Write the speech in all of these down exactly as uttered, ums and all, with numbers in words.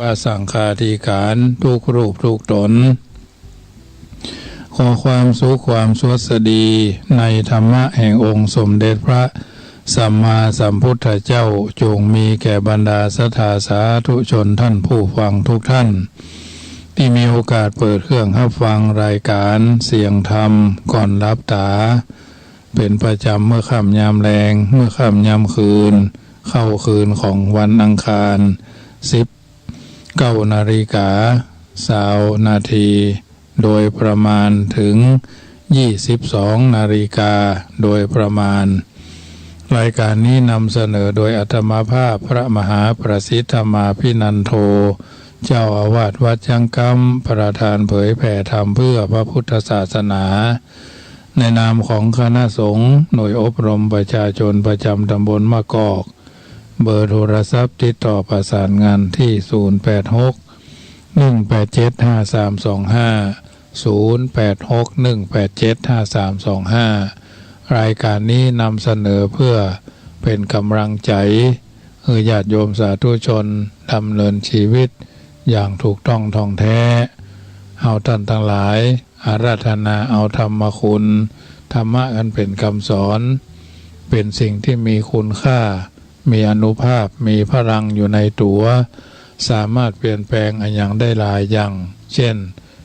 พระสังฆาธิการทุกรูปทุกตน ขอความสุขความสวัสดีในธรรมะแห่งองค์สมเด็จพระสัมมาสัมพุทธเจ้า จงมีแก่บรรดาศรัทธาสาธุชนท่านผู้ฟังทุกท่าน ตี้มีโอกาสเปิดเครื่องฮับฟังรายการเสียงธรรมก่อนหลับต๋า เป๋นประจำเมื่อค่ำยามแลง เมื่อค่ำยามคืน เข้าคืนของวันอังคาร สิบเก้านาฬิกาซาวนาที โดยประมาณ เถิงยี่สิบสองนาฬิกาโดยประมาณ รายการนี้นำเสนอโดยอาตมาภาพพระมหาประสิทธมาภินันโท เจ้าอาวาสวัดจ๊างกำ ประธานเผยแผ่ธรรมเพื่อพระพุทธศาสนา ในนามของคณะสงฆ์หน่วยอบรมประชาชนประจำตำบลมะกอก เบอร์โทรศัพท์ติดต่อประสานงานที่ ศูนย์แปดหก หนึ่งแปดเจ็ด ห้าสามสองห้า ศูนย์แปดหก หนึ่งแปดเจ็ด ห้าสามสองห้า รายการนี้นำเสนอเพื่อเป๋นก๋ำลังใจ๋ หื้อญาติโยมสาธุชนดำเนินชีวิตอย่างถูกต้องท่องแท้ เฮาต้านตังหลายอาราธนาเอาธรรมคุณ ธรรมะอันเป๋นกำสอน เป๋นสิ่งตี้มีคุณค่า มีอานุภาพ มีพลังอยู่ในตั๋ว สามารถเปลี่ยนแปลงอะหยังได้หลายอย่าง เจ้น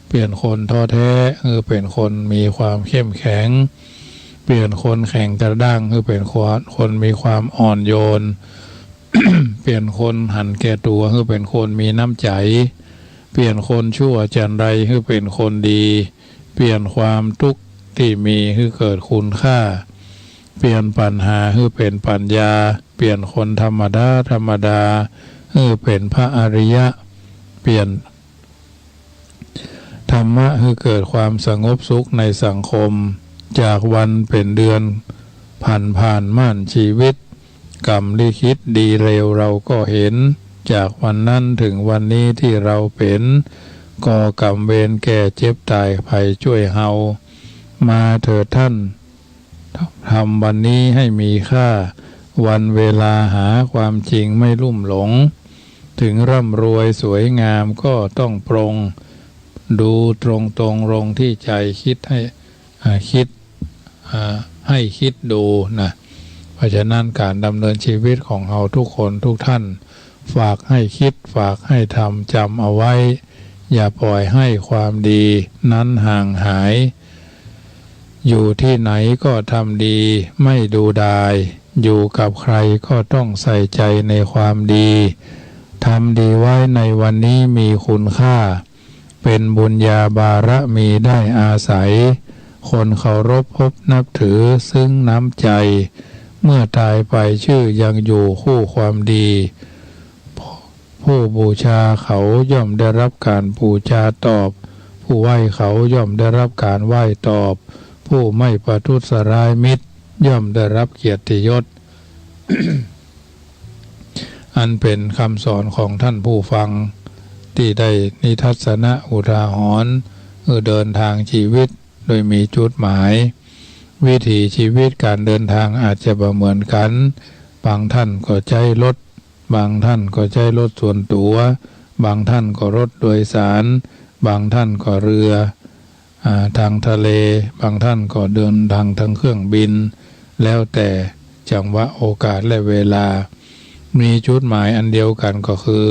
เปลี่ยนคนท้อแท้หื้อเป๋นคนมีความเข้มแข็ง เปลี่ยนคนแข็งกระด้างหื้อเป๋นคน คนมีความอ่อนโยน เปลี่ยนคนหันแก่ตั๋วหื้อเป๋นคนมีน้ำใจ๋ เปลี่ยนคนชั่วจันไรหื้อเป๋นคนดี เปลี่ยนความตุ๊กข์ตี้มีหื้อเกิดคุณค่า เปลี่ยนปัญหาหื้อเป๋นปัญญา เปลี่ยนคนธรรมดาธรรมดาหื้อเป๋นพระอริยะ เปลี่ยน ธรรมะหื้อเกิดความสงบสุขในสังคม จากวันเป๋นเดือน ผันผ่านม่านชีวิต กรรมลิขิตดีเลวเราก็เห็น จากวันนั้นเถิงวันนี้ตี้เราเป๋น ก่อกรรมเวรแก่เจ็บต๋ายใผจ้วยเฮา มาเถิดท่าน ทำวันนี้ให้มีค่า วันเวลาหาความจริงไม่ลุ่มหลง เถิงร่ำรวยสวยงามก็ต้องปรง ดูตรงๆ ลงที่ใจ๋ คิดให้ อ่า คิด อ่า ให้คิดดูนะ เพราะฉะนั้นก๋านดำเนินชีวิตของเฮาทุกคนทุกท่าน ฝากให้คิด ฝากให้ทำ จ๋ำเอาไว้ อย่าปล่อยให้ความดีนั้นห่างหาย อยู่ตี้ไหนก็ทำดี ไม่ดูดาย อยู่กับใครก็ต้องใส่ใจ๋ในความดี ทำดีไว้ในวันนี้มีคุณค่า เป๋นบุญญาบารมีได้อาศัย คนเคารพพบนับถือ ซึ้งน้ำใจ๋ เมื่อต๋ายไปชื่อยังอยู่คู่ความดี ผู้บูชาเขาย่อมได้รับก๋านบูชาตอบ ผู้ไหว้เขาย่อมได้รับก๋านไหว้ตอบ ผู้ไม่ประทุษร้ายมิตรย่อมได้รับเกียรติยศ อันเป๋นกำสอนของต้านผู้ฟัง ตี้ได้นิทัศนะอุทาหรณ์ หื้อเดินตางจีวิตโดยมีจุดหมาย วิถีจีวิตก๋านเดินตางอาจจะบ่เหมือนกั๋น บางต้านก็ใจ๊รถ บางต้านก็ใจ๊รถส่วนตั๋ว บางต้านก็รถโดยสาร บางต้านก็เรือ อ่า ตางทะเล บางต้านก็เดินตางตางเครื่องบิน แล้วแต่จังหวะโอกาสและเวลา มีจุดหมายอันเดียวกั๋นก็คือ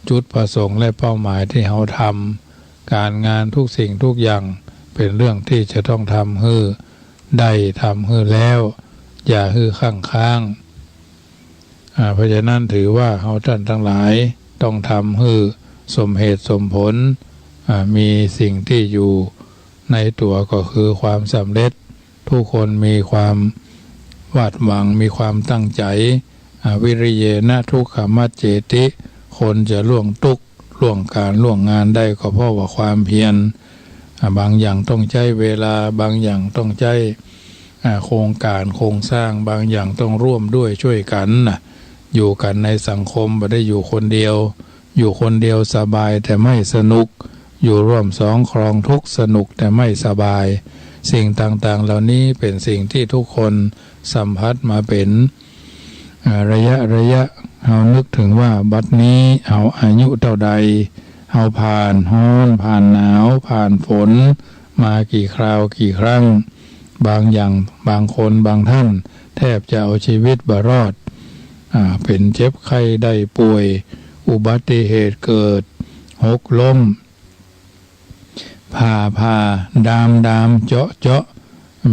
จุดประสงค์และเป้าหมายตี้เฮาทำ ก๋านงานทุกสิ่งทุกอย่างเป๋นเรื่องตี้จะต้องทำหื้อได้ ทำหื้อแล้ว อย่าหื้อคั่งค้าง อ่า เพราะฉะนั้นถือว่าเฮาต้านตังหลายต้องทำหื้อสมเหตุสมผล อ่า มีสิ่งตี้อยู่ในตั๋วก็คือความสำเร็จ ทุกคนมีความวาดหวัง มีความตั้งใจ๋ อ่า วิริเยนะทุกขมัจเจติ คนจะล่วงตุ๊กข์ ล่วงก๋านล่วงงานได้ก็เพราะว่าความเพียร อ่า บางอย่างต้องใจ๊เวลา บางอย่างต้องใจ๊ อ่า โครงก๋านโครงสร้าง บางอย่างต้องร่วมด้วยช่วยกั๋นนะ อยู่กั๋นในสังคมบ่ได้อยู่คนเดียว อยู่คนเดียวสบายแต่ไม่สนุก อยู่ร่วมสองครองทุกข์ สนุกแต่ไม่สบาย สิ่งต่างๆ เหล่านี้เป๋นสิ่งตี้ทุกคนสัมผัสมาเป๋น อ่า ระยะระยะ เฮานึกเถิงว่าบัดนี้เฮาอายุเต้าใด เฮาผ่านฮ้อน ผ่านหนาว ผ่านฝน มากี่คราวกี่ครั้ง บางอย่าง บางคนบางท่านแทบจะเอาชีวิตบ่รอด อ่า เป๋นเจ็บไข้ได้ป่วย อุบัติเหตุเกิด หกล้ม ผ่าผ่า ดามดาม เจาะเจาะ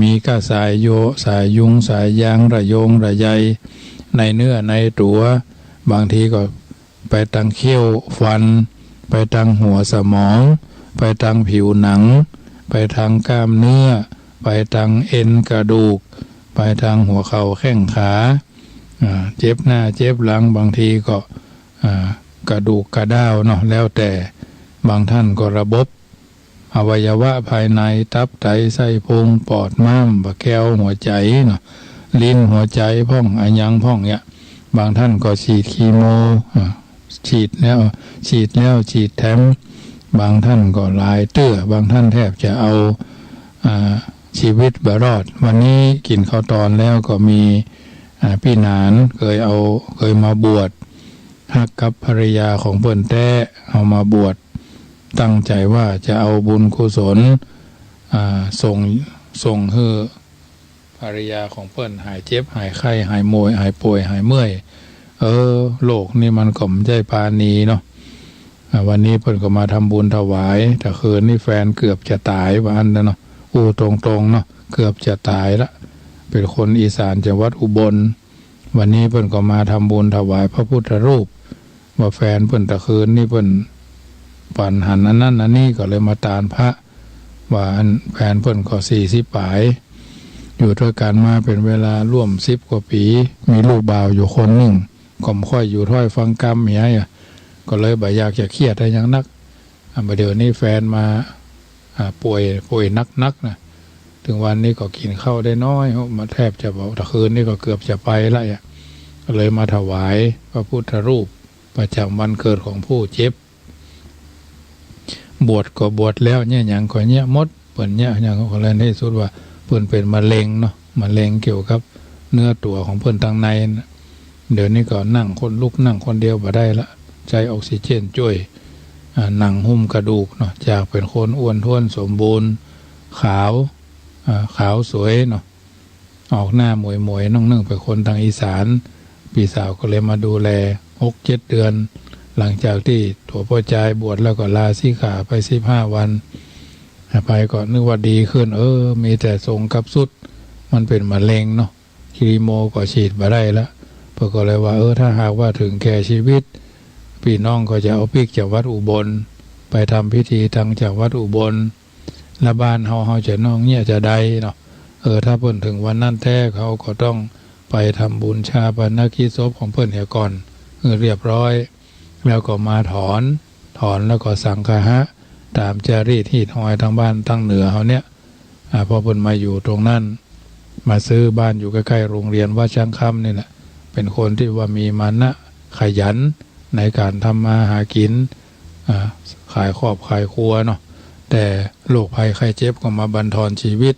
มีก้าสายโย สายยุง สายยาง ระโยงระใย ในเนื้อในตั๋ว บางทีก็ไปตังเขี้ยวฟัน ไปตังหัวสมอง ไปตังผิวหนัง ไปตังกล้ามเนื้อ ไปตังเอ็นกระดูก ไปตังหัวเข่าแข้งขา อ่า เจ็บหน้าเจ็บหลัง บางทีก็ อ่า กระดูกกระด้าวเนาะ แล้วแต่ บางท่านก็ระบบ อวัยวะภายใน ตับ ไต ไส้พุง ปอด ม้าม บ่าแก้ว หัวใจ๋เนาะ ลิ้น หัวใจ๋พ่อง อะหยังพ่องเนี่ย บางท่านก็ฉีดคีโม อ่า ฉีดแล้ว ฉีดแล้ว ฉีดแถม บางท่านก็หลายเตื้อ บางท่านแทบจะเอา อ่า ชีวิตบ่รอด วันนี้กิ๋นข้าวตอนแล้วก็มี อ่า ปี้หนาน เกยเอา เกยมาบวช ฮักกับภรรยาของเปิ้นแต๊ เอามาบวช ตั้งใจ๋ว่าจะเอาบุญกุศล อ่า ส่ง ส่งหื้อภรรยาของเปิ้นหายเจ็บ หายไข้ หายโมย หายป่วย หายเมื่อย เออ โลกนี้มันก็บ่ใจ้ปราณีเนาะ อ่า วันนี้เปิ้นก็มาทำบุญถวาย ตะคืนนี้แฟนเกือบจะต๋าย ว่าอั้นนะเนาะ อู้ตรงๆ เนาะ เกือบจะต๋ายละ เป๋นคนอีสานจังหวัดอุบล วันนี้เปิ้นก็มาทำบุญถวายพระพุทธรูป ว่าแฟนเปิ้นตะคืนนี้เปิ้นฝันหันอันนั้นอันนี้ ก็เลยมาตานพระ ว่าอันแฟนเปิ้นก็สี่สิบป๋าย อยู่ตวยกั๋นมาเป๋นเวลาร่วมสิบกว่าปี๋ มีลูกบ่าวอยู่คนนึ่ง ก็บ่ค่อยอยู่ถ้อยฟังกำเหีย ก็เลยบ่อยากจะเครียดอะหยังนัก อ่ะ บ่าเดี๋ยวนี้แฟนมา อ่า ป่วย ป่วยหนักๆ นะ เถิงวันนี้ก็กิ๋นข้าวได้น้อย มาแทบจะบ่ ตะคืนนี้ก็เกือบจะไปละอะ ก็เลยมาถวายพระพุทธรูปประจ๋ำวันเกิดของผู้เจ็บ บวชก็บวชแล้ว เยียะหยังก็เยียะหมด เปิ้นเยียะหยังก็เลยในที่สุดว่าเปิ้นเป๋นมะเร็งเนาะ มะเร็งเกี่ยวกับเนื้อตั๋วของเปิ้นตังในนะ เดี๋ยวนี้ก็นั่งคน ลุกนั่งคนเดียวบ่ได้ละ ใจ๊ออกซิเจนจ้วย อ่า หนังหุ้มกระดูกเนาะ จากเป๋นคนอ้วนท้วนสมบูรณ์ ขาว อ่า ขาวสวยเนาะ ออกหน้าหมวยๆ น้องนึ่งเป๋นคนตังอีสาน ปี้สาวก็เลยมาดูแลหกเจ็ดเดือน หลังจากตี้ตั๋วป้อจายบวชแล้วก็ลาสิกขาไปสิบห้าวัน ไปก็นึกว่าดีขึ้น เออ มีแต่ทรงกับทรุด มันเป๋นมะเร็งเนาะ คีโมก็ฉีดบ่ได้ละ เปิ้นก็เลยว่า เออ ถ้าหากว่าเถิงแก่ชีวิต ปี้น้องก็จะเอาปิ๊กจากวัดอุบล ไปทำพิธีตังจากวัดอุบล และบ้านเฮา เฮาจะน้องเยียะจาใดเนาะ เออ ถ้าเปิ้นเถิงวันนั้นแต๊ เฮาก็ต้องไปทำบุญฌาปนกิจศพของเปิ้นเหียก่อน เออ เรียบร้อย แล้วก็มาถอน ถอนแล้วก็สังฆะ ต๋ามจารีตฮีตฮอยตังบ้านตังเหนือเฮาเนี่ย อ่า พอเปิ้นมาอยู่ตรงนั้น มาซื้อบ้านอยู่ใก้ๆ โรงเรียนวัดช้างคำนี่แหละ เป๋นคนตี้ว่ามีมานะขยันในก๋านทำมาหากิ๋น อ่า ขายครอบขายครัวเนาะ แต่โรคภัยไข้เจ็บก็มาบั่นทอนชีวิต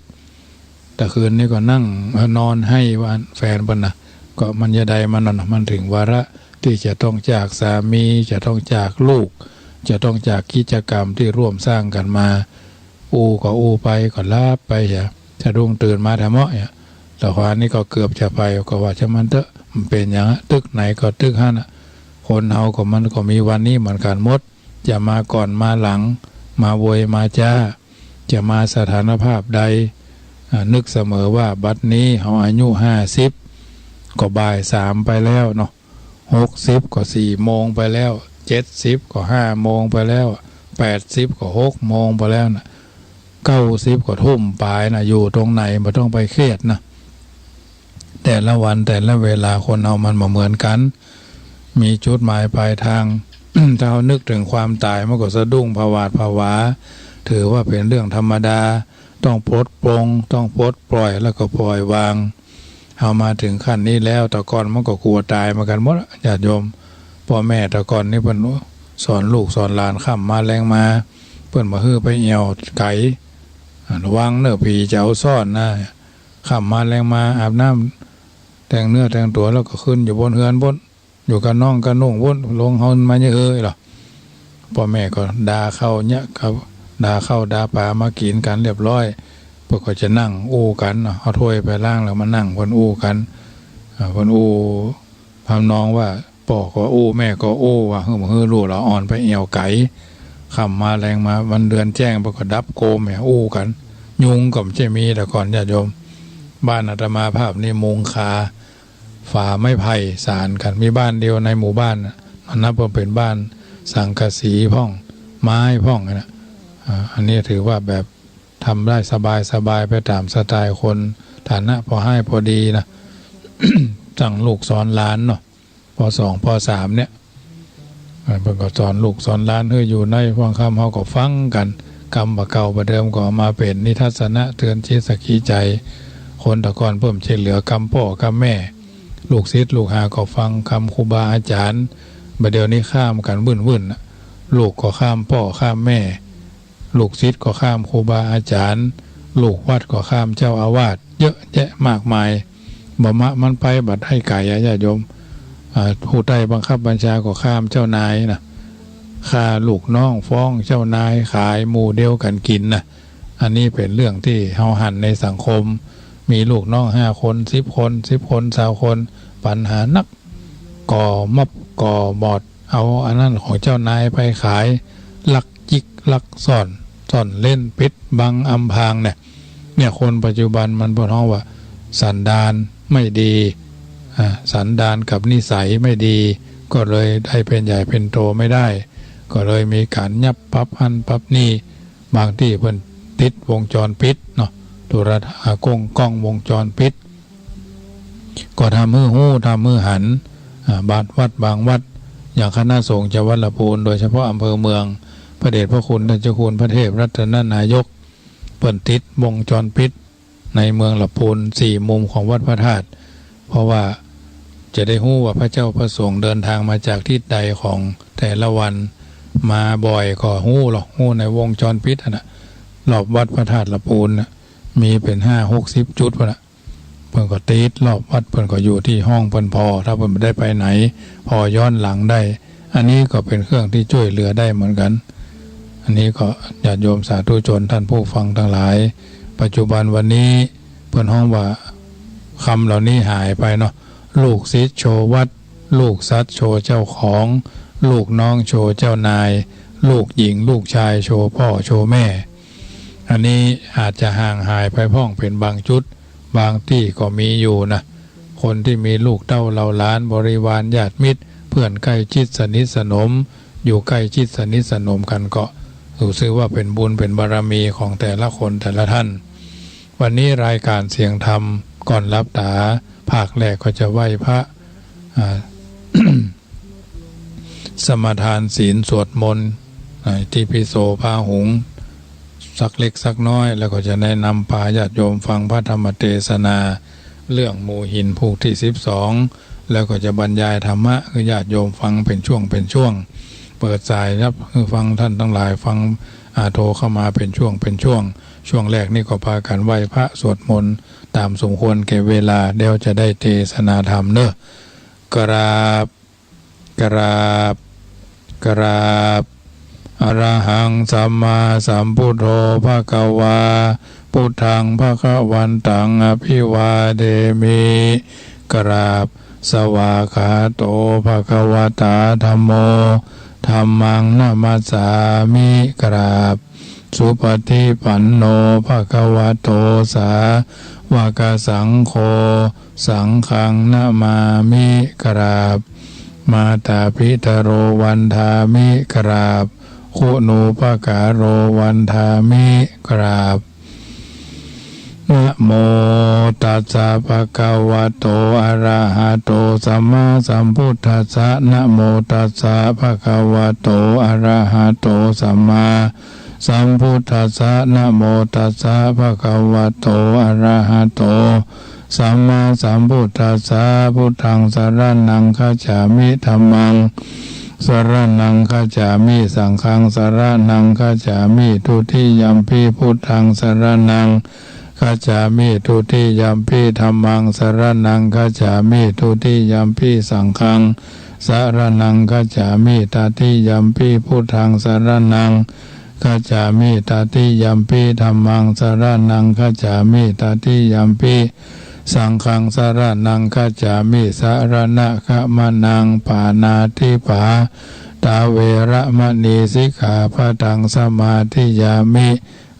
ตะคืนนี้ก็นั่ง เอ่อ นอนไห้ว่าแฟนเปิ้นนะ ก็มันจะใดมันนั่นน่ะ มันเถิงวาระตี้จะต้องจากสามี จะต้องจากลูก จะต้องจากกิจกรรมตี้ร่วมสร้างกั๋นมา อู้ก็อู้ไป ก็หลับไปเหีย สะดุ้งตื่นมาแท้เมาะเหีย แต่คราวนี้ก็เกือบจะไป ก็ว่าจะมันเต๊อะ มันเป๋นหยังอะ ตึกไหนก็ตึกหั้นน่ะ คนเฮาก็มันก็มีวันนี้เหมือนกั๋นหมด จะมาก่อนมาหลัง มาโวยมาจ๊า จะมาสถานภาพใด อ่า นึกเสมอว่าบัดนี้เฮาอายุห้าสิบ ก็บ่ายสามไปแล้วเนาะ หกสิบก็สี่โมงไปแล้ว เจ็ดสิบก็ห้าโมงไปแล้ว แปดสิบก็หกโมงไปแล้วน่ะ เก้าสิบก็ทุ่มป๋ายน่ะ อยู่ตรงไหนบ่ต้องไปเครียดนะ แต่ละวันแต่ละเวลาคนเฮามันบ่เหมือนกั๋น มีจุดหมายปลายทาง ถ้าเฮานึกเถิงความต๋ายมันก็สะดุ้งผวาดผวา ถือว่าเป๋นเรื่องธรรมดา ต้องปลดปลง ต้องปลดปล่อย แล้วก็ปล่อยวาง เฮามาเถิงขั้นนี้แล้ว แต่ก่อนมันก็กลัวต๋ายเหมือนกั๋นหมดอะ ญาติโยม ป้อแม่แต่ก่อนนี่เปิ้น โอ้ สอนลูกสอนหลาน ค่ำมาแลงมา เปิ้นบ่หื้อไปแอ่วไก๋ อ่า ระวังเน่อ ผีจะเอาซ่อนนะ ค่ำมาแลงมา อาบน้ำ แต่งเนื้อแต่งตั๋วแล้วก็ขึ้นอยู่บนเฮือนโบ้น อยู่กับน้องกับนุ่งปุ้น ลงหื้นมาเยียะเฮอเหรอ ป้อแม่ก็ดาข้าวเยียะ ก็ดาข้าวดาป๋ามากิ๋นกั๋นเรียบร้อย เปิ้นก็จะนั่งอู้กั๋นเนาะ เอาถ้วยไปล้างแล้วมานั่งเปิ้นอู้กั๋น อ่า เปิ้นอู้ทำนองว่า ป้อก็อู้ แม่ก็อู้ ว่า หื้อ หื้อลูกหลานอ่อนไปแอ่วไก๋ ค่ำมาแลงมา วันเดือนแจ้ง เปิ้นก็ดับโกมแหมอู้กั๋น ยุงก็บ่ใจ้มี แต่ก่อนญาติโยม บ้านอาตมาภาพนี่มุงคา ฝาไม้ไผ่สานกั๋น มีบ้านเดียวในหมู่บ้านน่ะ นับว่าเป๋นบ้านสังกะสีพ่อง ไม้พ่องนะ อ่า อันนี้ถือว่าแบบทำได้สบายๆ ไปต๋ามสไตล์คนฐานะพอฮ้ายพอดีนะ สั่งลูกสอนหลานเนาะ ป.สอง ป.สาม เนี่ย อ่า เปิ้นก็สอนลูกสอนหลานหื้ออยู่ใน พวกค่ำเฮาก็ฟังกั๋น กำบ่าเก่าบ่าเดิมก็เอามาเป๋นนิทัศนะเตือนจิตสักขีไจ คนแต่ก่อนเปิ้นบ่ใจ้เหลือกำป้อกำแม่ ลูกศิษย์ลูกหาก็ฟังกำครูบาอาจ๋ารย์ บ่าเดี่ยวนี้ข้ามกั๋นวุ่นๆ น่ะ ลูกก็ข้ามป้อข้ามแม่ ลูกศิษย์ก็ข้ามครูบาอาจ๋ารย์ ลูกวัดก็ข้ามเจ้าอาวาส เยอะแยะมากมาย บ่มะมันไปบ่ได้ไก๋อะญาติโยม อ่า ผู้ใต้บังคับบัญชาก็ข้ามเจ้านายนะ ฆ่าลูกน้องฟ้องเจ้านาย ขายหมู่เดียวกั๋นกิ๋นนะ อันนี้เป๋นเรื่องตี้เฮาหันในสังคม มีลูกน้องห้าคน สิบคน สิบคน ซาวคน ปัญหานัก ก่อม็อบก่อมอบ เอาอันนั้นของเจ้านายไปขาย ลักจิกลักซ่อน ซ่อนเล้น ปิดบังอำพรางเนี่ย เนี่ย คนปัจจุบันมันเปิ้นฮ้องว่าสันดานไม่ดี อ่า สันดานกับนิสัยไม่ดี ก็เลยได้เป๋นใหญ่เป๋นโตไม่ได้ ก็เลยมีก๋านยับปรับหั้นปรับนี่ บางตี้เปิ้นติดวงจรปิดเนาะ โทรทัศน์ อ่า กล้อง กล้องวงจรปิด ก็ทำหื้อฮู้ ทำหื้อหัน อ่า บางวัด บางวัด อย่างคณะสงฆ์จากวัดหละปูน โดยเฉพาะอำเภอเมือง พระเดชพระคุณท่านเจ้าคุณพระเทพรัตนนายก เปิ้นติดวงจรปิดในเมืองหละปูน สี่มุมของวัดพระธาตุ เพราะว่าจะได้ฮู้ว่าพระเจ้าพระสงฆ์เดินทางมาจากทิศใดของแต่ละวัน มาบ่อยก็ฮู้หรอก ฮู้ในวงจรปิดหั้นน่ะ รอบวัดพระธาตุหละปูนน่ะ มีเป๋นห้าหกสิบจุดพุ้นน่ะ เปิ้นก็ติดรอบวัด เปิ้นก็อยู่ตี้ห้องเปิ้นผ่อ ถ้าเปิ้นบ่ได้ไปไหน ผ่อย้อนหลังได้ อันนี้ก็เป๋นเครื่องตี้จ้วยเหลือได้เหมือนกั๋น อันนี้ก็ญาติโยมสาธุชนท่านผู้ฟังตังหลาย ปัจจุบันวันนี้เปิ้นฮ้องว่าคำเหล่านี้หายไปเนาะ ลูกศิษย์โชว์วัด ลูกสัตว์โชว์เจ้าของ ลูกน้องโชว์เจ้านาย ลูกหญิงลูกชายโชว์ป้อโชว์แม่ อันนี้อาจจะห่างหายไปพ่องเป๋นบางจุด บางตี้ก็มีอยู่นะ คนตี้มีลูกเต้าเหล่าหลานบริวารญาติมิตร เปื้อนใก้จิตสนิทสนม อยู่ใก้จิตสนิทสนมกั๋นก็ ถือว่าเป๋นบุญเป๋นบารมีของแต่ละคนแต่ละท่าน วันนี้รายการเสียงธรรมก่อนหลับต๋า ภาคแรกก็จะไหว้พระ อ่า สมาทานศีลสวดมนต์ อ่า อิติปิโสพาหุง สักเล็กสักน้อย แล้วก็จะแนะนำปาญาติโยมฟังพระธรรมเตสนา เรื่องหมู่หินภูตี้สิบสอง แล้วก็จะบรรยายธรรมะหื้อญาติโยมฟังเป๋นช่วงเป๋นช่วง เปิดสายรับหื้อฟัง ท่านตังหลายฟัง อ่า โทรเข้ามาเป๋นช่วงเป๋นช่วง ช่วงแรกนี่ก็ปากั๋นไหว้พระสวดมนต์ต๋ามสมควรแก่เวลา เดี๋ยวจะได้เตสนาธรรมเนาะ กราบ กราบ กราบ อะระหัง สัมมาสัมพุทโธ ภะคะวา พุทธัง ภะคะวันตัง อะภิวาเทมิ กราบ สวากขาโต ภะคะวะตา ธัมโม ธัมมัง นะมัสสามิ กราบ สุปะฏิปันโน ภะคะวะโต สาวะกะสังโฆ สังฆัง นะมามิ กราบ มาตาปิตะโร วันทามิ กราบ คุณูปะกาโร วันทามิ กราบ นะโมตัสสะ ภะคะวะโต อะระหะโต สัมมาสัมพุทธัสสะ นะโมตัสสะ ภะคะวะโต อะระหะโต สัมมา สัมพุทธัสสะ นะโมตัสสะ ภะคะวะโต อะระหะโต สัมมาสัมพุทธัสสะ พุทธัง สะระณัง คัจฉามิ ธัมมัง สะระณัง คัจฉามิ สังฆัง สะระณัง คัจฉามิ ทุติยัมปิ พุทธัง สะระณัง คัจฉามิ ทุติยัมปิ ธัมมัง สะระณัง คัจฉามิ ทุติยัมปิ สังฆัง สรณังคัจฉามิ ตติยัมปิ บุตตัง สรณังคัจฉามิ ตติยัมปิ ธัมมัง สรณังคัจฉามิ ตติยัมปิ สังฆัง สรณังคัจฉามิ สรณะขะมะนัง ปาณาติปาตาเวระมะณี สิกขาปะตัง สมาธิยามิ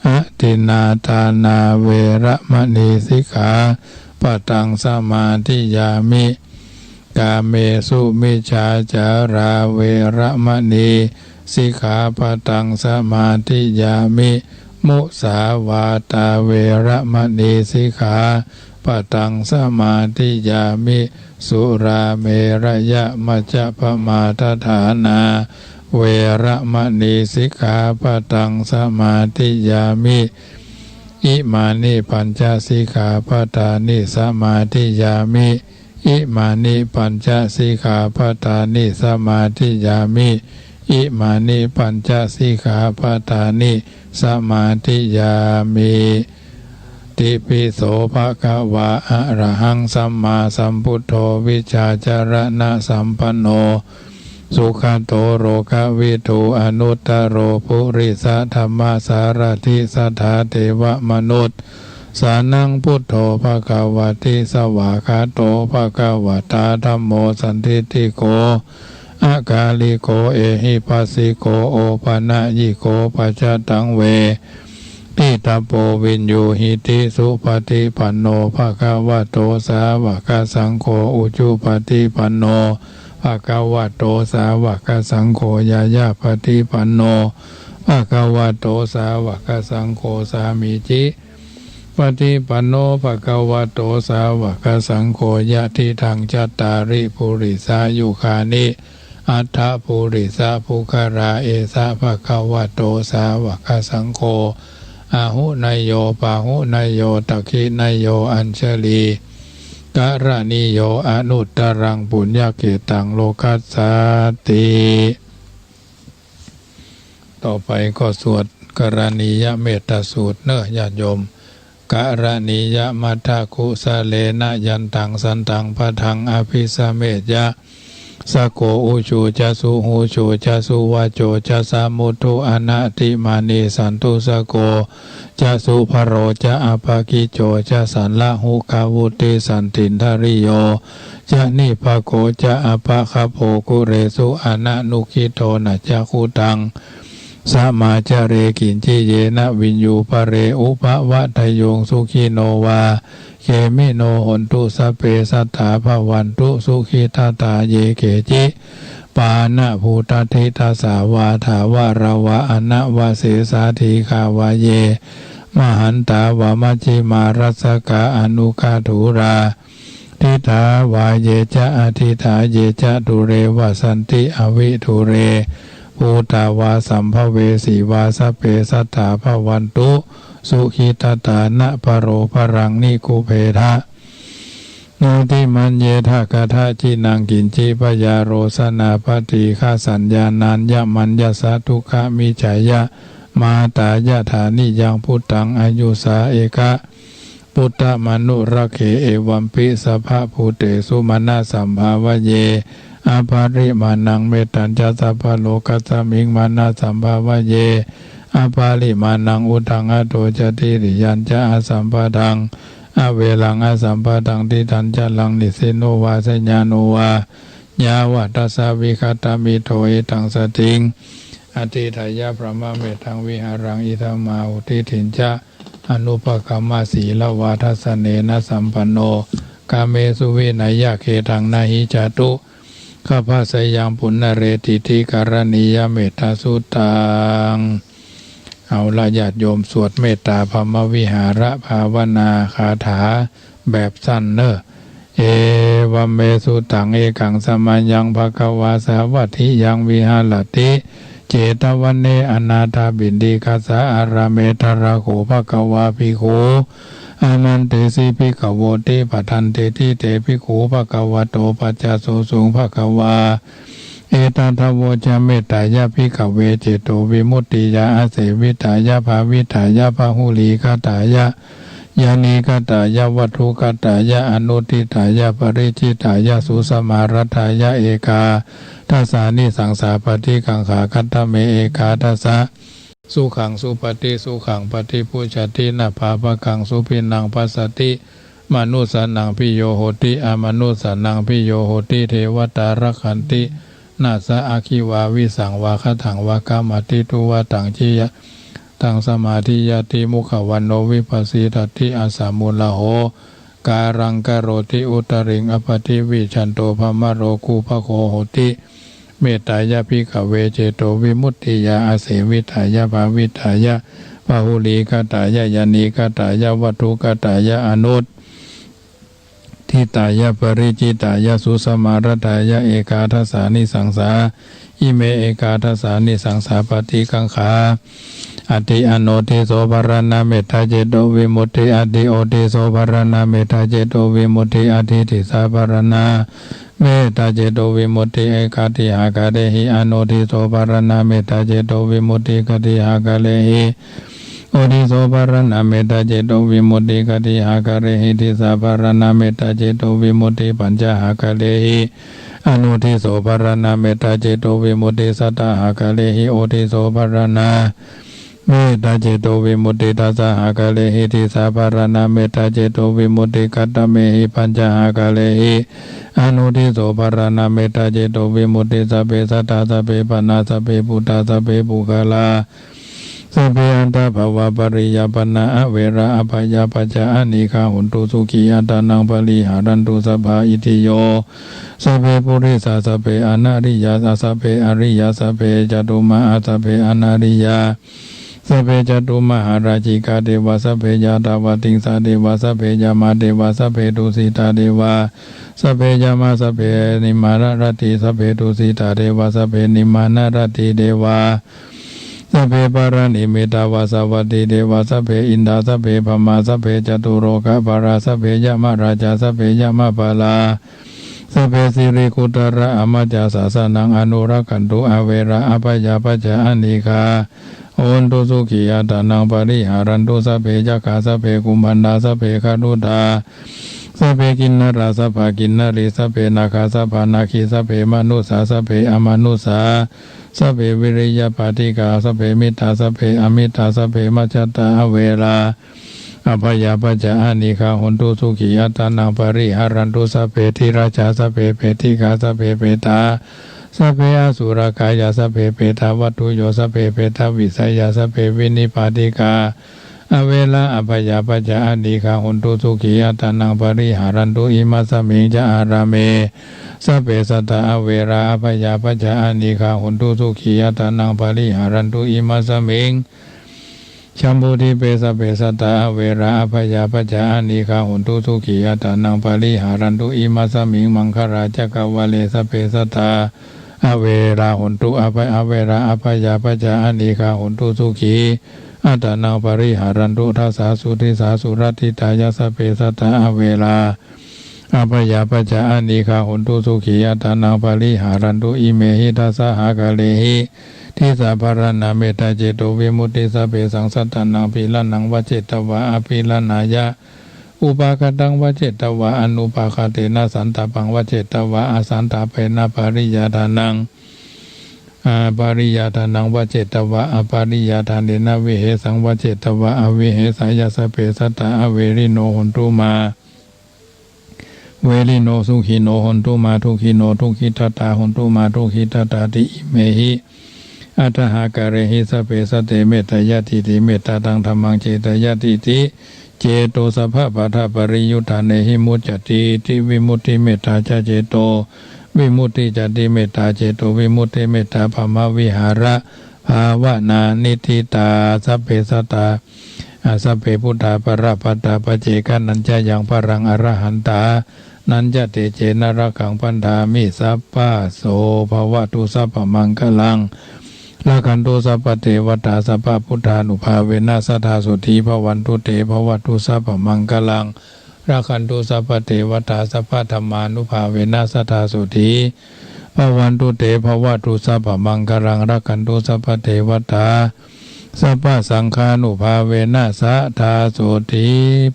อทินนาทานาเวระมะณี สิกขาปะตัง สมาธิยามิ กาเมสุมิจฉาจาราเวระมะณี สิกขาปะตัง สมาธิยามิ มุสาวาตาเวระมะณี สิกขาปะตัง สมาธิยามิ สุราเมระยะมัจจะปะมาทฐานาเวระมะณี สิกขาปะตัง สมาธิยามิ อิมานิปัญจสิกขาปะทานิ สมาธิยามิ อิมานิปัญจสิกขาปะทานิ สมาธิยามิ อิมานิปัญจสิกขาปะทานิ สมาธิยามิ ติปิโสภะคะวา อะระหัง สัมมาสัมพุทโธ วิชชาจารณะสัมปันโน สุขะโต โลกะวิทู อนุตตะโร ปุริสะธัมมะสารถิ สัทธาเทวะมนุสสานัง พุทโธภะคะวะติ สวากขาโตภะคะวะตา ธัมโมสันทิฏฐิโก อะกาลิโก เอหิปัสสิโก โอปะนะยิโก ปัจจะตัง เวทิตะโป วิญญูหิติ สุปะฏิปันโน ภะคะวะโต สาวะกะสังโฆ อุจุปะฏิปันโน ภะคะวะโต สาวะกะสังโฆ ญาญาปะฏิปันโน ภะคะวะโต สาวะกะสังโฆ สามีจิปะฏิปันโน ภะคะวะโต สาวะกะสังโฆ ยะทิตัง จัตตาริ ปุริสายุคานิ อัตถะปุริสะปุคคลา เอสะภะคะวะโต สาวะกะสังโฆ อาหุเนยโย ปาหุเนยโย ตักขิเนยโย อัญชลีกะระณีโย อนุตตะรัง ปุญญะเขตัง โลกัสสาติ ต่อไปก็สวดกรณียเมตตาสูตรเนอะ ญาติโยม กรณียมัทธกุสะเลนะ ยันตังสันตัง พะทัง อะภิสะเมยยะ สะโก อุจู จะ สุหูจู จะ สุวะโจ จะ สะมุทธุ อะนะติมานี สันตุสะโก จะ สุภะโร จะ อะปะกิจโจ จะ สัลละหุกะวุตติสันตินทะริโย จะ นิปะโก จะ อะปะคะโป กุเรสุ อะนะนุกิทโธ นะจะ คุตัง สะมาจะเร กิญจิ เยนะ วิญญู ปะเร อุปะวะทะยุง สุขิโน วา เขมิโน โหนตุ สะเป สัตถา ภะวันตุ สุขิทัตตา เย เกจิ ปานะ ปูตะถิตาสา วา ถาวะราวา อะนะวะเสสา ทีฆาวา เย มหันตา วา มัชฌิมา รัสสะกา อะนุกะถูรา ดิฏฐาวา เย จะ อะดิฏฐา เย จะ ดูเร วะสสันติ อะวิดูเร ปูตา วา สัมภะเวสี วา สะเป สัตถา ภะวันตุ สุขิทัตตา นะปะโรปะรัง นิคุปเพทะ นาติมัญเยทะ กะทะจินัง กิญจิ พะยาโรสะนา ปะตีฆะสัญญา นานยะมัญญะสะ ทุกขะมิจฉายะ มาตา ยะถา นิยัง ปุตตัง อายุสา เอกะ ปุตตะมานุรักเข เอวัมปิ สัพพะภูเตสุ มานะสัมภาวะเย อะปะริมาณัง เมตตัญจะ สัพพะโลกัสสะมิง มานะสัมภาวะเย อะปะริมาณัง อุทธัง อะโธ จะ ติริยัญจะ อะสัมปะทัง อะเวลัง อะสัมปะทัง ติฏฐัญจะลัง นิสสิโน วา สะยาโน วา ยาวะทัสสะ วิคตะมิตโธ เอตัง สะติง อะทิฏฐะยะ พรหมะเมธัง วิหารัง อิทัมมาหุ ทิฏฐิญจะ อะนุปะกัมมะ สีละวา ทัสสะเนนะ สัมปันโน กาเมสุ วินะยะ เขตัง นะหิ จะตุ ขัพพะสะยัง ปุณะเรติติ กรณียเมตตาสุตตัง เอาละ ญาติโยม สวดเมตตาพรหมวิหารภาวนาคาถาแบบสั้นเนอะ เอวัมเมสุตัง เอกังสะมะยัง ภะคะวา สาวัตถิยัง วิหะระติ เจตะวะเน อะนาถะปิณฑิกะสะ อารามะ ตะระโข ภะคะวา ภิกขุ อามันเตสิ ภิกขะโวติ ภะทันเตสิ เต ภิกขุ ภะคะวะโต ปัจจสสุง ภะคะวา เอตะทะโวจะ เมตตายะ ภิกขะเว เจโตวิมุตติยา อาเสวิตายะ ภาวิตายะ พะหุลีกะตายะ ยานีคตายะ วัตถุคตายะ อนุทธิตายะ ปริจฉิตายะ สุสมารัตถายะ เอกาทัสสานิสังสา ปฏิกังขา คัตถเม เอกาทัสสะ สุขัง สุปฏิ สุขัง ปฏิภุจจติ นะ ปาปะกัง สุภิณัง ปัสสติ มะนุสสานัง ภิโย โหติ อะมะนุสสานัง ภิโย โหติ เทวตา รักขันติ นะ สะ อะคขีวา วิสังวา คะถังวา กะมะติ ตุวาตัง จิยะ ตัง สมาธิยาติ มุขะวัณโณ วิปะสสีดาติ อะสสะ มูละโห การัง กะโรติ อุตตริง อัปปะติ วิชชันโต พะมะโรกูปะโค โหติ เมตตายะ ภิกขะเว เจโตวิมุตติยา อาเสวิตายะ ภาวิตายะ บาหุลีคตายะ ยานีคตายะ วัตถุคตายะ อนุทธิตายะ ปริจฉิตายะ สุสมารัตถายะ เอกาทัสสานิสังสา อิเม เอกาทัสสานิสังสา ปฏิกังขา อัตถิ อโนทิโส ภะระณะ เมตตาเจโตวิมุตติ อัตถิ โอทิโส ภะระณะ เมตตาเจโตวิมุตติ อัตถิ ทิสสา ภะระณะ เมตตาเจโตวิมุตติ เอกาทิหะกะเรหิ อโนทิโส ภะระณะ เมตตาเจโตวิมุตติ กะทิหะกะเรหิ โอทิโส ภะระณะ เมตตาเจโตวิมุตติ กะทิหะกะเรหิ ทิสสา ภะระณะ เมตตาเจโตวิมุตติ ปัญจหะกะเรหิ อโนทิโส ภะระณะ เมตตาเจโตวิมุตติ สัตตะหะกะเรหิ โอทิโส ภะระณะ เมตตาเจโตวิมุตติ ดัสสะหะกะเรหิ ทิสสา ภะระณะ เมตตาเจโตวิมุตติ คัตถเมหิ ปัญจหะกะเรหิ อโนทิโส ภะระณะ เมตตาเจโตวิมุตติ สัพเพสัตตา สัพเพปาณา สัพเพภูตา สัพเพปุคคะลา สัพเพอัตตาภาวะปะริยัปปะนา อะเวรา อะพยาปัจจา อะนีฆา โหนตุ สุขี อัตตานัง ปะริหะรันตุ สัพพะอิทธิโย สัพเพปุริสา สัพเพอะนะริยา สัพเพอะริยา สัพเพจตุมา สัพเพอะนะริยา สัพเพจตุมหาราชิกาเทวา สัพเพยะถาวาติงสาเทวา สัพเพยะมาเทวา สัพเพตุสิตาเทวา สัพเพยะมา สัพเพนิมมานารติ สัพเพตุสิตาเทวา สัพเพนิมมานารติเทวา สัพเพปารานิมมิตาวาสาวัตถีเทวา สัพเพอินทา สัพเพพรหมา สัพเพจตุโลกปาลา สัพเพยะมะราชา สัพเพยะมะปาลา สัพเพสิริกุตตะระอะมะจะสาสะนัง อนุรักขันตุ อเวรา อะพยาปัจจา อะนีฆา โหนตุ สุขี อัตตานัง ปะริหะรันตุ สัพเพยักขา สัพเพกุมภัณฑา สัพเพครุฑา สัพเพกินนารา สัพพะกินนารี สัพเพนาคา สัพพะนาคี สัพเพมนุสสา สัพเพอะมนุสสา สัพเพวิริยะปาทิกา สัพเพมิตตา สัพเพอะมิตตา สัพเพมัจฉตา อเวรา อะพยาปัจจา อะนีฆา โหนตุ สุขี อัตตานัง ปะริหะรันตุ สัพเพทิราชา สัพเพเปติกา สัพเพเปตา สัพเพอะสุรกายา สัพเพเปตาวัตถุโย สัพเพเปตวิสัยยา สัพเพวินิปาติกา อเวรา อะพยาปัจจา อะนีฆา โหนตุ สุขี อัตตานัง ปะริหะรันตุ อิมัสสะมิงจะอารามะ สัพเพสัตตา อเวรา อะพยาปัจจา อะนีฆา โหนตุ สุขี อัตตานัง ปะริหะรันตุ อิมัสสะมิง ฉัมพูดดีเป สัพเพสัตตา อเวรา อะพยาปัจจา อะนีฆา โหนตุ สุขี อัตตานัง ปะริหะรันตุ อิมัสสะมิง มังคะลาจักกะวาเล สัพเพสัตตา อเวรา โหนตุ อะพะ อเวรา อะพยาปัจจา อะนีฆา โหนตุ สุขี อัตตานัง ปะริหะรันตุ ทัสสาสุ ทิสสาสุ รัตถิตายะ สัพเพสัตตา อเวรา อะพยาปัจจา อะนีฆา โหนตุ สุขี อัตตานัง ปะริหะรันตุ อิเมหิ ทัสสะหะกะเรหิ ทิสสา ภะระณะ เมตตาเจโตวิมุตติ สัพเพสังสัตตานัง ภิระณัง วะเจตวา อะภิระณายะ อุปาฆาตัง วะเจตวา อะนุปาฆาเตนะ สันตาปัง วะเจตวา อะสันตาเปนะ ปะริยาทานัง อะปะริยาทานัง วะเจตวา อะปะริยาทาเนนะ วิเหสัง วะเจตวา อะวิเหสายะ สัพเพสัตตา อะเวริโน โหนตุ มา เวริโน สุขิโน โหนตุ มา ทุกขิโน ทุกขิทัตตา โหนตุ มา ทุกขิทัตตาติ อิเมหิ อัตถะหะกะเรหิ สัพเพสัตเต เมตตายะติติ เมตตาตัง ธัมมัง เจตยะติติ เจโต สัพพะปาทะปะริยุทธาเนหิ มุจจติติ วิมุตติเมตตาจะ เจโตวิมุตติจะติ เมตตาเจโตวิมุตติ เมตตาพรหมวิหาระ ภาวนานิฏฐิตา สัพเพสัตตา อะ สัพเพพุทธา ปะระปัตตา ปัจเจกะนัญจะยัง ปะรัง อะระหันตานัญจะ เตเจนะ รักขัง บัณฑามิ สัพพะ โส ภะวะตุ สัพพะมังคะลัง รักขันตุ สัพพะเทวะตา สัพพะพุทธานุภาเวนะ สะทา โสตถี ภะวันตุ เต ภะวะตุ สัพพะมังคะลัง รักขันตุ สัพพะเทวะตา สัพพะธัมมานุภาเวนะ สะทา โสตถี ภะวันตุ เต ภะวะตุ สัพพะมังคะลัง รักขันตุ สัพพะเทวะตา สัพพะสังฆานุภาเวนะ สะทาโสฏฐี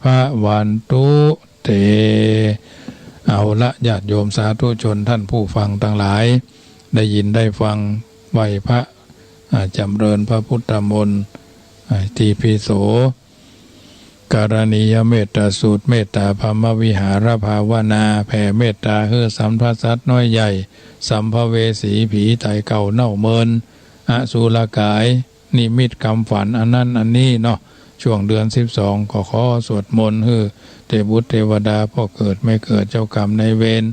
ภะวันตุเต เอาละ ญาติโยมสาธุชนท่านผู้ฟังตังหลาย ได้ยินได้ฟัง ไหว้พระ อ่า จ๋ำเริญพระพุทธมนต์ อ่า อิติปิโส กรณียเมตตาสูตร เมตตาพรหมวิหารภาวนา แผ่เมตตาหื้อสรรพสัตว์น้อยใหญ่ สัมภเวสี ผีต๋ายเก่าเน่าเมิน อสุรกาย นิมิตกรรมฝันอันนั้นอันนี้เนาะ ช่วงเดือนสิบสอง ก็ขอสวดมนต์หื้อเทพบุตรเทวดา พ่อเกิดแม่เกิด เจ้ากรรมนายเวร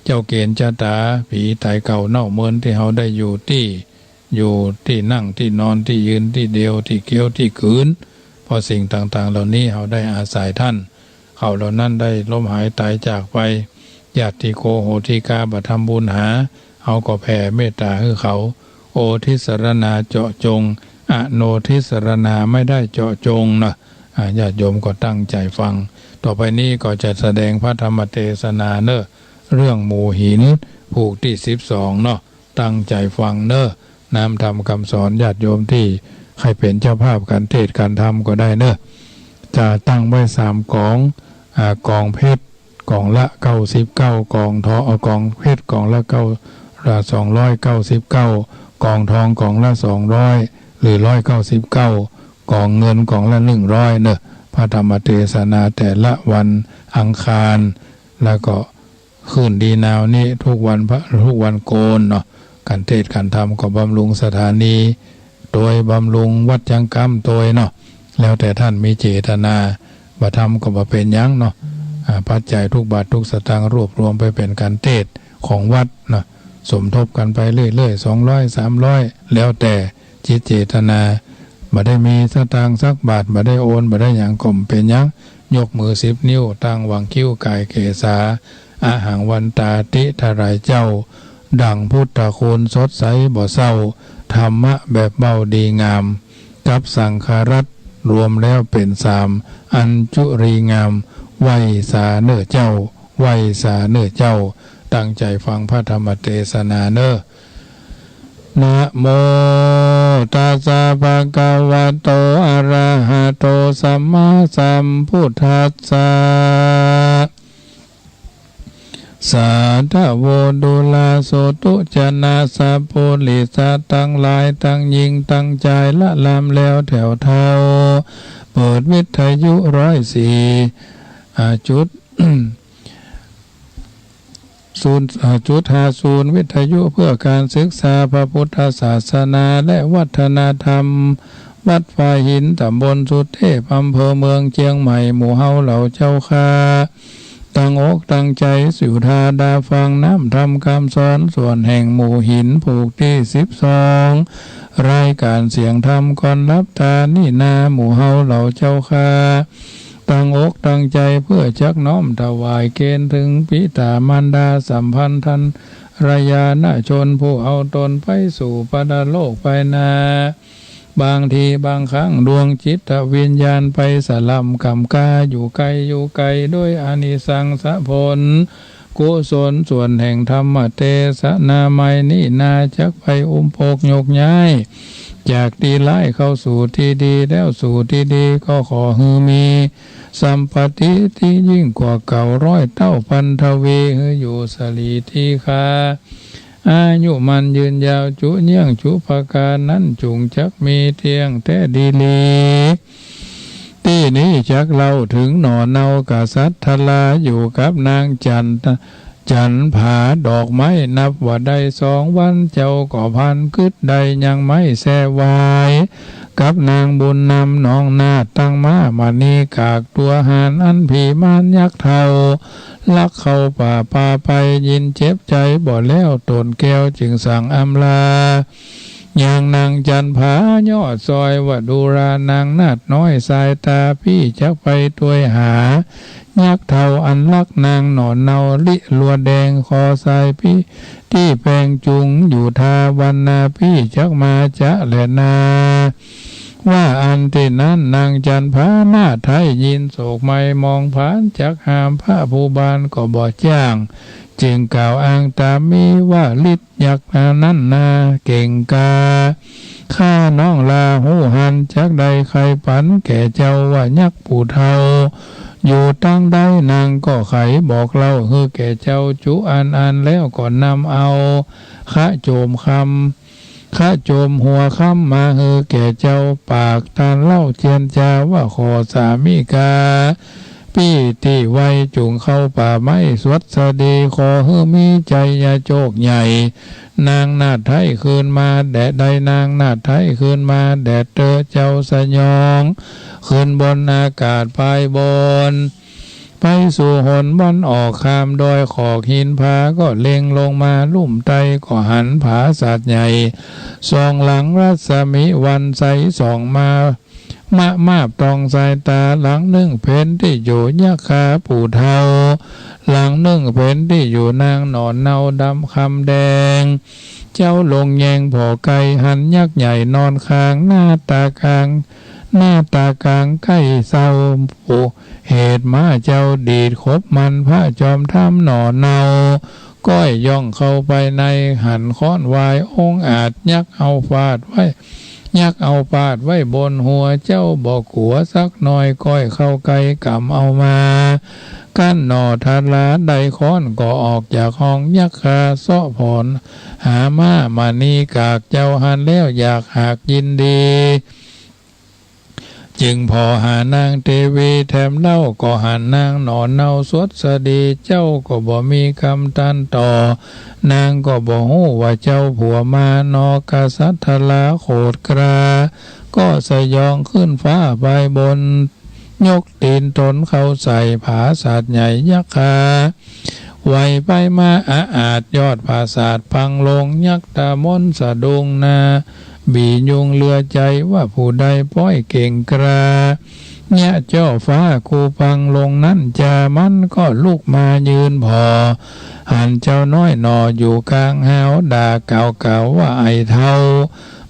เจ้าเกณฑ์ชะตา ผีต๋ายเก่าเน่าเมิน ตี้เฮาได้อยู่ตี้ อยู่ตี้นั่งตี้นอนตี้ยืนตี้เดียวตี้เกี้ยวตี้กืน เพราะสิ่งต่างๆ เหล่านี้เฮาได้อาศัยท่าน เขาเหล่านั้นได้ล้มหายต๋ายจากไป ญาติโกโหติกาบ่ทำบุญหา เฮาก็แผ่เมตตาหื้อเขา โอทิสรณาเจาะจง อโนทิสรณาไม่ได้เจาะจงนะ อ่า ญาติโยมก็ตั้งใจ๋ฟัง ต่อไปนี้ก็จะแสดงพระธรรมเตสนาเน่อ เรื่องหมู่หิน ผูกตี้สิบสองเนาะ ตั้งใจ๋ฟังเน่อ น้อมธรรมกำสอนญาติโยมตี้ใค่เป๋นเจ้าภาพก๋านเตสน์ก๋านธรรมก็ได้เน่อ จะตั้งไว้สามก๋อง อ่า ก๋องเพชรก๋องละเก้าสิบเก้า ก๋องทอง เอ่อ ก๋องเพชรก๋องละเก้า ละสองร้อยเก้าสิบเก้า ก๋องทองก๋องละสองร้อย หรือร้อยเก้าสิบเก้า ก๋องเงินก๋องละหนึ่งร้อยเน่อ พระธรรมเตสนาแต่ละวันอังคาร แล้วก็ คืนดีนาวนี้ทุกวันพระ ทุกวันโกนเนาะ ก๋านเตสน์ก๋านธรรมก็บำรุงสถานีโตย บำรุงวัดจังกำโตยเนาะ แล้วแต่ท่านมีเจตนา บ่ทำก็บ่เป๋นหยังเนาะ อ่า ปัจจัยทุกบาททุกสตางค์รวบรวมไปเป๋นก๋านเตสน์ของวัดเนาะ สมทบกั๋นไปเรื่อยๆ สองร้อย สามร้อย แล้วแต่จิตเจตนา บ่ได้มีสตางค์สักบาท บ่ได้โอน บ่ได้หยังก็บ่เป๋นหยัง ยกมือสิบนิ้ว ตั้งหว่างคิ้วก๋ายเกศา อะหังวันตาติ ถวายเจ้า ดั่งพุทธคุณสดใสบ่เศร้า ธรรมะแบบเบาดีงาม กับสังฆรัตน์รวมแล้วเป๋นสาม อัญจุลีงาม ไหว้สาเน่อเจ้า ไหว้สาเน่อเจ้า ตั้งใจ๋ฟังพระธรรมเตสนาเน่อ นะโมตัสสะ ภะคะวะโต อะระหะโต สัมมาสัมพุทธัสสะ สาธะโว ดูรา โสตุ จะนะ สัปปุริสะตังหลายตังญิงตังจาย ละลำแล้วแถวเฒ่า เปิดวิทยุร้อยสี่ อ่า จุด ศูนย์ อ่า จุดห้าศูนย์ วิทยุเพื่อการศึกษาพระพุทธศาสนาและวัฒนธรรม วัดฝายหิน ตำบลสุเทพ อำเภอเมืองเจียงใหม่ หมู่เฮาเหล่าเจ้าข้า ตั้งอกตั้งใจ๋สู่ทาดาฟังน้ำธรรมกำสอน ส่วนแห่งหมู่หินผูกตี้สิบสอง รายก๋านเสียงธรรมก่อนหลับต๋านี่นา หมู่เฮาเหล่าเจ้าข้า ตั้งอกตั้งใจ๋เพื่อจักน้อมถวายเกณฑ์เถิงปิต๋ามารดาสัมพันธรรยาญาติชนผู้เอาต๋นไปสู่ปรโลกภายหน้า บางทีบางครั้งดวงจิตวิญญาณไปสล่ำก๋ำก๋าอยู่ไกลอยู่ไก๋ โดยอานิสังสผล กุศลส่วนแห่งธรรมเตสนาใหม่นี้นา จักไปอุ้มโปกยกย้าย จากตี้ร้ายเข้าสู่ตี้ดี แล้วสู่ตี้ดี ก็ขอหื้อมีสัมปัตติตี้ยิ่งกว่าเก่าร้อยเต้าพันทวี หื้ออยู่สลีตี้คา อายุมั่นยืนยาวจุเยี่ยงจุประก๋านนั้น จุ่งจักมีเตี้ยงแต๊ดีหลี ตี้นี้จักเล่าเถิงหน่อเนา กษัตริย์ทราอยู่กับนางจัน จันผาดอกไม้นับว่าได้สองวัน เจ้าก็พลันกึ๊ดได้ยังไม้แส้วาย กับนางบุญนำน้องนาฏตั้งม้ามณีกากตั๋วหาญ อันผีมารยักษ์เฒ่าลักเข้าป่าปาไป ยินเจ็บใจ๋บ่แล้วต๋นแก้วจึงสั่งอำลา ยังนางจันผายอดซอยว่า ดูรา นางนาฏน้อย สายต๋าปี้จักไปตวยหา ยักษ์เฒ่าอันลักนางหน่อเนา ลิลัวแดงคอสายปี้ ตี้แปงจุงอยู่ทาวันนา ปี้จักมาจะแลนา ว่าอันตี้นั้น นางจันผานาฏไท้ยินโศกไหม้หมองผาน จักห้ามพระผู้บานก็บ่จ้าง จึงกล่าวอ้างต๋ามมีว่า ลิดยักษ์นั้นนาเก่งกล้า ข้าน้องลาฮู้หัน จักได้ใค่ปันแก่เจ้า ว่ายักษ์ผู้เฒ่าอยู่ตังใด นางก็ใค่บอกเล่าหื้อแก่เจ้าจุอันอัน แล้วก็นำเอาคะโจมคำ คะโจมหัวคำมาหื้อแก่เจ้า ปากตานเล่าเจียรจาว่า ขอสามิกา ปี้ตี้ไว จุ่งเข้าป่าไม้สวัสดี ขอหื้อมีชัยโจคใหญ่ นางนาฏไทยคืนมาแด่ ได้นางนาฏไทยคืนมาแด่เต๊อะ เจ้าสยองขึ้นบนอากาศไปบน ไปสู่หนวันออกข้ามดอยขอกหินผา ก็เล็งลงมาลุ่มใต้ ก็หันผาสัตว์ใหญ่ ส่องหลังรัศมีวันใสส่องมา มะมาบต้องสายตา หลังนึ่งเป๋นตี้อยู่ยักษ์ขาผู้เฒ่า หลังนึ่งเป๋นตี้อยู่นางหน่อเนาดำคำแดง เจ้าลงแยงผ่อไกล หันยักษ์ใหญ่นอนข้าง หน้าต๋ากาง หน้าต๋ากางใก้เศร้า ปุเหตุมาเจ้าดีดขบมัน พระจอมธรรมหน่อเนา ก้อยย่องเข้าไปใน หันค้อนวายองอาจ ยักษ์เอาฟาดไว้ ยักษ์เอาฟาดไว้บนหัว เจ้าบ่กั๋วสักหน่อย ก้อยเข้าใก้ก๋ำเอามา กั้นหน่อทารา ได้ค้อนก็ออกจากห้อง ยักษ์ขาเซาะผ่อน หาม้ามณีกาก เจ้าหันแล้วอยากหากยินดี จึงผ่อหานางเตวีแถมเล่า ก็หันนางหน่อเนาสวัสดี เจ้าก็บ่มีกำตันต่อ นางก็บ่ฮู้ว่าเจ้าผัวมา หน่อกษัตริย์ทาราโขดกรา ก็สยองขึ้นฟ้าไปบน ยกตี๋นตนเข้าใส่ผาสัตว์ใหญ่ยักษ์ขา ไหวไปมาอาอาจ ยอดผาสาทพังลง ยักษ์ต๋ามนสะดุ้งหน้า บียุงเลือใจ๋ว่า ผู้ใดป๊อยเก่งกล้า เยียะจ้อฟ้ากู้พังลงนั้นจา มันก็ลุกมายืนผ่อ หันเจ้าน้อยหน่ออยู่กางฮาว ด่ากล่าวกล่าวว่า ไอ้เฒ่า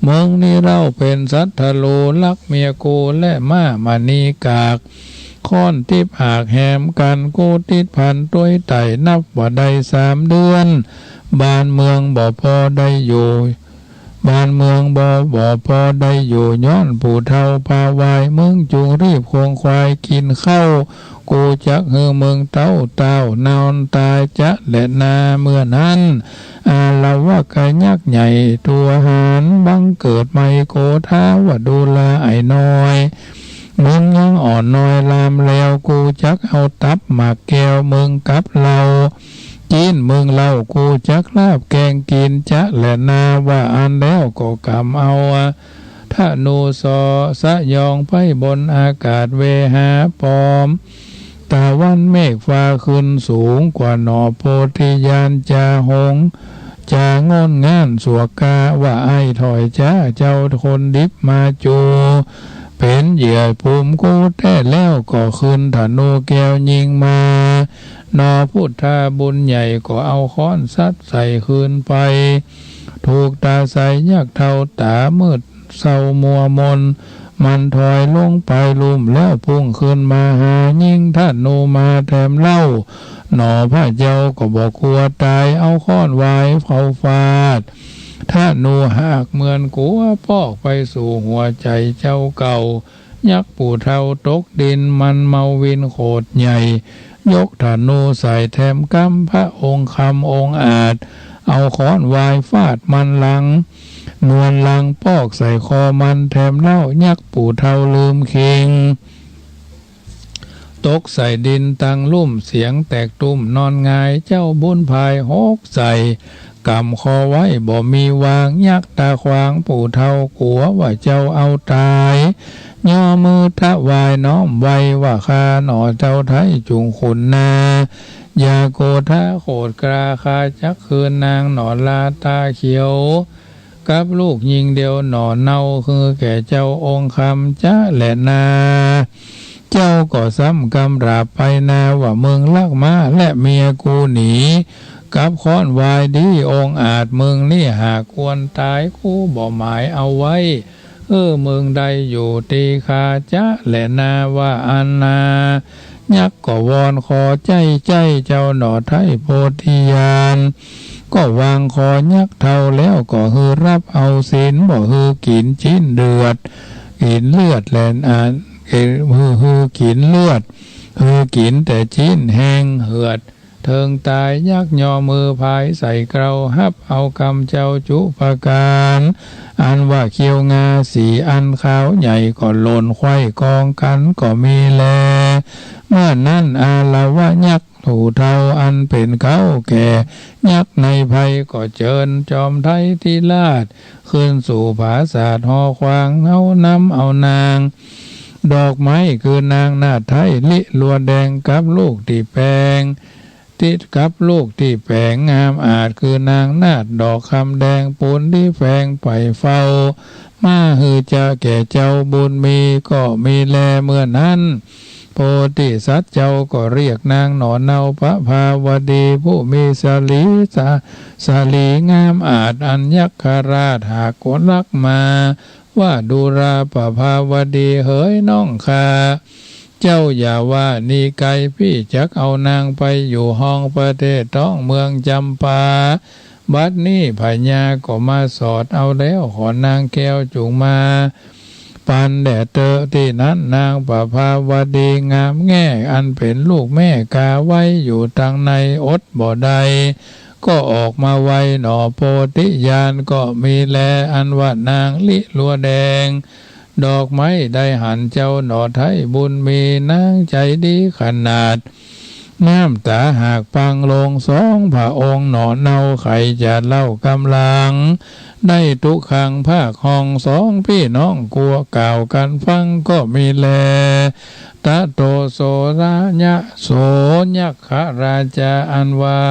มึงนี้เล่าเป๋นศัตรู ลักเมียกูและม้ามณีกาก ค้อนติ๊บหากแหมกั๋น กูติดพันตวยไต่ นับว่าได้สามเดือน บ้านเมืองบ่ปอได้อยู่ บ้านเมืองบ่ บ่ปอได้อยู่ ย้อนผู้เฒ่าพาวาย มึงจุ่งรีบขงขวายกิ๋นข้าว กูจักหื้อมึงเต๊าเต้านอนต๋ายจะแลนา เมื่อนั้น อาละวะกะยักษ์ใหญ่ตั๋วหาญ บังเกิดใหม่โกธาว่า ดูราไอ้น้อย มึงยังอ่อนน้อยลามแลว กูจักเอาตับหมากแก้วมึงกับเหล้า จี๋นมึงเล่า กูจักลาบแกงกิ๋นจะแลนา ว่าอั้นแล้วก็ก๋ำเอาธนูสอสยองไปบนอากาศ เวหาปอม ตะวันเมฆฟ้าขึ้นสูงกว่าหน่อโพธิญาณ จาหง จางนง่านสวกกา ว่าไอ้ถอยจ้า เจ้าคนดิบมาจู เป๋นเหยื่อภูมิกูแต๊แล้ว ก็คืนธนูแก้วยิงมา หน่อพุทธาบุญใหญ่ ก็เอาค้อนสัตว์ใส่คืนไป ถูกต๋าใสยักษ์เฒ่าต๋ามืด เศร้ามัวมน มันถอยลงไปลุ่มแล้ว พุ่งขึ้นมาหา ยิงธนูมาแถมเล่า หน่อพระเจ้าก็บ่กั๋วต๋าย เอาค้อนวายเข้าฟาด ธนูหักเหมือนกั๋ว ปอกไปสู่หัวใจ๋เจ้าเก่า ยักษ์ผู้เฒ่าตกดิน มันเมาวินโขดใหญ่ ยกธนูใส่แถมกำ พระองค์คำองอาจ เอาค้อนวายฟาดมันหลัง นวลหลังปอกใส่คอมันแถมเล่า ยักษ์ผู้เฒ่าลืมคิง ตกใส่ดินตังลุ่ม เสียงแตกตุ้มนอนหงาย เจ้าบุญภายหกใส่ ก๋ำคอไว้บ่มีวาง ยักษ์ต๋าขวางผู้เฒ่ากั๋ว ว่าเจ้าเอาต๋าย ย่อมือถวายน้อมไหว้ ว่าข้าหน่อเจ้าไทยจุ่งขุนนา อย่าโกธาโขดกล้า ข้าจักคืนนางหน่อลาต๋าเขียว กับลูกญิงเดียวหน่อเนา หื้อแก่เจ้าองค์คำจะแลนา เจ้าก็ซ้ำกำราบไปนา ว่ามึงลักม้าและเมียกูหนี กับค้อนวายดีองอาจ มึงนี่หากควรต๋าย กูบ่หมายเอาไว้ เออ มึงได้อยู่ตี้ข้าจะแลนา ว่าอั้นนา ยักษ์ก็วอนขอใจ๊ ใจ๊เจ้าหน่อไทยโพธิญาณ ก็วางคอยักษ์เทาแล้วก็หื้อฮับเอาศีล บ่หื้อกิ๋นจิ๊นเลือด กิ๋นเลือดแล อ่า หื้อ หื้อกิ๋นเลือด หื้อกิ๋นแต่จิ๊นแห้งเหือด เถิงต๋ายยักษ์ยอมหื้อผายใส่เกลา ฮับเอากำเจ้าจุประก๋าน อันว่าเขี้ยวงาสี่อันขาวใหญ่ ก็หล่นไขว้กองกั๋นก็มีแล เมื่อนั้นอาละวะยักษ์ ถูเทาอันเป๋นเก๊าแก่ยักษ์ในภัย ก็เจิญจอมไท้ทิราช ขึ้นสู่ผาสาทหอขวาง เฮานำเอานางดอกไม้ คือนางนาฏไท้ลิลัวแดง กับลูกตี้แป๋ง ติดกับลูกตี้แป๋งงามอาจ คือนางนาฏดอกคำแดง ปูนตี้แป๋งไปเฝ้า มาหื้อจะแก่เจ้าบุญมี ก็มีแลเมื่อนั้น โพธิสัตว์เจ้าก็เรียกนางหน่อเนาประภาวดี ผู้มีสรีสะ สรีงามอาจ อันยักขราชหากลักมา ว่าดูราประภาวดีเหยน้องข้า เจ้าอย่าว่านีไก๋ พี่จักเอานางไปอยู่ฮองประเทศท้องเมืองจำปา บัดนี้พญาก็มาสอดเอาแล้ว ขอนางแก้วจุ่งมา ปันแด่เต๊อะ ตี้นั้นนางประภาวดีงามแง่ อันเป๋นลูกแม่กาไว้อยู่ตังในอดบ่ได้ ก็ออกมาไวหน่อโพธิญาณ ก็มีแลอันว่านางลิลัวแดง ดอกไม้ได้หันเจ้าหน่อไท้บุญมี นางใจ๋ดีขนาด น้ำต๋าหากปังลงสองพระองค์หน่อเนา ใค่จะเล่ากำลัง ได้ตุ๊กขังภาคฮอง สองปี้น้องกั๋วกล่าวกั๋นฟังก็มีแล ตะโตโสระยะโสยักขราชา อันว่า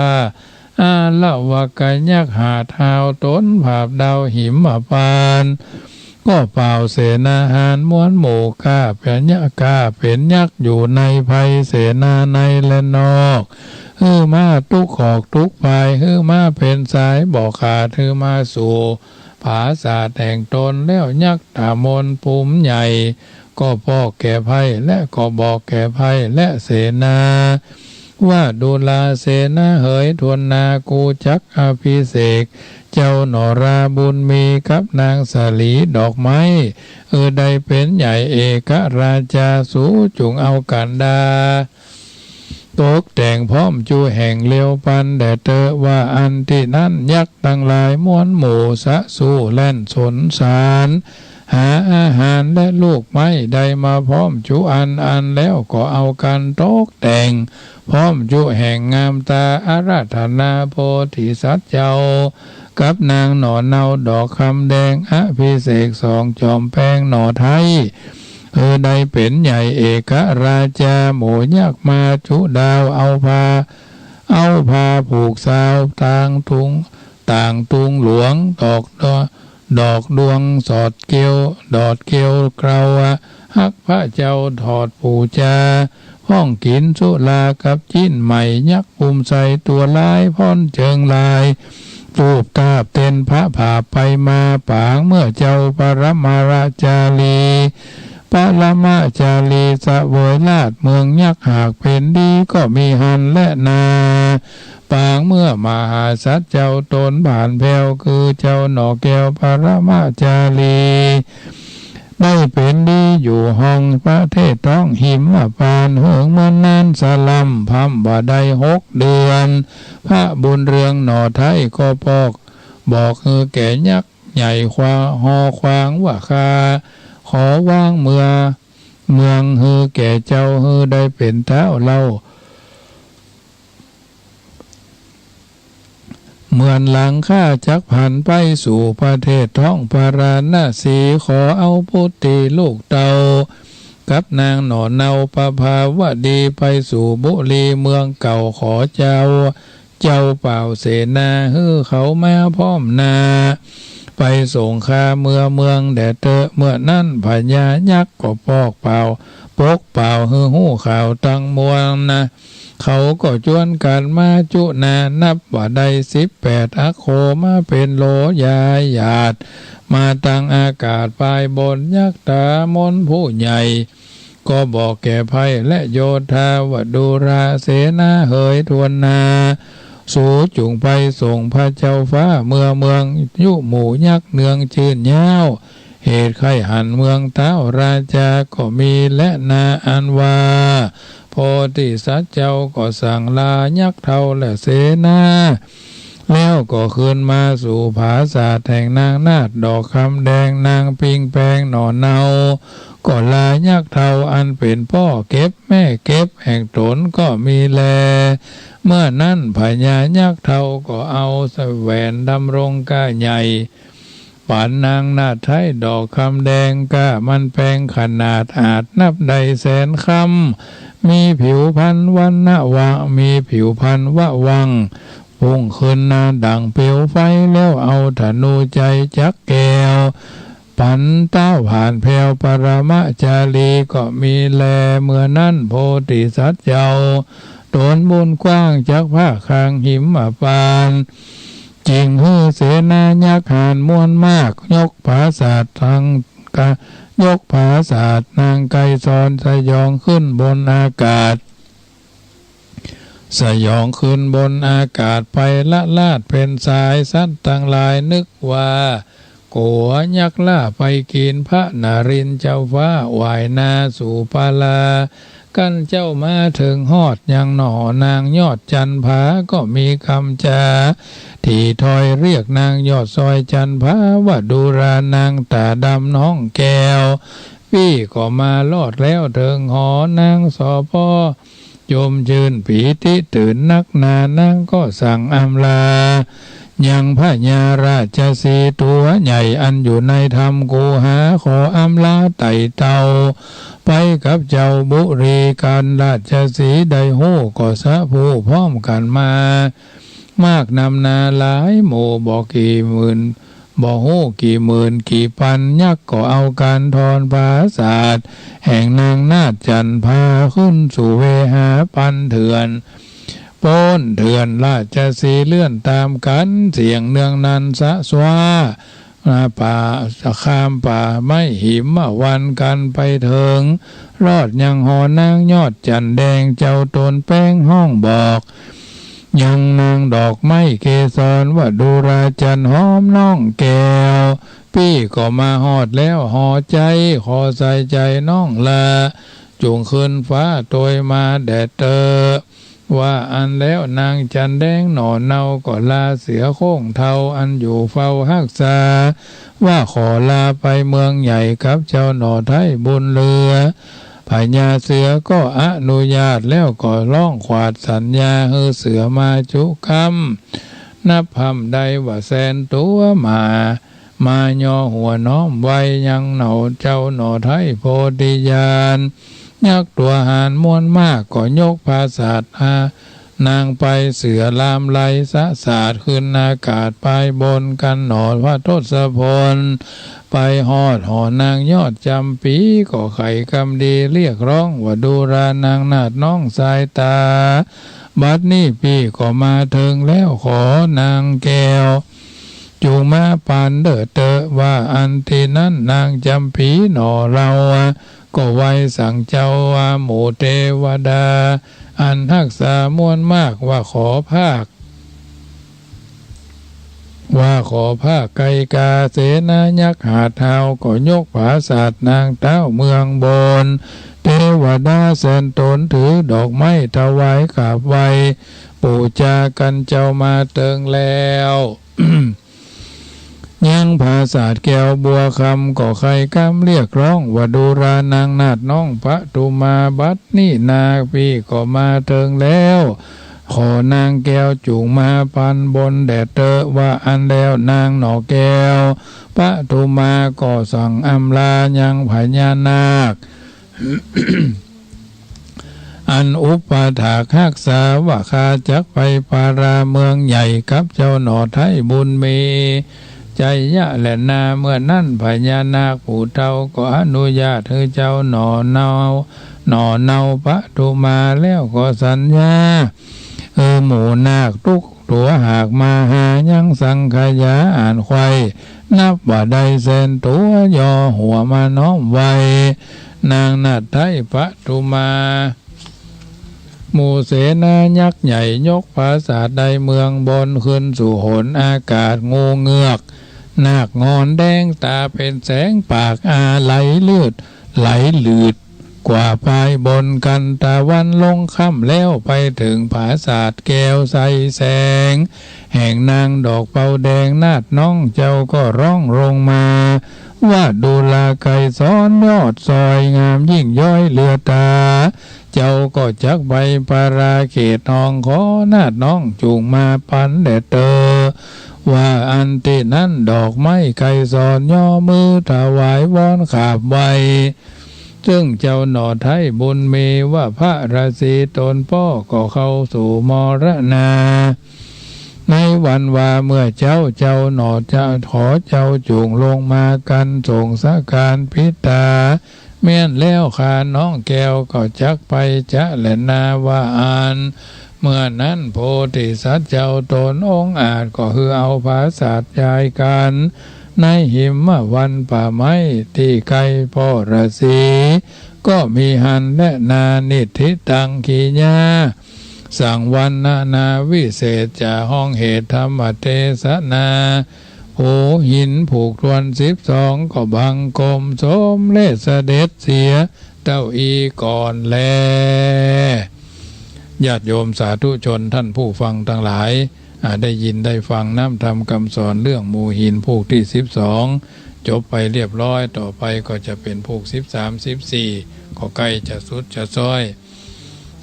อาละวะกะยักษ์หาดฮาวต๋นผาบดาวหิมพานต์ ก็เป่าเสนาหารมวลหมู่ ก้าเป๋นยักษ์ ก้าเป๋นยักษ์อยู่ในภัย เสนาในและนอก หื้อมาตุ๊กขอกตุ๊กภาย หื้อมาเป๋นสายบ่ขาด หื้อมาสู่ผาสาทแห่งต๋นแล้ว ยักษ์ตะมนต์ปุมใหญ่ ก็ปอกแก่ภัย และก็บอกแก่ภัย และเสนา ว่าดูราเสนาเหย ทวนนากูจักอภิเษก เจ้าหน่อราบุญมีกับนางสาลีดอกไม้ เออ ได้เป๋นใหญ่เอกราชา สูจุ่งเอากั๋นดา ตกแต่งพร้อมจุแห่งเร็วปันแด่เต๊อะ ว่าอั้น ตี้นั้นยักษ์ตังหลายมวลหมู่สะสู้แล่นสนสาร หาอาหารและลูกไม้ได้มาพร้อมจุอัน อันแล้วก็เอากั๋นตกแต่งพร้อมจุแห่งงามตา อาราธนาโพธิสัตว์เจ้า กับนางหน่อเนาดอกคำแดง อภิเษกสองจอมแปงหน่อไท้ เออ ได้เป๋นใหญ่เอกราชา หมู่ยักษ์มาจุดาว เอาผ้า เอาผ้าผูกซาวตางตุง ต่างตุงหลวง ดอกดอ ดอกดวงสอดเกลียว ดอดเกลียวเกลา ฮักพระเจ้าถอดปู๋จา พ่องกิ๋นสุรากับจิ๊นใหม่ ยักษ์อุ้มใส่ตั๋วลาย พ่อนเจิงลาย ตูบตาบเต้นพระผาบไปมา ป๋างเมื่อเจ้าปรมาจารี ปรมาจารีเสวยราชเมืองยักษ์ หากเป๋นดีก็มีหั้นแลนา ป๋างเมื่อมหาสัตว์เจ้าต๋นผานแผ้ว คือเจ้าหน่อแก้วปรมาจารี ได้เป๋นดีอยู่ฮองประเทศท้องหิมพานต์ เหิงเมินนานสะล่ำ พร่ำบ่ได้หกเดือน พระบุญเรืองหน่อไท้ก็บอก บอกหื้อแก่ยักษ์ใหญ่ควา ฮอขวางว่า ข้าขอวางเมือง เมืองหื้อแก่เจ้า หื้อได้เป๋นท้าวเล่า เมื่อนหลังข้าจักผันไปสู่ประเทศท้องพาราณสี ขอเอาปุตตีลูกเต้า กับนางหน่อเนาประภาวดี ไปสู่บุรีเมืองเก่า ขอเจ้า เจ้าเป่าเสนาหื้อเขามาพร้อมหน้า ไปส่งข้าเมือเมืองแด่เต๊อะ เมื่อนั้นพญายักษ์ก็ปอกเป่า ปกเป่าหื้อฮู้ข่าวตังมวลนา เขาก็จวนกั๋นมาจุนา นับว่าได้สิบแปดอัคโค มาเป๋นโหลยายาด มาตังอากาศปายบน ยักษ์ต๋ามนผู้ใหญ่ ก็บอกแก่ไพร่และโยธาว่า ดูราเสนาเหย ทวนนา สูจุ่งไปส่งพระเจ้าฟ้าเมือง เมืองยุหมู่ยักษ์เนืองจื้นยาว เหตุใค่หันเมืองต๊าวราจาก็มีแลนา อันว่า โพธิสัตว์เจ้าก็สั่งลายักษ์เฒ่าและเสนา แล้วก็คืนมาสู่ผาสาทแห่งนางนาฏดอกคำแดง นางปิงแปงหน่อเนา ก็ลายักษ์เฒ่าอันเป๋นป้อเก็บแม่เก็บแห่งต๋นก็มีแล เมื่อนั้นพญายักษ์เฒ่าก็เอาแสวงดำรงก้าใหญ่ ปันนางนาฏไท้ดอกคำแดง ก้ามันแปงขนาดอาจนับได้แสนคำ มีผิวพรรณวรรณวะ มีผิวพรรณวะวัง พุ่งขึ้นหน้าดั่งเปลวไฟ แล้วเอาธนูชัยจักรแก้ว ปันต๊าวผ่านแผวปรมาจารีก็มีแล เมื่อนั้นโพธิสัตว์เจ้า ต๋นบุญกว้างจักผ้าคางหิมพานต์ จึ่งหื้อเสนายักษ์หาญมวลมาก ยกผาสาทตังกะ ยกผาสาทนางไกรสรสยองขึ้นบนอากาศ สยองขึ้นบนอากาศไปละลาดเป๋นสาย สัตว์ตังหลายนึกว่า กั๋วยักษ์ล่าไปกิ๋น พระนรินทร์เจ้าฟ้าหว่ายนาสู่ปาลา กันเจ้ามาเถิงฮอดยังหน่อนางยอดจันทร์ผา ก็มีกำจา ตี้ถ้อยเรียกนางยอดซอยจันทร์ผา ว่าดูรานางต๋าดำน้องแก้ว ปี้ก็มารอดแล้วเถิงหอนางสอปอ จมจื้นปีติตื่นนักหนา นางก็สั่งอำลา ยังพญาราชสีห์ตั๋วใหญ่ อันอยู่ในถ้ำกูหา ขออำลาไต่เต้า ไปกับเจ้าบุรี กันราชสีห์ได้ฮู้ก็สะพู้พร้อมกั๋นมา มากนำนาหลายหมู่บ่กี่หมื่น บ่ฮู้กี่หมื่นกี่ปัน ยักษ์ก็เอาก๋านทอนผาสาทแห่งนางนาฏจันทร์ผา ขึ้นสู่เวหาปันเถื่อน ป๊นเถื่อนราชสีห์เลื่อนต๋ามกั๋น เสี้ยงเนืองนันสะซ้วา ป่า ข้ามป่าไม้หิมวันกั๋นไปเถิง รอดยังหอนางยอดจันทร์แดง เจ้าต๋นแป้งฮ้องบอก ยังนางดอกไม้เกสร ว่าดูราจันทร์หอมน้องแก้ว ปี้ก็มาฮอดแล้วหอใจ๋ ขอใส่ใจ๋น้องลา จุ่งขึ้นฟ้าโตยมาแด่เต๊อะ ว่าอั้นแล้วนางจันทร์แดงหน่อเนาก็ลาเสือโคร่งเฒ่า อันอยู่เฝ้าฮักษา ว่าขอลาไปเมืองใหญ่กับเจ้าหน่อไท้บุญเหลือ พญาเสือก็อนุญาต แล้วก็ฮ้องขวาดสัญญา หื้อเสือมาจุกำ นับพร่ำได้ว่าแสนตั๋วหมา มาย่อหัวน้อมไหว้ยังหน่อเจ้าหน่อไท้โพธิญาณ ยักษ์ตั๋วหาญมวลมากก็ยกผาสาทหานางไป เสือลามไล่สะสาดขึ้นอากาศไปบน กันหน่อพระทศพล ไปฮอดหอนางยอดจำปี ก็ใค่กำดีเรียกฮ้องว่า ดูรานางนาฏน้องสายต๋า บัดนี้ปี้ก็มาเถิงแล้ว ขอนางแก้ว จุ่งมาปันเต๊อะเต๊อะ ว่าอั้น ตี้นั้นนางจำปีหน่อเนา ก็ไหว้สั่งเจ้าว่า หมู่เตวดา อันฮักษามวลมาก ว่าขอภาค ว่าขอภาคไกลกา เสนายักษ์หาดฮาว ก็ยกผาสาทนางต๊าวเมืองบน เตวดาแสนต๋นถือดอกไม้ถวายกราบไหว้ ปู๋จากันเจ้ามาเถิงแล้ว ยังผาสาทแก้วบัวคำ ก็ใค่กำเรียกฮ้องว่า ดูรานางนาฏน้องปทุมา บัดนี้นาปี้ก็มาเถิงแล้ว ขอนางแก้วจุ่งมาปันบนแด่เต๊อะ ว่าอั้นแล้วนางหน่อแก้วปทุมาก็สั่งอำลายังพญานาค อันอุปถากฮักษา ว่าข้าจักไปปาลาเมืองใหญ่กับเจ้าหน่อไท้บุญมี ชัยยะแลนา เมื่อนั้นพญานาคผู้เฒ่าก็อนุญาตหื้อเจ้าหน่อเนา หน่อเนาปทุมา แล้วก็สัญญา เออ หมู่นาคตุ๊กตั๋วหากมาหายังสังขยาอ่านใคว่ นับว่าได้แสนตั๋ว ย่อหัวมาน้อมไหว้นางนาฏไท้ปทุมา หมู่เสนายักษ์ใหญ่ยกปราสาทในเมืองบนขึ้นสู่หนอากาศ งูเงือกนาคงอนแดงต๋าเป๋นแสง ปากอาไหลลืดไหลหลืดกว่าปายบน กันตะวันลงค่ำแล้วไปเถิงปราสาทแก้วใสแสง แห่งนางดอกเปาแดง นาฏน้องเจ้าก็ฮ้องลงมา ว่าดูราไกรสรยอดสอย งามยิ่งย้อยเหลือต๋า เจ้าก็จักไปประเขตห้องขอ นาฏน้องจุ่งมาปั๋นแด่เตอ ว่าอั้นตี้นั้นดอกไม้ไกรสรย่อมือถวายวอนขาบไหว้ ซึ่งเจ้าหน่อไท้บุญมี ว่าพระราศีตนป้อก็เข้าสู่มรณา ในวันวาเมื่อเจ๊า เจ้าหน่อจะขอเจ้าจุ่งลงมากัน ส่งสการปิตา แม่นแล้วข้าน้องแก้วก็จักไปจะแลนา ว่าอั้น เมื่อนั้นโพธิสัตว์เจ้าต๋นองอาจก็หื้อเอาปราสาทยายกั๋น ในหิมวันป่าไม้ตี้ใก้ป้อราศี ก็มีหั้นแลนา นิฏฐิตัง กิริยา สังวรรณนาวิเศษจา ฮ้องเหตุธรรมเตสนา ภูหินผูกถ้วนสิบสอง ก็บังคมสมเร็จเสด็จเสียเต้าอี้ก่อนแล ญาติโยมสาธุชนท่านผู้ฟังตังหลาย อ่า ได้ยินได้ฟังน้ำธรรมคำสอนเรื่องหมู่หินผูกตี้สิบสอง จบไปเรียบร้อย ต่อไปก็จะเป๋นผูกสิบสาม สิบสี่ ก็ใก้จะสุดจะซ้อย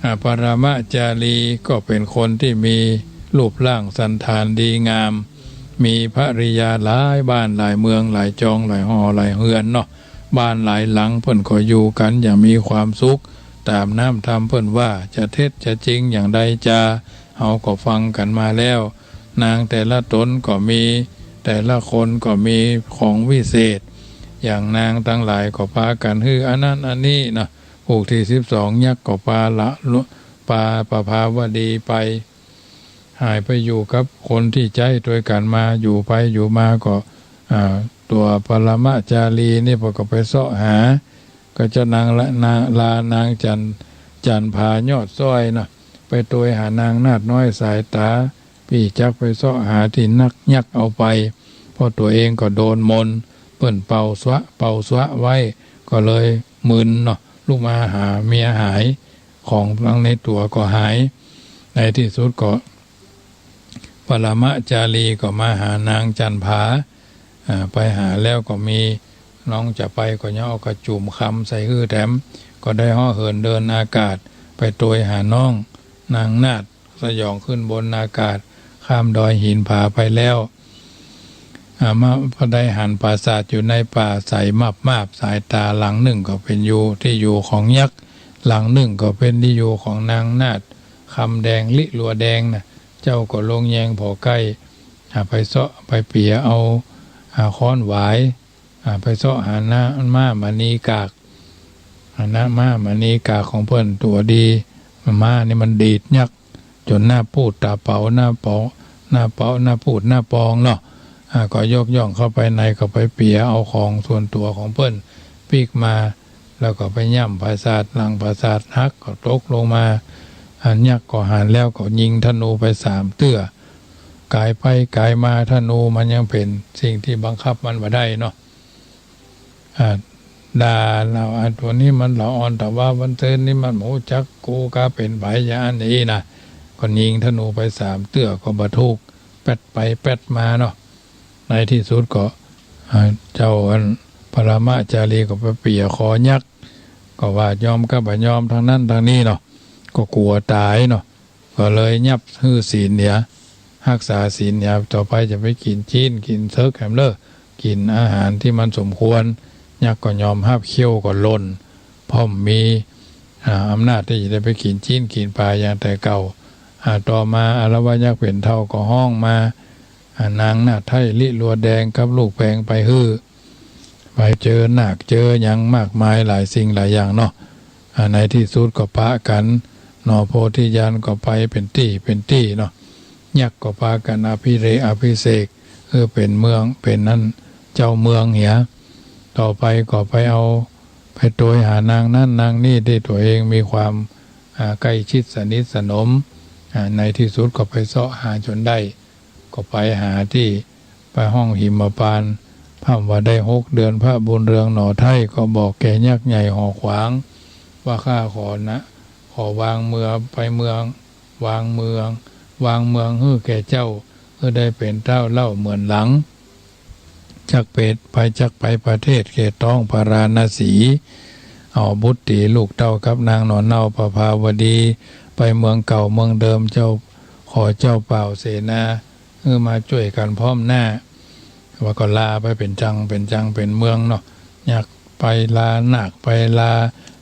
อ่า ปรมาจารีก็เป๋นคนตี้มีรูปร่างสัณฐานดีงาม มีภริยาหลายบ้านหลายเมือง หลายจองหลายหอหลายเฮือนเนาะ บ้านหลายหลังเปิ้นก็อยู่กั๋นอย่างมีความสุข ต๋ามน้ำธรรมเปิ้นว่า จะเท็จจะจริงอย่างใดจา เฮาก็ฟังกั๋นมาแล้ว นางแต่ละต๋นก็มี แต่ละคนก็มีของวิเศษ อย่างนางตังหลายก็ปากั๋นหื้ออันนั้นอันนี้เนาะ ผูกตี้สิบสอง ยักษ์ก็ปาละ ปาประภาวดีไป หายไปอยู่กับคนตี้ใจ๊ตวยกั๋นมา อยู่ไปอยู่มาก็ อ่า ตั๋วปรมาจารีนี่เปิ้นก็ไปเซาะหา ก็จะนางละ นาง ลานางจัน จันผายอดซ้อยเนาะ ไปตวยหานางนาฏน้อยสายต๋า ปี้จักไปเซาะหาตี้นักยักษ์เอาไป เพราะตั๋วเองก็โดนมนต์ เปิ้นเป่าสวะ เป่าสวะไว้ ก็เลยมึนเนาะ ลุกมาหาเมียหาย ของตังในตั๋วก็หาย ในตี้สุดก็ ปรมาจารีก็มาหานางจันผา อ่า ไปหาแล้วก็มีน้องจะไปก็ยังเอากระจุ่มคำใส่หื้อแถม ก็ได้เหาะเหินเดินอากาศ ไปตวยหาน้องนางนาฏ สยองขึ้นบนอากาศ ข้ามดอยหินผาไปแล้ว อ่า มา พอได้หันปราสาทอยู่ในป่าใสมาบๆ สายต๋า หลังนึ่งก็เป๋นอยู่ ตี้อยู่ของยักษ์ หลังนึ่งก็เป๋นตี้อยู่ของนางนาฏคำแดง ลิลัวแดงน่ะ เจ้าก็ลงแยงผ่อใก้ อ่า ไปเซาะไปเปียเอา อ่า ค้อนหวาย อ่า ไปเซาะหาหน้าม้ามณีกาก หาหน้าม้ามณีกากของเปิ้นตั๋วดี ม้านี่มันดีดยักษ์ จ๋นหน้าปูดต๋าเป๋า หน้าเป๋า หน้าเป๋า หน้าปูดหน้าปองเนาะ อ่า ก็ยกย่องเข้าไปใน ก็ไปเปียเอาของส่วนตั๋วของเปิ้น ปิ๊กมา แล้วก็ไปย่ำปราสาท หลังปราสาทหัก ก็ตกลงมา อันยักษ์ก็หันแล้วก็ยิงธนูไปสามเตื้อ ก๋ายไปก๋ายมา ธนูมันยังเป๋นสิ่งตี้บังคับมันบ่ได้เนาะ อ่า ด่าเฮา อ่า ตั๋วนี้มันละอ่อน แต่ว่าวันซืนนี้มันบ่ฮู้จักกูกาเป๋นใผ อย่างอั้นอย่างอี้นะ ก็ยิงธนูไปสามเตื้อก็บ่ถูก แป๊ดไปแป๊ดมาเนาะ ในตี้สุดก็ อ่า เจ้าอันปรมาจารีก็ไปเปียคอยักษ์ ก็ว่ายอมกับบ่ยอม ตังนั้นตังนี้เนาะ ก็กั๋วต๋ายเนาะ ก็เลยยับหื้อศีลเหีย ฮักษาศีลเหีย ต่อไปจะไปกิ๋นจี๊นกิ๋นเสิกแหมเล่อ กิ๋นอาหารตี้มันสมควร ยักษ์ก็ยอมฮับ เขี้ยวก็หล่น พ่อมมี อ่า อำนาจตี้จะได้ไปกิ๋นจี๊นกิ๋นป๋าอย่างแต่เก่า อ่า ต่อมาอาละวะยักษ์เป๋นเฒ่าก็ฮ้องมา อ่า นางนาฏไท้ลิลัวแดงกับลูกแปงไปหื้อ ไปเจอนาคเจอหยังมากมายหลายสิ่งหลายอย่างเนาะ อ่า ในตี้สุดก็ปะกั๋น หน่อโพธิญาณก็ไปเป๋นตี้เป๋นตี้เนาะ ยักษ์ก็ปากั๋นอภิเรกอภิเษก เออ เป๋นเมือง เป๋นนั่น เจ้าเมืองเหีย ต่อไปก็ไปเอา ไปตวยหานางนั้นนางนี้ตี้ตั๋วเองมีความ อ่า ใก้ชิดสนิทสนม อ่า ในตี้สุดก็ไปเซาะหาจ๋นได้ ก็ไปหาตี้ ไปห้องหิมพานต์ พร่ำว่าได้หกเดือน พระบุญเรืองหน่อไท้ ก็บอกแก่ยักษ์ใหญ่หอขวาง ว่าข้าขอนะ ขอวางเมือง ไปเมือง วางเมือง วางเมืองหื้อแก่เจ้า หื้อได้เป๋นเต้าเล่าเหมือนหลัง จักไป ไป จักไปประเทศเขตท้องพาราณสี เอาบุตรีลูกเต้ากับนางหน่อเน่าประภาวดี ไปเมืองเก่าเมืองเดิม เจ้า ขอเจ้าบ่าวเสนา หื้อมาจ้วยกั๋นพร้อมหน้า ว่าก็ลาไปเป๋นจัง เป๋นจัง เป๋นเมืองเนาะ ยักษ์ไปลานาค ไปลา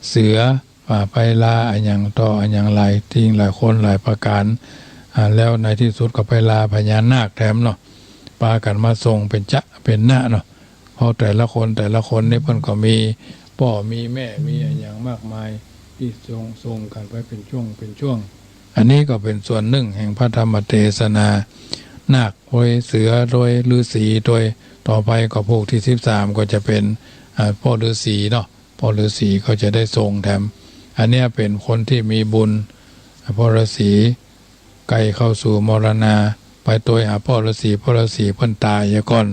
เสือ ว่าไปลาอะหยังต่ออะหยังหลายสิ่งหลายคนหลายประก๋าน อ่า แล้วในตี้สุดก็ไปลาพญานาคแถมเนาะ ปากั๋นมาส่งเป๋นจ๊ะเป๋นนะเนาะ เพราะแต่ละคนแต่ละคนนี่เปิ้นก็มีป้อมีแม่มีอะหยังมากมาย ตี้ส่ง ส่งกั๋นไปเป๋นจ้วงเป๋นจ้วง อันนี้ก็เป๋นส่วนนึ่งแห่งพระธรรมเตสนา นาคโตย เสือโตย ฤๅษีโตย ต่อไปก็พวกตี้สิบสามก็จะเป๋น อ่า ป้อฤๅษีเนาะ ป้อฤๅษีก็จะได้ส่งแถม อันเนี้ยเป๋นคนตี้มีบุญ ป้อฤๅษีใก้เข้าสู่มรณา ไปโตยหาป้อฤๅษี ป้อฤๅษีเปิ้นต๋ายเสียก่อน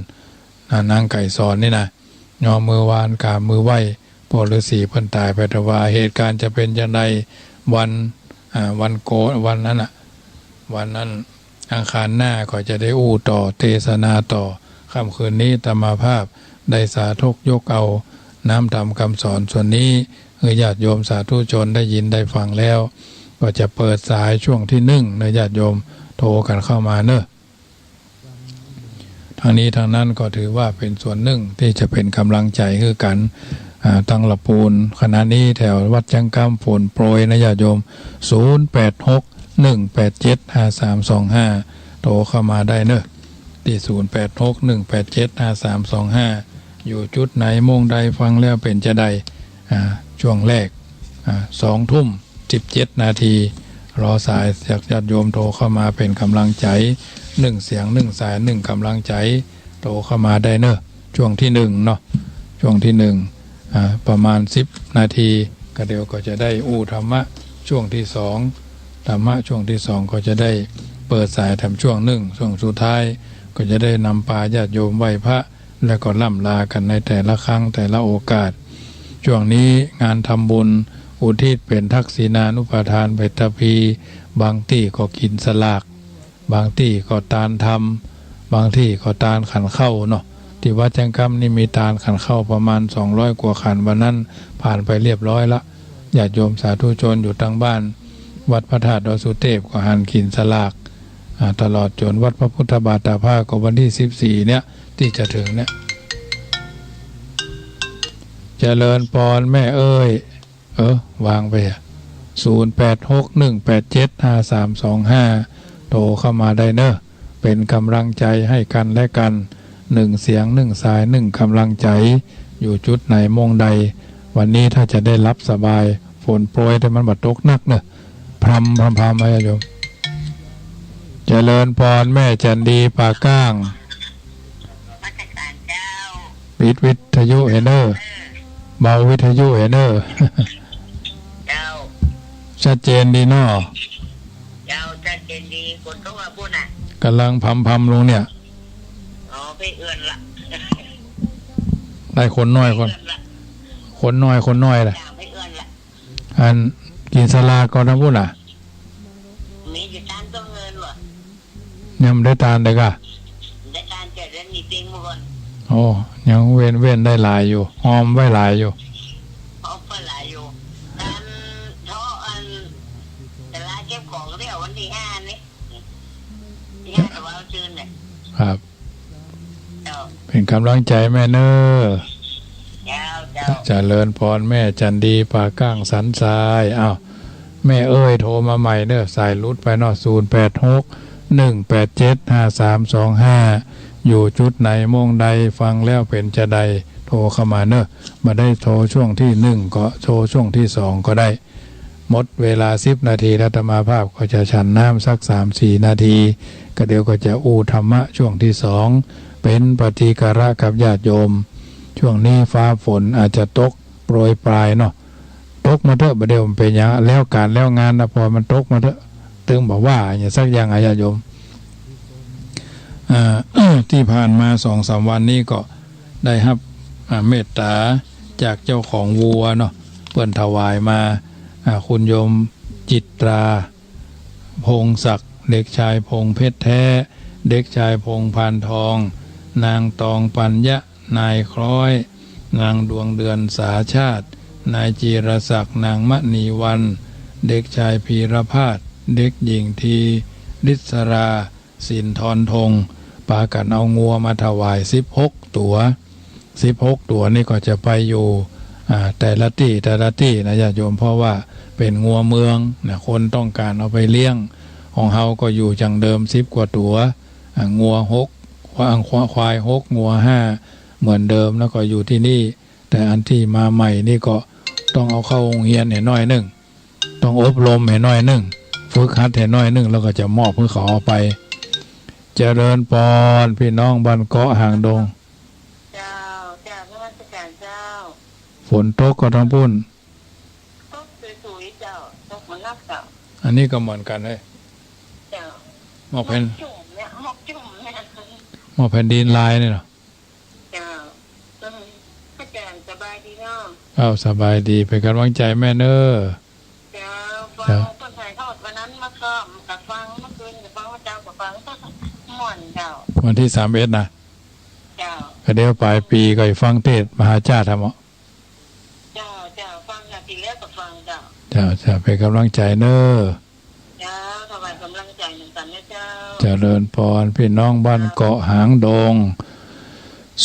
นะ นางไกรสรนี่นะ ยอมมือวานกราบมือไหว้ ป้อฤๅษีเปิ้นต๋ายไป แต่ว่าเหตุก๋ารณ์จะเป๋นจังใด วัน อ่า วันโกน วันนั้นน่ะ วันนั้นอังคารหน้าก็จะได้อู้ต่อ เตสนาต่อ ค่ำคืนนี้อาตมาภาพได้สาธกยกเอาน้ำธรรมคำสอนส่วนนี้ หื้อญาติโยมสาธุชนได้ยินได้ฟังแล้ว ก็จะเปิดสายจ้วงตี้นึ่งเนาะ ญาติโยมโทรกั๋นเข้ามาเนาะ ทั้งนี้ทั้งนั้นก็ถือว่าเป๋นส่วนนึ่งตี้จะเป๋นก๋ำลังใจ๋หื้อกั๋น อ่า ตังละปูน ขณะนี้แถววัดจังกำฝนโปรยนะญาติโยม ศูนย์แปดหก หนึ่งแปดเจ็ด ห้าสามสองห้า โทรเข้ามาได้เนาะ ตี้ ศูนย์แปดหก หนึ่งแปดเจ็ด ห้าสามสองห้า อยู่จุดไหนโมงใด ฟังแล้วเป๋นจาใด อ่า จ้วงแรก อ่า สองทุ่มสิบเจ็ดนาที รอสายจากญาติโยมโทรเข้ามาเป๋นก๋ำลังใจ๋ นึ่งเสียง นึ่งสาย นึ่งก๋ำลังใจ๋ โทรเข้ามาได้เนาะ จ้วงตี้นึ่งเนาะ จ้วงตี้นึ่ง อ่า ประมาณสิบนาที ก็เดี๋ยวก็จะได้อู้ธรรมะจ้วงตี้สอง ธรรมะจ้วงตี้สองก็จะได้เปิดสายแถมจ้วงนึ่ง จ้วงสุดท้ายก็จะได้นำปาญาติโยมไหว้พระ แล้วก็ร่ำลากั๋นในแต่ละครั้งแต่ละโอกาส จ้วงนี้งานทำบุญอุทิศเป๋นทักษิณานุปทานเปตภี บางตี้ก็กิ๋นสลาก บางตี้ก็ตานธรรม บางตี้ก็ตานขันข้าวเนาะ ตี้วัดจังกำนี่มีตานขันข้าวประมาณสองร้อยกว่าขัน วันนั้นผ่านไปเรียบร้อยละ ญาติโยมสาธุชนอยู่ตังบ้าน วัดพระธาตุดอยสุเทพก็หันกิ๋นสลาก อ่า ตลอดจ๋นวัดพระพุทธบาทตากผ้าก็วันตี้สิบสี่เนี่ย ตี้จะเถิงเนี่ย เจริญปอนแม่เอ้ย เออ วางไปอะ ศูนย์แปดหก หนึ่งแปดเจ็ด ห้าสามสองห้า โทรเข้ามาได้เนาะ เป๋นก๋ำลังใจ๋หื้อกั๋นและกั๋น นึ่งเสียง นึ่งสาย นึ่งก๋ำลังใจ๋ อยู่จุดไหนโมงใด วันนี้ถ้าจะได้หลับสบาย ฝนโปรยแต่มันบ่ตกนักเนาะ พรำพรำพรำ ญาติโยม เจริญปอนแม่จันดีป่าก้าง นมัสก๋านเจ้า ปิดวิทยุหื้อเน่อ เบาวิทยุหื้อเน่อ เจ้า ชัดเจนดีเนาะ เจ้า ชัดเจนดี ฝนตกอ่ะปุ้นน่ะ ก๋ำลังพรำพรำลงเนี่ย อ๋อ ไปเอื้อนละ ได้คนน้อยคน เอื้อนละ คนน้อยคนน้อยแหละ จ้า ไปเอื้อนละ อันกิ๋นสลากก่อนนะปุ้นน่ะ มีอยู่ตานต้องเงินว่ะ ยังบ่ได้ตานเลยก่ะ ได้ตานแต่เดือนนี้เต็งมาก่อน โอ้ ยังเว้น เว้นได้หลายอยู่ ออมไว้หลายอยู่ ออมไว้หลายอยู่ ตานเทาะอัน ตลาดเก็บของเดี๋ยววันตี้ห้านี่ ตี้ห้าตะวันจืนเนี่ย ครับ เจ้า เป๋นก๋ำลังใจ๋แม่เน่อ เจ้า เจ้า เจริญปอนแม่จันดีป่าก้างสันทราย อ้าว แม่เอ้ยโทรมาใหม่เน่อ สายหลุดไปเนาะ ศูนย์แปดหก หนึ่งแปดเจ็ด ห้าสามสองห้า อยู่จุดไหนโมงใด ฟังแล้วเป๋นจาใด โทรเข้ามาเน่อ บ่ได้โทรจ้วงตี้นึ่งก็โทรจ้วงตี้สองก็ได้ หมดเวลาสิบนาที อาตมาภาพก็จะฉันน้ำสักสามสี่นาที ก็เดี๋ยวก็จะอู้ธรรมะจ้วงตี้สอง เป๋นปฏิการะกับญาติโยม จ้วงนี้ฟ้าฝนอาจจะตกโปรยปรายเนาะ ตกมาเต๊อะ บ่าเดี่ยวมันเป๋นหยัง แล้วก๋านแล้วงานนะ ปล่อยมันตกมาเต๊อะ ตึงบ่ว่าหยังสักอย่างอะ ญาติโยม อ่า ตี้ผ่านมาสองสามวันนี้ก็ได้ฮับ อ่า เมตต๋าจากเจ้าของวัวเนาะ เปิ้นถวายมา อ่า คุณโยมจิตรา พงศักดิ์ เด็กชายพงษ์เพชรแท้ เด็กชายพงษ์พานทอง นางตองปัญญะ นายคล้อย นางดวงเดือนสาชาติ นายจีรศักดิ์ นางมณีวรรณ เด็กชายพีรภาส เด็กหญิงธีริศรา สินทรทง ปากั๋นเอางัวมาถวายสิบหกตั๋ว สิบหกตั๋วนี่ก็จะไปอยู่ อ่า แต่ละตี้ แต่ละตี้นะญาติโยม เพราะว่าเป๋นงัวเมืองนะ คนต้องก๋านเอาไปเลี้ยง ของเฮาก็อยู่จั่งเดิมสิบกว่าตั๋ว อ่า งัวหก ควาย ควายหก งัวห้า เหมือนเดิม แล้วก็อยู่ตี้นี่ แต่อันตี้มาใหม่นี่ก็ต้องเอาเข้าโฮงเฮียนเหียหน้อยนึ่ง ต้องอบรมเหียหน้อยนึ่ง ฝึกหัดเหียหน้อยนึ่ง แล้วก็จะมอบหื้อเขาเอาไป เจริญปอน ปี้น้องบ้านเกาะหางดง เจ้า เจ้า นมัสก๋านเจ้า ฝนตกก่อตางปุ้น ตกสุยๆ เจ้า ตกบ่หนักเจ้า อันนี้ก็เหมือนกั๋นเฮ้ย เจ้า หมอกแผ่น หมอกจุ่มเนี่ย หมอกจุ่มเนี่ย หมอกแผ่นดินลายนี่เนาะ เจ้า อืม อาจ๋ารย์สบายดีเนาะ เอ้า สบายดี เป๋นก๋ำลังใจ๋แม่เน่อ เจ้า ฟัง เจ้า เปิ้นถ่ายทอดวันนั้นมาก็ ก็ฟัง เมื่อคืนก็ฟัง เมื่อเจ๊าก็ฟัง ม่วนเจ้า วันตี้สามเอ็ดนะ เจ้า ก็เดี๋ยวป๋ายปี๋ก็ฟังเตสน์มหาชาติแหม เจ้า เจ้า ฟังอาทิตย์แล้วก็ฟังเจ้า เจ้า เจ้า เป๋นก๋ำลังใจ๋เน่อ เจ้า ถวายก๋ำลังใจ๋เหมือนกั๋นนะเจ้า เจริญปอน ปี้น้องบ้านเกาะหางดง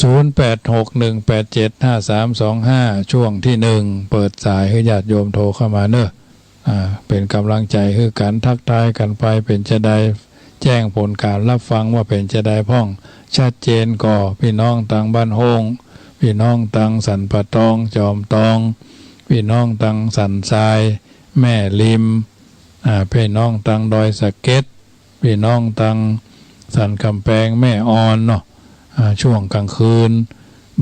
ศูนย์แปดหกหนึ่งแปดเจ็ดห้าสามสองห้า ช่วงตี้นึ่ง เปิดสายหื้อญาติโยมโทรเข้ามาเน่อ อ่า เป๋นก๋ำลังใจ๋หื้อกั๋น ทักทายกั๋นไป เป๋นจาใด แจ้งผลก๋านฮับฟังว่าเป๋นจาใดพ่อง ชัดเจนก่อ ปี้น้องตางบ้านโฮ่ง ปี้น้องตางสันป่าตอง จอมตอง ปี้น้องตางสันทราย แม่ริม อ่า ปี้น้องตางดอยสะเก็ด ปี้น้องตางสันก๋ำแปง แม่อ่อนเนาะ อ่า ช่วงก๋างคืน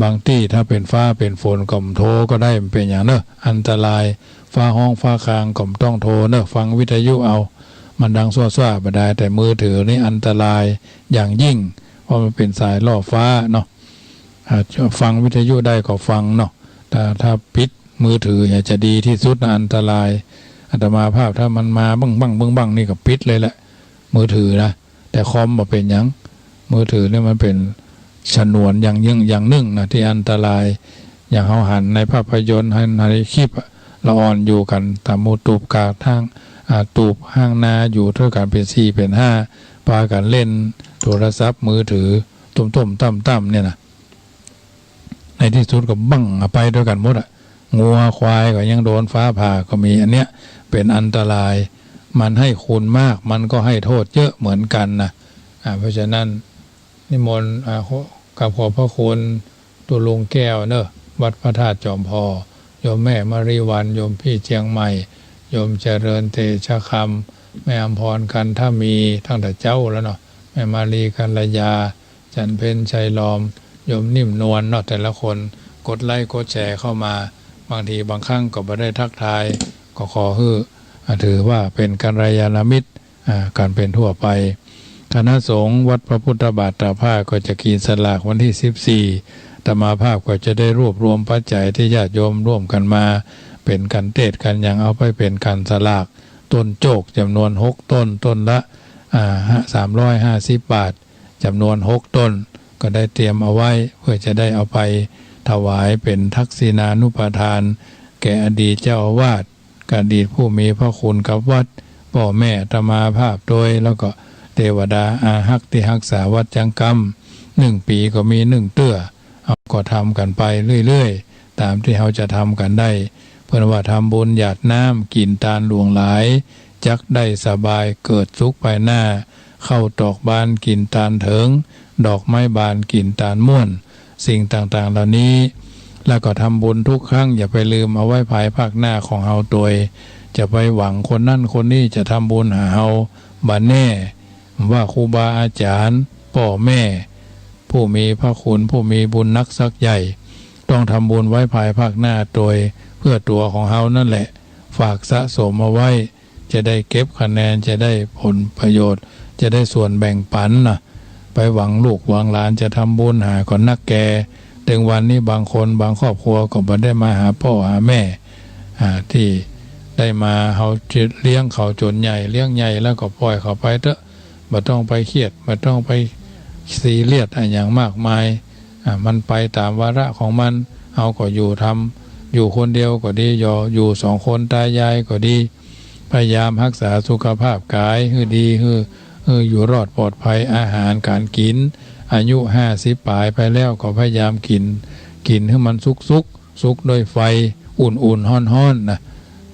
บางตี้ถ้าเป๋นฟ้าเป๋นฝนก็บ่โทรก็ได้ บ่เป๋นหยังเน่อ อันตราย ฟ้าฮ้องฟ้าคางก็บ่ต้องโทรเน่อ ฟังวิทยุเอา มันดังซั่วๆ บ่ได้ แต่มือถือนี่อันตรายอย่างยิ่ง เพราะมันเป๋นสายล่อฟ้าเนาะ อ่า ฟังวิทยุได้ก็ฟังเนาะ ถ้า ถ้าปิดมือถือเนี่ยจะดีตี้สุดนะ อันตราย อาตมาภาพถ้ามันมาบึ้งบั้งบึ้งบั้งนี่ก็ปิดเลยแหละ มือถือนะ แต่คอมบ่เป๋นหยัง มือถือนี่มันเป๋นฉนวนอย่างยิ่งอย่างนึ่งนะ ตี้อันตราย อย่างเฮาหันในภาพยนตร์ หันในคลิปอะ ละอ่อนอยู่กั๋น ต๋ามหมู่ตูบก๋าตาง อ่า ตูบห้างนาอยู่ตวยกั๋นเป๋นสี่เป๋นห้า ปากั๋นเล่นโทรศัพท์มือถือ ตุ้มๆ ต้ำๆ เนี่ยนะ ในตี้สุดก็บั้งไปตวยกั๋นหมดอะ งัวควายก็ยังโดนฟ้าผ่าก็มี อันเนี้ยเป๋นอันตราย มันให้คุณมาก มันก็ให้โทษเยอะเหมือนกั๋นนะ อ่า เพราะฉะนั้นนิมนต์ อ่า ขอ กราบขอบพระคุณ ตุ๊ลุงแก้วเน่อ วัดพระธาตุจอมพอ โยมแม่มารีวรรณ โยมปี้เจียงใหม่ โยมเจริญเตชะคำ แม่อำพร กันทมี ตั้งแต่เจ๊าแล้วเนาะ แม่มาลี กัลยา จันเพ็ญ ชัยลอม โยมนิ่มนวลเนาะ แต่ละคนกดไลก์กดแชร์เข้ามา บางทีบางครั้งก็บ่ได้ทักทาย ก็ขอหื้อ อ่า ถือว่าเป๋นกัลยาณมิตร อ่า กั๋นเป๋นทั่วไป คณะสงฆ์วัดพระพุทธบาทตากผ้าก็จะกรี๊ดสลากวันตี้สิบสี่ อาตมาภาพก็จะได้รวบรวมปัจจัยตี้ญาติโยมร่วมกั๋นมา เป๋นกั๋นเตสน์กั๋นหยัง เอาไปเป๋นกั๋นสลากต้นโจ๊กจ๋ำนวนหกต้น ต้นละ อ่า ห้า สามร้อยห้าสิบบาท จ๋ำนวนหกต้น ก็ได้เตรียมเอาไว้ เปื้อจะได้เอาไปถวายเป๋นทักษิณานุปทาน แก่อดีตเจ้าอาวาส อดีตผู้มีพระคุณกับวัด ป้อแม่อาตมาภาพตวย แล้วก็เตวดาอาฮักษ์ตี้ฮักษาวัดจั๊งกำ นึ่งปี๋ก็มีนึ่งเตื้อ เฮาก็ทำกั๋นไปเรื่อยๆ ต๋ามตี้เฮาจะทำกั๋นได้ เปิ้นว่าทำบุญหยาดน้ำ กลิ่นตาลหลวงหลาย จักได้สบายเกิดสุขภายหน้า ข้าวตอกบานกลิ่นตาลเถิง ดอกไม้บานกลิ่นตาลม่วน สิ่งต่างๆ เหล่านี้ แล้วก็ทำบุญทุกครั้ง อย่าไปลืมเอาไว้ภายภาคหน้าของเฮาตวย จะไปหวังคนนั้นคนนี้จะทำบุญหาเฮา บ่แน่ ว่าครูบาอาจ๋ารย์ ป้อแม่ ผู้มีพระคุณ ผู้มีบุญนักสักใหญ่ ต้องทำบุญไว้ภายภาคหน้า โดยเพื่อตั๋วของเฮานั่นแหละ ฝากสะสมเอาไว้ จะได้เก็บคะแนน จะได้ผลประโยชน์ จะได้ส่วนแบ่งปันนะ ไปหวังลูกหวังหลานจะทำบุญหาก็นักแก่ เถิงวันนี้บางคนบางครอบครัวก็บ่ได้มาหาป้อหาแม่ อ่า ตี้ได้มา เฮาจะเลี้ยงเขาจ๋นใหญ่ เลี้ยงใหญ่แล้วก็ป่อยเขาไปเต๊อะ บ่ต้องไปเครียด บ่ต้องไปซีเรียสอะหยังมากมาย อ่า มันไปต๋ามวาระของมัน เฮาก็อยู่ทำ อยู่คนเดียวก็ดี อยู่ อยู่สองคนตายายก็ดี พยายามฮักษาสุขภาพก๋ายหื้อดี หื้อ หื้ออยู่รอดปลอดภัย อาหารก๋านกิ๋น อายุห้าสิบป๋ายไปแล้วก็พยายามกิ๋น กิ๋นหื้อมันสุกๆ สุกด้วยไฟ อุ่นๆ ฮ้อนๆ นะ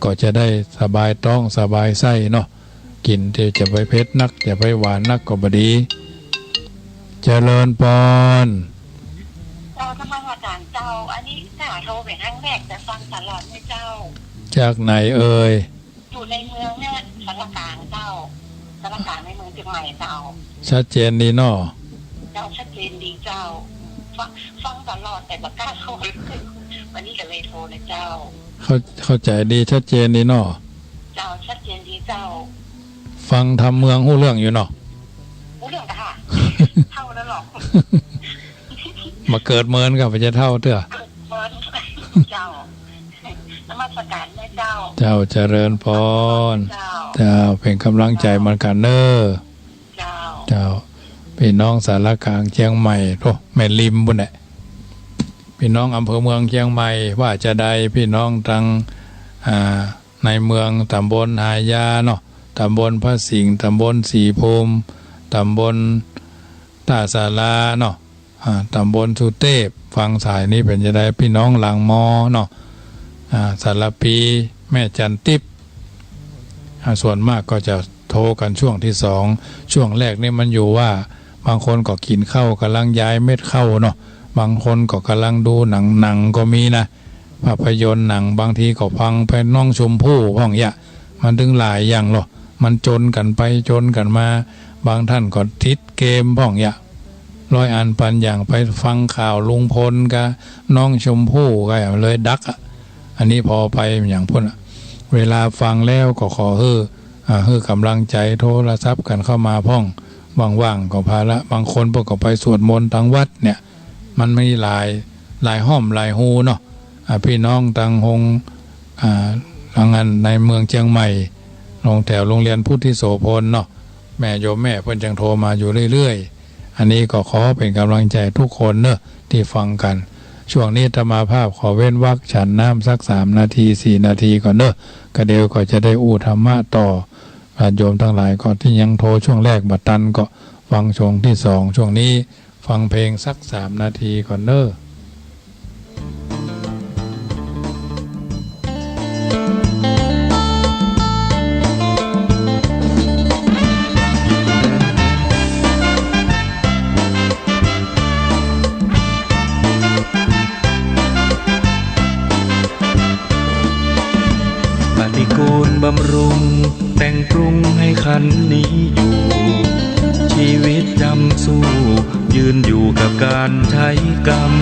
ก็จะได้สบายต๊องสบายไส้เนาะ กิ๋นตี้จะไปเผ็ดนัก จะไปหวานนักก็บ่ดี เจริญปอน เจ้า นมัสก๋านเจ้า อันนี้จ๋าโทรไปครั้งแรก แต่ฟังตลอดเลยเจ้า จากไหนเอ่ย อยู่ในเมืองเนี่ย สารกลางเจ้า สารกลางในเมืองเจียงใหม่เจ้า ชัดเจนดีเนาะ เจ้า ชัดเจนดีเจ้า ฟัง ฟังตลอดแต่บ่กล้าโทร วันนี้ก็เลยโทรนะเจ้า เข้า เข้าใจ๋ดี ชัดเจนดีเนาะ เจ้า ชัดเจนดีเจ้า ฟังธรรมเมืองฮู้เรื่องอยู่เนาะ ฮู้เรื่องกะค่ะ เฒ่าแล้วหรอ บ่าเกิดเมินก็บ่าจะเฒ่าเตื้อ เกิดเมิน เจ้า นมัสก๋านนะเจ้า เจ้า เจริญปอน เจ้า เจ้า เป๋นก๋ำลังใจ๋เหมือนกั๋นเน้อ เจ้า เจ้า ปี้น้องสารกลางเจียงใหม่ โอ้ แม่ริมปู้นแหละ ปี้น้องอำเภอเมืองเจียงใหม่ ว่าจะใด ปี้น้องตัง อ่า ในเมือง ต๋ำบลหายาเนาะ ต๋ำบลพระสิงห์ ต๋ำบลศรีภูมิ ต๋ำบลต้าสาราเนาะ อ่า ต๋ำบลสุเตพ ฟังสายนี้เป๋นจะใด ปี้น้องหลังมอเนาะ อ่า สารภี แม่จันติ๊บ อ่า ส่วนมากก็จะโทรกั๋นช่วงตี้สอง ช่วงแรกนี่มันอยู่ว่า บางคนก็กิ๋นข้าว ก๋ำลังย้ายเม็ดข้าวเนาะ บางคนก็ก๋ำลังดูหนัง หนังก็มีนะ ภาพยนตร์หนัง บางทีก็ฟังไปน้องชมพู่พ่องเยียะ มันตึงหลายอย่างเนาะ มันจนกั๋นไปจนกั๋นมา บางต้านก็ติดเกมพ่องเยียะ ร้อยอันปันอย่าง ไปฟังข่าวลุงพลกับน้องชมพู่ก็เลยดักอะ อันนี้ผ่อไปอย่างปู้นอะ เวลาฟังแล้วก็ขอหื้อ อ่า หื้อก๋ำลังใจ๋ โทรศัพท์กั๋นเข้ามาพ่อง ว่างๆ ก็พาละ บางคนเปิ้นก็ไปสวดมนต์ตังวัดเนี่ย มันมีหลาย หลายฮ่อมหลายฮูเนาะ อ่า ปี้น้องตังโฮง อ่า ตังอันในเมืองเจียงใหม่ โฮงแถวโฮงเฮียนพุทธิโสภณเนาะ แม่โยมแม่เปิ้นจังโทรมาอยู่เรื่อยๆ อันนี้ก็ขอเป๋นก๋ำลังใจ๋กู้คนเน้อตี้ฟังกั๋น ช่วงนี้อาตมาภาพขอเว้นวรรคฉันน้ำสักสามนาทีสี่นาทีก่อนเน้อ ก็เดี๋ยวก็จะได้อู้ธรรมะต่อ ญาติโยมตังหลายก็ตี้ยังโทรช่วงแรกบ่ตันก็ฟังช่วงตี้สอง ช่วงนี้ฟังเพลงสักสามนาทีก่อนเน้อ ปฏิกูลบำรุง แต่งปรุงให้ขันนี้อยู่ ชีวิตจำสู้ ยืนอยู่กับการใช้กรรม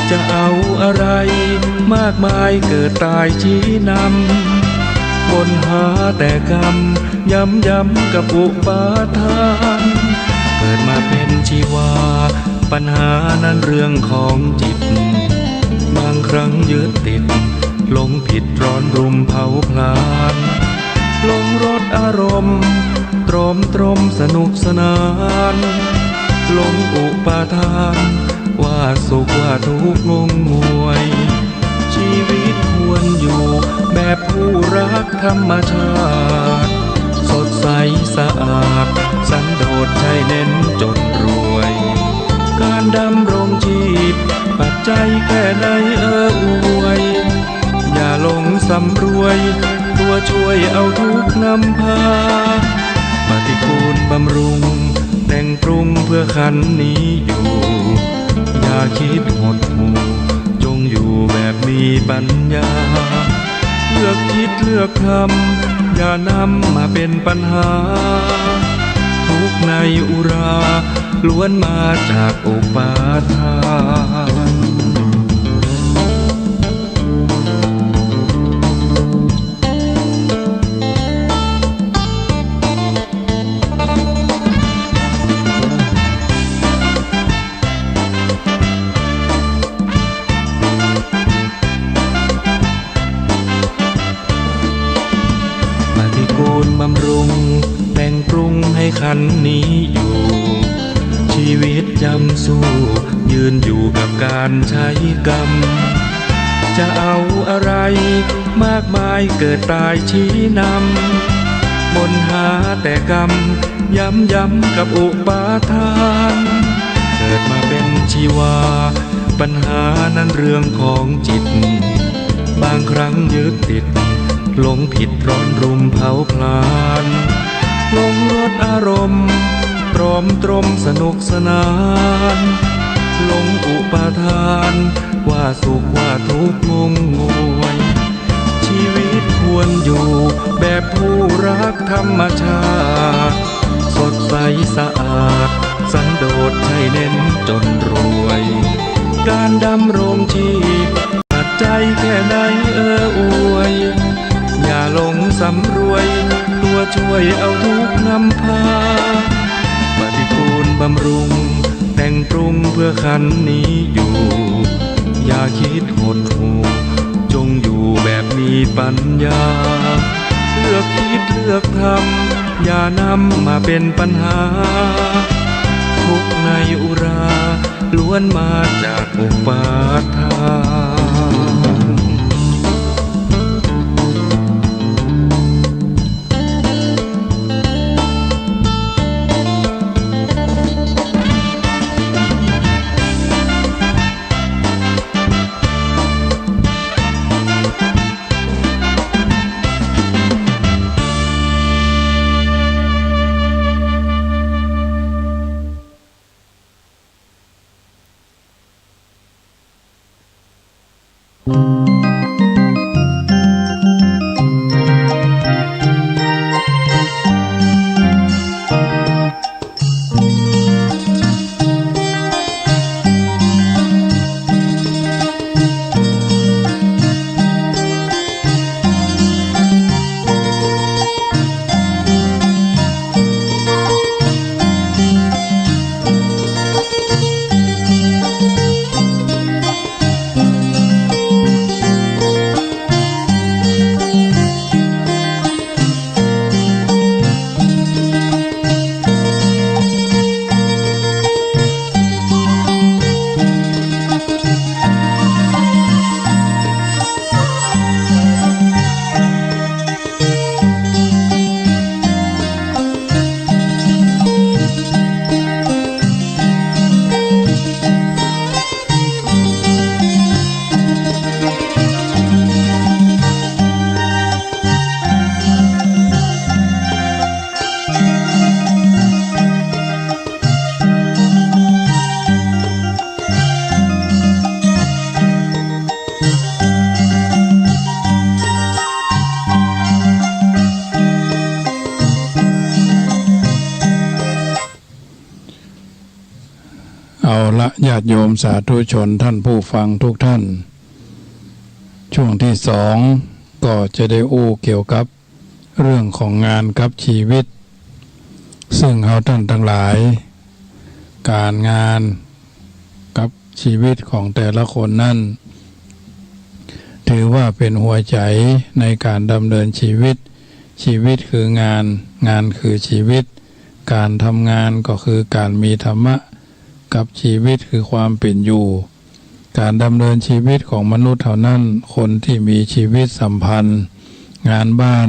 จะเอาอะไรมากมายเกิดตายชี้นำ วนหาแต่กรรม ย้ำๆ กับอุปาทาน เกิดมาเป็นชีวา ปัญหานั้นเรื่องของจิต บางครั้งยึดติด หลงผิดร้อนรุมเผาผลาญ หลงรสอารมณ์ ตรอมตรมสนุกสนาน หลงอุปาทาน ว่าสุขว่าทุกข์งงงวย ชีวิตควรอยู่แบบผู้รักธรรมชาติ สดใสสะอาด สันโดษใช่เน้นจนรวย การดำรงชีพ ปัจจัยแค่ไหนเอออวย อย่าหลงสำรวย ตัวช่วยเอาทุกข์นำพา ปฏิกูลบำรุง แต่งปรุงเพื่อขันนี้อยู่ อย่าคิดหดหู่ จงอยู่แบบมีปัญญา เลือกคิดเลือกทำ อย่านำมาเป็นปัญหา ทุกข์ในอุรา ล้วนมาจากอุปาทาน ขันนี้อยู่ ชีวิตจำสู้ ยืนอยู่กับการใช้กรรม จะเอาอะไรมากมายเกิดตายชี้นำ วนหาแต่กรรม ย้ำๆ กับอุปาทาน เกิดมาเป็นชีวา ปัญหานั้นเรื่องของจิต บางครั้งยึดติด หลงผิดร้อนรุมเผาผลาญ หลงรสอารมณ์ ตรอมตรมสนุกสนาน หลงอุปาทาน ว่าสุขว่าทุกข์งงงวย ชีวิตควรอยู่แบบผู้รักธรรมชาติ สดใสสะอาด สันโดษใช่เน้นจนรวย การดำรงชีพ ขัดใจแค่ไหนเอออวย อย่าหลงสำรวย ตัวช่วยเอาทุกข์นำพา ปฏิกูลบำรุง แต่งปรุงเพื่อขันนี้อยู่ อย่าคิดหดหู่ จงอยู่แบบมีปัญญา เลือกคิดเลือกทำ อย่านำมาเป็นปัญหา ทุกข์ในอุรา ล้วนมาจากอุปาทาน เอาละ ญาติโยมสาธุชนท่านผู้ฟังทุกท่าน ช่วงที่สองก็จะได้อู้เกี่ยวกับ เรื่องของงานกับชีวิต ซึ่งเฮาต้านตังหลาย ก๋านงานกับชีวิตของแต่ละคนนั้น ถือว่าเป๋นหัวใจ๋ในก๋านดำเนินชีวิต ชีวิตคืองาน งานคือชีวิต ก๋านทำงานก็คือก๋านมีธรรมะ กับชีวิตคือความเป๋นอยู่ ก๋านดำเนินชีวิตของมนุษย์เฮานั้น คนตี้มีชีวิตสัมพันธ์ งานบ้าน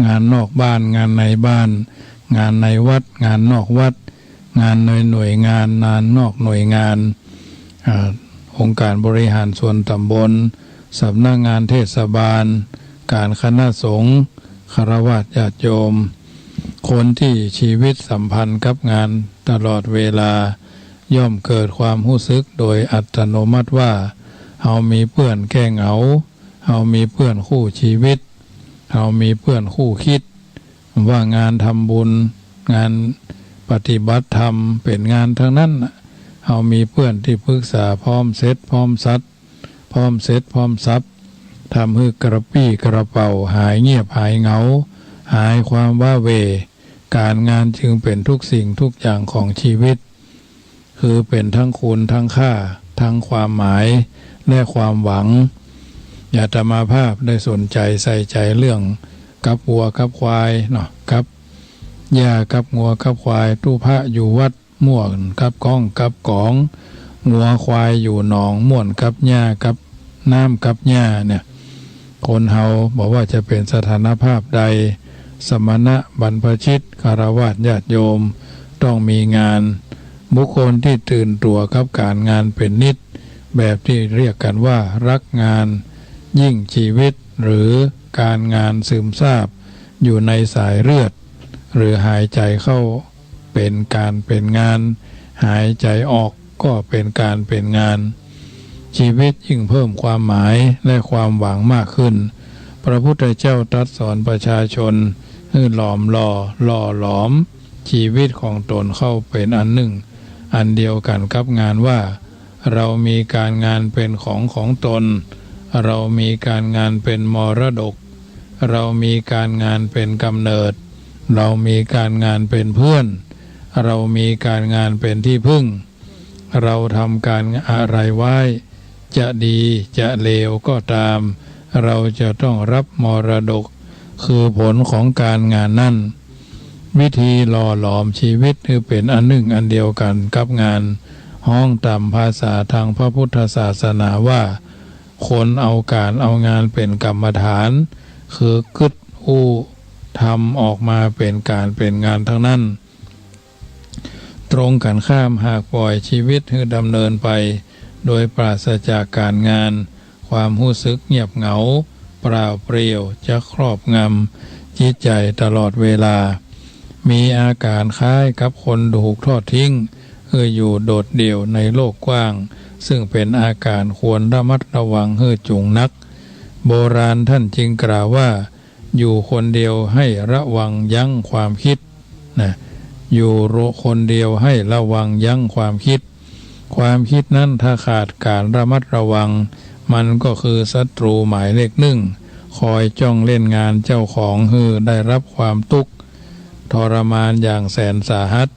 งานนอกบ้าน งานในบ้าน งานในวัด งานนอกวัด งานในหน่วยงาน งานนอกหน่วยงาน อ่า องค์การบริหารส่วนต๋ำบล สำนักงานเทศบาล ก๋านคณะสงฆ์ ฆราวาสญาติโยม คนตี้ชีวิตสัมพันธ์กับงานตลอดเวลา ย่อมเกิดความฮู้สึกโดยอัตโนมัติว่า เฮามีเปื้อนแก้เหงา เฮามีเปื้อนคู่ชีวิต เฮามีเปื้อนคู่คิด ว่างานทำบุญ งานปฏิบัติธรรม เป๋นงานตังนั้นน่ะ เฮามีเปื้อนตี้ปรึกษา พร้อมเสร็จพร้อมสับ พร้อมเสร็จพร้อมสับ ทำหื้อกระปรี้กระเป๋่า หายเงียบหายเหงา หายความว้าเหว่ ก๋านงานจึงเป๋นทุกสิ่งทุกอย่างของชีวิต คือเป๋นทั้งคุณทั้งค่า ทั้งความหมาย และความหวัง อาตมาภาพได้สนใจ๋ใส่ใจ๋เรื่องกับวัวกับควายเนาะ กับ หญ้ากับงัวกับควาย ตุ๊พะอยู่วัด ม่วนกับก้องกับก๋อง งัวควายอยู่หนอง ม่วนกับหญ้ากับน้ำกับหญ้า เนี่ย คนเฮาบ่ว่าจะเป๋นสถานภาพใด สมณะ บรรพชิต ฆราวาส ญาติโยม ต้องมีงาน บุคคลตี้ตื่นตั๋วกับก๋านงานเป๋นนิตย์ แบบตี้เรียกกั๋นว่ารักงานยิ่งจีวิต หรือก๋านงานซึมซาบอยู่ในสายเลือด หรือหายใจ๋เข้าเป๋นก๋านเป๋นงาน หายใจ๋ออกก็เป๋นก๋านเป๋นงาน จีวิตยิ่งเพิ่มความหมายและความหวังมากขึ้น พระพุทธเจ้าตรัสสอนประชาชนหื้อหลอมหล่อ หล่อหลอมจีวิตของต๋นเข้าเป๋นอันนึ่งอันเดียวกั๋นกับงานว่า เรามีก๋านงานเป๋นของของต๋น เรามีก๋านงานเป๋นมรดก เรามีก๋านงานเป๋นก๋ำเนิด เรามีก๋านงานเป๋นเพื่อน เรามีก๋านงานเป๋นตี้พึ่ง เราทำก๋านอะไรไว้ จะดีจะเลวก็ต๋าม เราจะต้องฮับมรดก คือผลของก๋านงานนั้น วิธีหล่อหลอมจีวิตหื้อเป๋นอันนึ่งอันเดียวกั๋นกับงาน ฮ้องต๋ามภาษาตางพระพุทธศาสนาว่า คนเอาก๋านเอางานเป๋นกรรมฐาน คือกึ๊ดอู้ทำออกมาเป๋นก๋านเป๋นงานตังนั้น ตรงกั๋นข้าม หากป่อยจีวิตหื้อดำเนินไปโดยปราศจากก๋านงาน ความฮู้สึกเงียบเหงา เปล่าเปลี่ยว จะครอบงำจิตใจ๋ตลอดเวลา มีอาก๋านคล้ายกับคนถูกทอดทิ้ง หื้ออยู่โดดเดี่ยวในโลกกว้าง ซึ่งเป๋นอาก๋านควรระมัดระวังหื้อจุงนัก โบราณต้านจึงกล่าวว่า อยู่คนเดียวให้ระวังยั้งความคิด นะ อยู่คนเดียวให้ระวังยั้งความคิด ความคิดนั้นถ้าขาดก๋านระมัดระวัง มันก็คือศัตรูหมายเลขนึ่ง คอยจ้องเล่นงานเจ้าของหื้อได้ฮับความตุ๊กข์ทรมานอย่างแสนสาหัส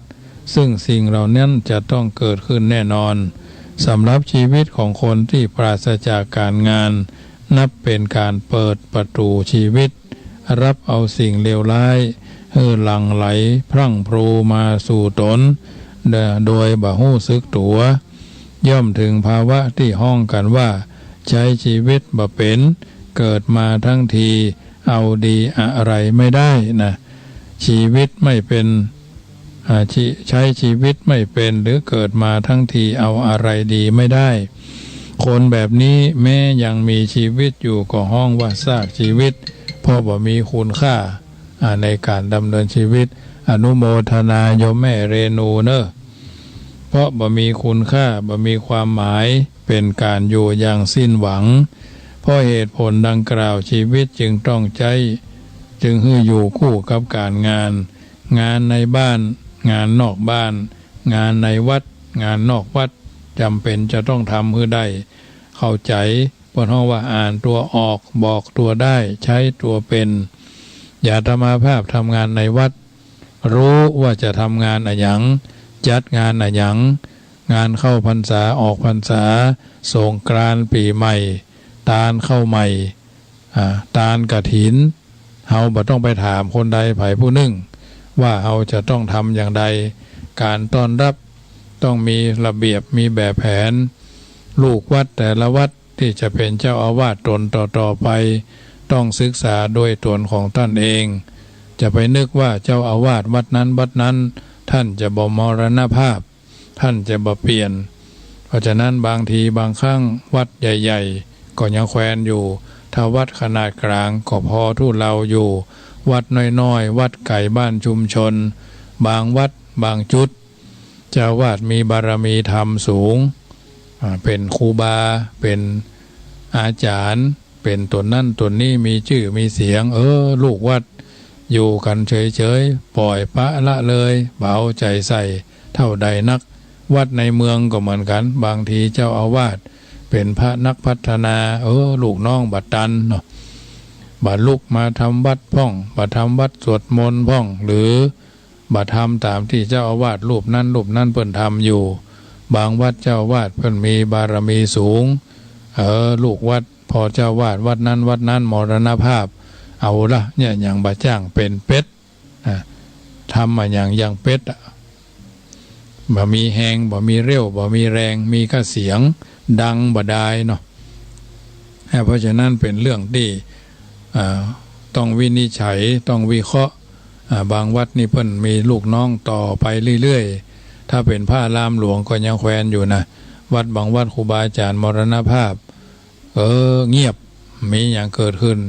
ซึ่งสิ่งเหล่านั้นจะต้องเกิดขึ้นแน่นอน สำหรับจีวิตของคนตี้ปราศจากก๋านงาน นับเป๋นก๋านเปิดประตู๋จีวิต ฮับเอาสิ่งเลวร้ายหื้อหลั่งไหลพรั่งพรูมาสู่ต๋น โดยบ่ฮู้สึกตั๋ว ย่อมถึงภาวะตี้ฮ้องกั๋นว่า ใจ๊จีวิตบ่เป๋น เกิดมาตังทีเอาดีอะไรไม่ได้ นะ จีวิตไม่เป๋น อ่า จิ ใจ๊จีวิตไม่เป๋น หรือเกิดมาตังทีเอาอะไรดีไม่ได้ คนแบบนี้แม้ยังมีจีวิตอยู่ก็ฮ้องว่าซากจีวิต เพราะบ่มีคุณค่า อ่า ในก๋านดำเนินจีวิต อนุโมทนาโยมแม่เรนูเน่อ เพราะบ่มีคุณค่า บ่มีความหมาย เป๋นก๋านอยู่อย่างสิ้นหวัง เพราะเหตุผลดังกล่าว จีวิตจึงต้องใจ๊ จึงหื้ออยู่คู่กับก๋านงาน งานในบ้าน งานนอกบ้าน งานในวัด งานนอกวัด จ๋ำเป๋นจะต้องทำหื้อได้ เข้าใจ๋ เปิ้นฮ้องว่าอ่านตั๋วออก บอกตั๋วได้ ใจ๊ตั๋วเป๋น อย่างอาตมาภาพทำงานในวัด ฮู้ว่าจะทำงานอะหยัง จัดงานอะหยัง งานเข้าพรรษา ออกพรรษา สงกรานต์ ปี๋ใหม่ ตานข้าวใหม่ อ่า ตานกฐิน เฮาบ่ต้องไปถามคนใดใผผู้นึ่ง ว่าเฮาจะต้องทำอย่างใด ก๋านต้อนฮับต้องมีระเบียบ มีแบบแผน ลูกวัดแต่ละวัดตี้จะเป๋นเจ้าอาวาสต๋นต่อๆ ไป ต้องศึกษาโดยต๋นของต้านเอง จะไปนึกว่าเจ้าอาวาสวัดนั้นวัดนั้น ต้านจะบ่มรณภาพ ต้านจะบ่เปลี่ยน เพราะฉะนั้นบางทีบางครั้งวัดใหญ่ๆ ก็ยังแควนอยู่ ถ้าวัดขนาดก๋างก็พอทู่เลาอยู่ วัดน้อยๆ วัดไก๋บ้านชุมชน บางวัดบางจุด เจ้าอาวาสมีบารมีธรรมสูง อ่า เป๋นครูบา เป๋นอาจ๋ารย์ เป๋นต๋นนั้นต๋นนี้ มีจื้อมีเสียง เออ ลูกวัดอยู่กั๋นเฉยๆ ป่อยปละละเลย บ่เอาใจ๋ใส่เต้าใดนัก วัดในเมืองก็เหมือนกั๋น บางทีเจ้าอาวาสเป๋นพระนักพัฒนา เออ ลูกน้องบ่ตันเนาะ บ่ลุกมาทำวัดพ่อง บ่ทำวัดสวดมนต์พ่อง หรือ บ่ทำต๋ามตี้เจ้าอาวาสรูปนั้นรูปนั้นเปิ้นทำอยู่ บางวัดเจ้าอาวาสเปิ้นมีบารมีสูง เออ ลูกวัด พอเจ้าอาวาสวัดนั้นวัดนั้นมรณภาพ เอาละ เนี่ย หยังบ่จ้างเป๋นเปรต อ่ะ ทำอะหยังอย่างเป็ดอะ บ่มีแฮง บ่มีเรี่ยว บ่มีแรง มีก้าเสียง ดังบ่ดายเนาะ อ่า เพราะฉะนั้นเป๋นเรื่องตี้ อ่า ต้องวินิจฉัย ต้องวิเคราะห์ อ่า บางวัดนี่เปิ้นมีลูกน้องต่อไปเรื่อยๆ ถ้าเป๋นพระอารามหลวงก็ยังแขวนอยู่นะ วัดบางวัดครูบาอาจ๋ารย์มรณภาพ เออ เงียบ มีหยังเกิดขึ้น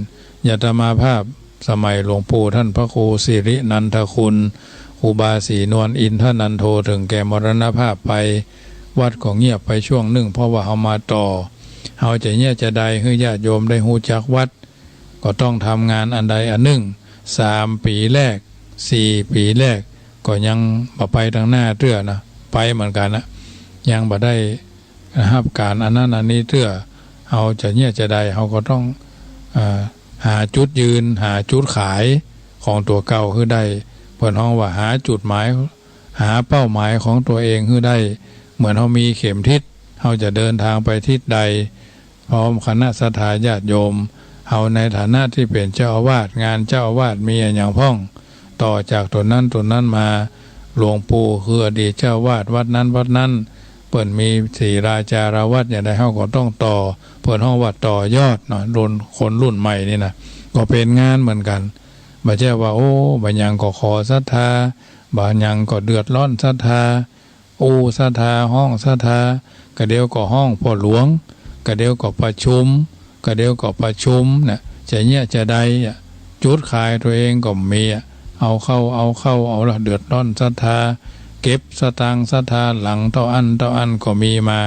อาตมาภาพสมัยหลวงปู่ต้านพระครูสิรินันทคุณ ครูบาศรีนวลอินทนันโท เถิงแก่มรณภาพไป วัดก็เงียบไปช่วงนึ่ง เพราะว่าเฮามาต่อ เฮาจะเยียะจาใดหื้อญาติโยมได้ฮู้จักวัด ก็ต้องทำงานอันใดอันนึ่ง สามปี๋แรก สี่ปี๋แรก ก็ยังบ่ไปตังหน้าเตื้อนะ ไปเหมือนกั๋นนะ ยังบ่ได้ฮับก๋านอันนั้นอันนี้เตื้อ เฮาจะเยียะจาใด เฮาก็ต้อง อ่า หาจุดยืน หาจุดขายของตั๋วเก่าหื้อได้ เปิ้นฮ้องว่าหาจุดหมาย หาเป้าหมายของตั๋วเองหื้อได้ เหมือนเฮามีเข็มทิศ เฮาจะเดินทางไปทิศใด พร้อมคณะศรัทธาญาติโยม เฮาในฐานะตี้เป๋นเจ้าอาวาส งานเจ้าอาวาสมีอะหยังพ่อง ต่อจากตั๋วนั้นตั๋วนั้นมา หลวงปู่คืออดีตเจ้าอาวาสวัดนั้นวัดนั้น เปิ้นมีศิลาจาระวัตรอย่างใด เฮาก็ต้องต่อ เปิ้นฮ้องว่าต่อยอดเนาะ รุ่น คนรุ่นใหม่นี่นะ ก็เป๋นงานเหมือนกั๋น บ่ใจ้ว่า โอ้ บ่าหยังก็ขอศรัทธา บ่าหยังก็เดือดร้อนศรัทธา อู้ศรัทธา ฮ้องศรัทธา กะเดี่ยวก็ฮ้องพ่อหลวง กะเดี่ยวก็ประชุม กะเดี่ยวก็ประชุมนะ จะเยียะจาใดอะ จุดขายตั๋วเองก็มีอะ เอาเข้า เอาเข้า เอาละ เดือดร้อนศรัทธา เก็บสตางค์ศรัทธา หลังเต้าอั้นเต้าอั้นก็มีมา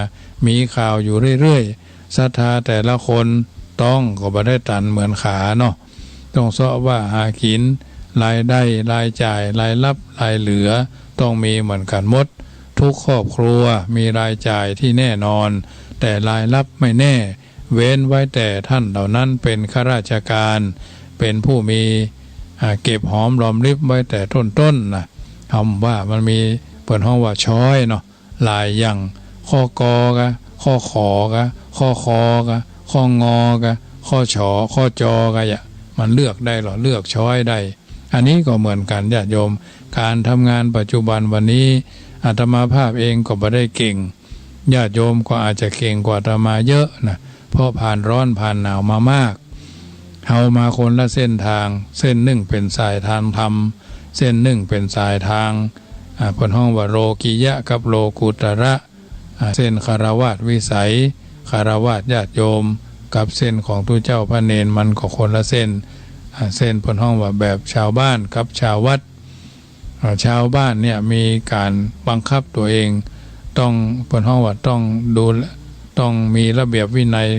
มีข่าวอยู่เรื่อยๆ ศรัทธาแต่ละคนต๊องก็บ่ได้ตันเหมือนขาเนาะ ต้องเซาะว่าหากิ๋น รายได้ รายจ่าย รายรับ รายเหลือ ต้องมีเหมือนกั๋นหมด ทุกครอบครัวมีรายจ่ายตี้แน่นอน แต่รายรับไม่แน่ เว้นไว้แต่ต้านเหล่านั้นเป๋นข้าราชก๋าน เป๋นผู้มี อ่า เก็บหอมรอมริบไว้แต่ต้นๆ นะ เฮาว่ามันมี เปิ้นฮ้องว่าช้อยเนาะ หลายอย่าง ข้อกอกะ ข้อขอกะ ข้อคอกะ ข้องอกะ ข้อฉอ ข้อจอกะ อย่า มันเลือกได้ลอ เลือกช้อยได้ อันนี้ก็เหมือนกั๋นญาติโยม ก๋านทำงานปัจจุบันวันนี้ อาตมาภาพเองก็บ่ได้เก่ง ญาติโยมก็อาจจะเก่งกว่าอาตมาเยอะนะ เพราะผ่านร้อนผ่านหนาวมามาก เฮามาคนละเส้นตาง เส้นนึ่งเป๋นสายตางธรรม เส้นนึ่งเป๋นสายตาง อ่า เปิ้นฮ้องว่าโลกิยะกับโลกุตระ อ่า เส้นฆราวาสวิสัย ฆราวาสญาติโยม กับเส้นของตุ๊เจ้าพระเณร มันก็คนละเส้น อ่า เส้นเปิ้นฮ้องว่าแบบชาวบ้านกับชาววัด อ่า ชาวบ้านเนี่ยมีก๋านบังคับตั๋วเอง ต้อง เปิ้นฮ้องว่าต้องดูแล ต้องมีระเบียบวินัย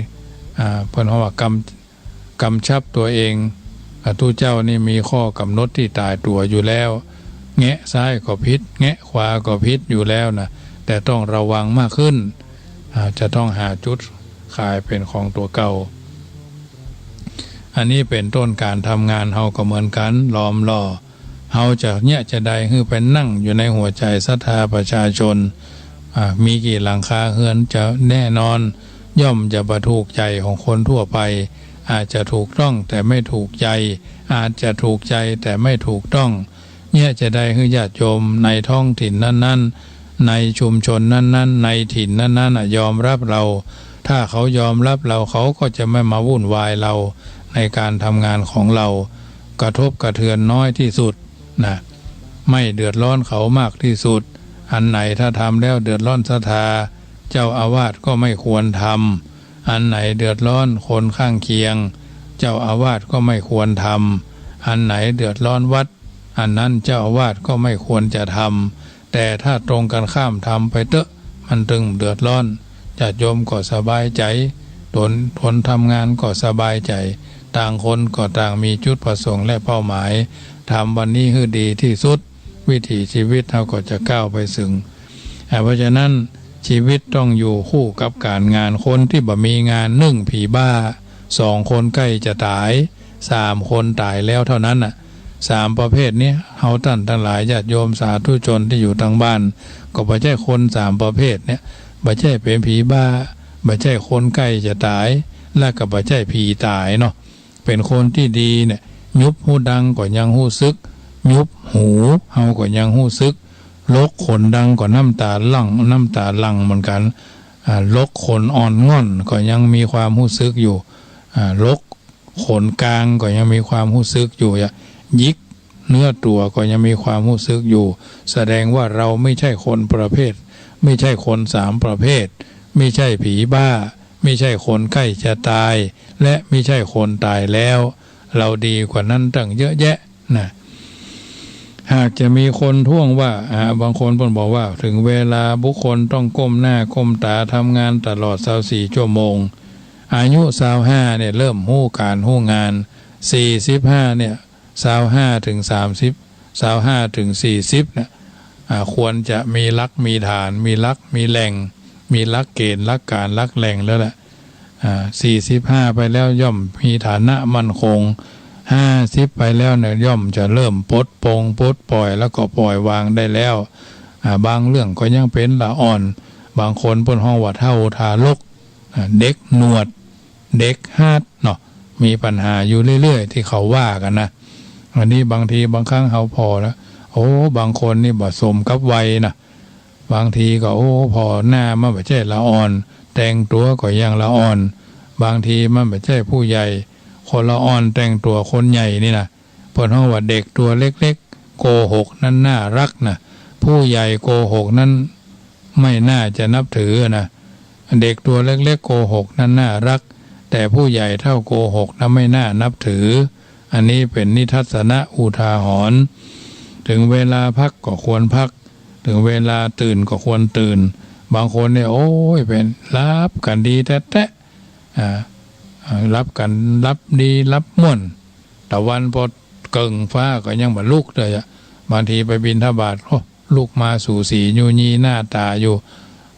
อ่า เปิ้นฮ้องว่ากำ กำชับตั๋วเอง อ่า ตุ๊เจ้านี่มีข้อกำหนดตี้ต๋ายตั๋วอยู่แล้ว แงะซ้ายก็ผิด แงะขวาก็ผิดอยู่แล้วนะ แต่ต้องระวังมากขึ้น อ่า จะต้องหาจุดขายเป๋นของตั๋วเก่า อันนี้เป๋นต้น ก๋านทำงานเฮาก็เหมือนกั๋น ล้อมล่อ เฮาจะเยียะจาใดหื้อไปนั่งอยู่ในหัวใจ๋ศรัทธาประชาชน อ่า มีกี่หลังคาเฮือนจะแน่นอน ย่อมจะบ่ถูกใจ๋ของคนทั่วไป อาจจะถูกต้องแต่ไม่ถูกใจ๋ อาจจะถูกใจ๋แต่ไม่ถูกต้อง เยียะจาใดหื้อญาติโยมในท้องถิ่นนั้นๆ ในชุมชนนั้นๆ ในถิ่นนั้นๆ น่ะ ยอมรับเรา ถ้าเขายอมรับเรา เขาก็จะไม่มาวุ่นวายเราในก๋านทำงานของเรา กระทบกระเทือนน้อยตี้สุดนะ ไม่เดือดร้อนเขามากตี้สุด อันไหนถ้าทำแล้วเดือดร้อนศรัทธา เจ้าอาวาสก็ไม่ควรทำ อันไหนเดือดร้อนคนข้างเคียง เจ้าอาวาสก็ไม่ควรทำ อันไหนเดือดร้อนวัด อันนั้นเจ้าอาวาสก็ไม่ควรจะทำ แต่ถ้าตรงกันข้ามทำไปเต๊อะ มันตึงเดือดร้อน ญาติโยมก็สบายใจ๋ ตน คนทำงานก็สบายใจ๋ ต่างคนก็ต่างมีจุดประสงค์และเป้าหมาย ทำวันนี้หื้อดีตี้สุด วิถีชีวิตเฮาก็จะก้าวไปเถิง อ่า เพราะฉะนั้นชีวิตต้องอยู่คู่กับก๋านงาน คนตี้บ่มีงาน นึ่ง ผีบ้า สอง คนใก้จะต๋าย สาม คนต๋ายแล้วเต้านั้นน่ะ สามประเภทนี้ เฮาต้านตังหลายญาติโยมสาธุชนตี้อยู่ตางบ้าน ก็บ่ใจ้คนสามประเภทนี้ บ่ใจ้เป๋นผีบ้า บ่ใจ้คนใก้จะต๋าย และก็บ่ใจ้ผีต๋ายเนาะ เป๋นคนตี้ดีเนี่ย ยุบฮู้ดังก็ยังฮู้สึก ยุบหู เฮาก็ยังฮู้สึก หลกขนดังก็น้ำต๋าหลั่ง น้ำต๋าหลั่งเหมือนกั๋น อ่า หลกขนอ่อนง่อนก็ยังมีความฮู้สึกอยู่ อ่า หลกขนก๋างก็ยังมีความฮู้สึกอยู่ หยิกเนื้อตั๋วก็ยังมีความฮู้สึกอยู่ แสดงว่าเราไม่ใช่คนประเภท ไม่ใช่คนสามประเภท ไม่ใช่ผีบ้า ไม่ใช่คนใกล้จะต๋าย และไม่ใช่คนต๋ายแล้ว เราดีกว่านั้นตั้งเยอะแยะนะ หากจะมีคนท้วงว่า อ่า บางคนเปิ้นบอกว่า เถิงเวลาบุคคลต้องก้มหน้าก้มต๋าทำงานตลอดซาวสี่ชั่วโมง อายุซาวห้าเนี่ยเริ่มฮู้ก๋านฮู้งาน สี่สิบห้าเนี่ย ซาวห้าถึงสามสิบ ซาวห้าถึงสี่สิบเนี่ย อ่า ควรจะมีหลักมีฐาน มีหลักมีแหล่ง มีหลักเกณฑ์ หลักการ หลักแหล่งแล้วแหละ อ่า สี่สิบห้าไปแล้วย่อมมีฐานะมั่นคง ห้าสิบไปแล้วเนี่ยย่อมจะเริ่มปลดปลงปลดปล่อย แล้วก็ปล่อยวางได้แล้ว อ่า บางเรื่องก็ยังเป๋นละอ่อน บางคนเปิ้นฮ้องว่าเฒ่าทารก อ่า เด็กหนวด เด็กหัดเนาะ มีปัญหาอยู่เรื่อยๆ ตี้เขาว่ากั๋นนะ อันนี้บางทีบางครั้งเฮาผ่อแล้ว โอ้ บางคนนี่บ่สมกับวัยนะ บางทีก็ โอ้ ผ่อหน้ามันบ่ใจ้ละอ่อน แต่งตั๋วก็ยังละอ่อน บางทีมันบ่ใจ้ผู้ใหญ่ คนละอ่อนแต่งตั๋วคนใหญ่นี่นะ เปิ้นฮ้องว่าเด็กตั๋วเล็กๆ โกหกนั้นน่ารักนะ ผู้ใหญ่โกหกนั้นไม่น่าจะนับถือนะ เด็กตั๋วเล็กๆ โกหกนั้นน่ารัก แต่ผู้ใหญ่เฒ่าโกหกนั้นไม่น่านับถือ อันนี้เป๋นนิทัศนะอุทาหรณ์ เถิงเวลาพักก็ควรพัก เถิงเวลาตื่นก็ควรตื่น บางคนเนี่ย โอ้ย เป๋นหลับกั๋นดีแต๊ๆ อ่า อ่า หลับกั๋น หลับดี หลับม่วน ตะวันปอเกิ่งฟ้าก็ยังบ่ลุกเลยอะ บางทีไปบิณฑบาต โอ้ ลุกมาสูสียูยีหน้าต๋าอยู่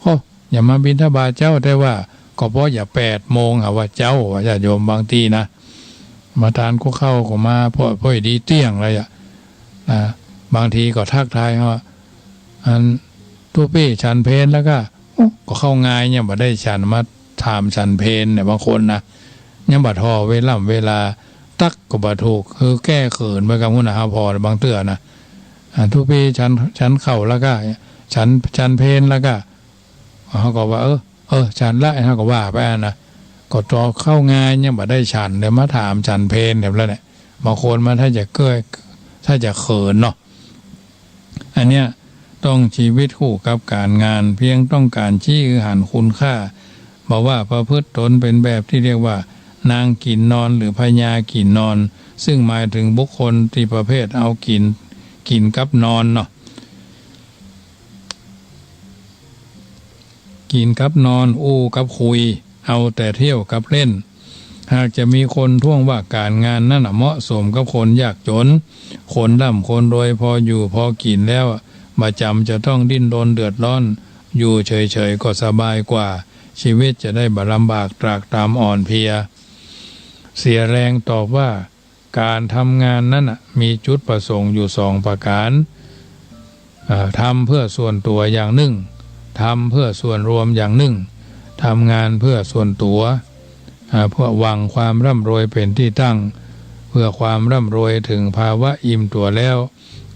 โอ้ อย่ามาบิณฑบาตเจ้า แต่ว่าก็ปออย่าแปดโมงหาว่าเจ้า ว่าญาติโยมบางตี้นะ มาตานกั๊วข้าวก็มา ปอ ปอยดีเตี้ยงเลยอะ อ่า บางทีก็ทักทายว่า อัน ตุ๊ปี้ฉันเพลแล้วก้า โอ้ ก็ข้าวงายยังบ่ได้ฉัน มาถามฉันเพลเนี่ย บางคนนะ ยังบ่ถ่อเวล่ำเวลา ตั๊กก็บ่ถูก คือแก้เขินไปกับหั้นนะ เฮาผ่อ บางเตื้อนะ อ่า ตุ๊ปี้ฉัน ฉันข้าวแล้วก้า ฉัน ฉันเพลแล้วก้า เฮาก็ว่า เออ เออ ฉันละ เฮาก็ว่าไปอะนะ ก็ถ่อข้าวงายยังบ่ได้ฉัน เดี๋ยวมาถามฉันเพลเนี่ยแล้วเนี่ย บางคนมันถ้าจะเก้อ ถ้าจะเขินเนาะ อันเนี้ยต้องชีวิตคู่กับก๋านงาน เพียงต้องก๋านชี้หื้อหันคุณค่า บ่ว่าประพฤติตนเป๋นแบบตี้เรียกว่านางกิ๋นนอนหรือพญากิ๋นนอน ซึ่งหมายเถิงบุคคลตี้ประเภทเอากิ๋น กิ๋นกับนอนเนาะ กิ๋นกับนอน อู้กับคุย เอาแต่เที่ยวกับเล่น หากจะมีคนท้วงว่าก๋านงานนั้นน่ะเหมาะสมกับคนยากจ๋น คนร่ำคนรวยพออยู่พอกิ๋นแล้ว บ่จ๋ำจะต้องดิ้นรนเดือดร้อน อยู่เฉยๆ ก็สบายกว่า ชีวิตจะได้บ่ลำบากตรากตรำอ่อนเพลีย เสียแรงตอบว่า ก๋านทำงานนั้นน่ะมีจุดประสงค์อยู่สองประก๋าน อ่า ทำเพื่อส่วนตั๋วอย่างนึ่ง ทำเพื่อส่วนรวมอย่างนึ่ง ทำงานเพื่อส่วนตั๋ว อ่า เพื่อหวังความร่ำรวยเป๋นตี้ตั้ง เพื่อความร่ำรวยเถิงภาวะอิ่มตั๋วแล้ว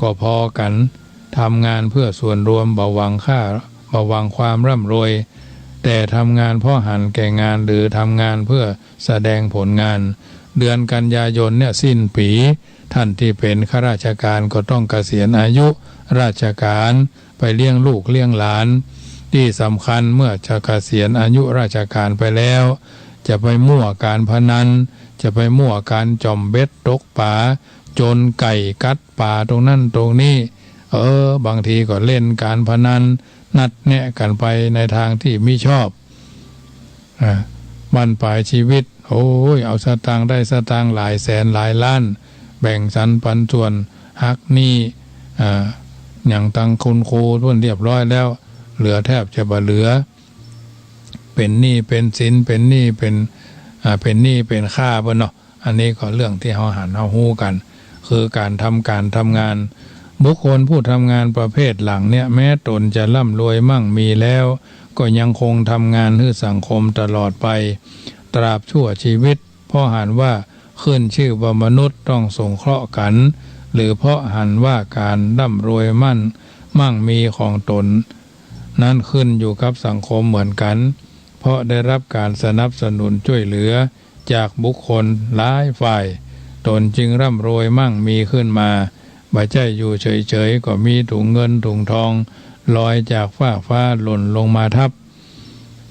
ก็พอกั๋น ทำงานเพื่อส่วนรวมบ่หวังค่า บ่หวังความร่ำรวย แต่ทำงานเพราะหันแก่งาน หรือทำงานเพื่อแสดงผลงาน เดือนกันยายนเนี่ยสิ้นปี๋ ท่านตี้เป๋นข้าราชก๋านก็ต้องเกษียณอายุราชก๋าน ไปเลี้ยงลูกเลี้ยงหลาน ตี้สำคัญเมื่อจะเกษียณอายุราชก๋านไปแล้ว จะไปมั่วก๋านพนัน จะไปมั่วก๋านจ่อมเบ็ดตกป๋า จนไก่กัดป๋าตรงนั้นตรงนี้ เออ บางทีก็เล่นก๋านพนัน นัดแนะกั๋นไปในตางตี้มิชอบ อ่า บั้นป๋ายจีวิต โอ้ย เอาสตางค์ได้สตางค์หลายแสนหลายล้าน แบ่งสรรปันส่วน หักหนี้ อ่า หยังตังคุณครูเปิ้นเรียบร้อยแล้ว เหลือแทบจะบ่เหลือ เป๋นหนี้เป๋นสิน เป๋นหนี้เป๋น อ่า เป๋นหนี้เป๋นข้าเปิ้นเนาะ อันนี้ก็เรื่องตี้เฮาหันเฮาฮู้กั๋น คือก๋านทำก๋านทำงาน บุคคลผู้ทำงานประเภทหลังเนี่ย แม้ตนจะร่ำรวยมั่งมีแล้ว ก็ยังคงทำงานหื้อสังคมตลอดไป ตราบชั่วจีวิต เพราะหันว่าขึ้นจื้อว่ามนุษย์ต้องสงเคราะห์กั๋น หรือเพราะหันว่าก๋านร่ำรวยมั่น มั่งมีของตนนั้นขึ้นอยู่กับสังคมเหมือนกัน เพราะได้รับก๋านสนับสนุนจ้วยเหลือจากบุคคลหลายฝ่าย ตนจึงร่ำรวยมั่งมีขึ้นมา บ่ใจ้อยู่เฉยๆ ก็มีถุงเงินถุงทองลอยจากฟากฟ้าหล่นลงมาทับ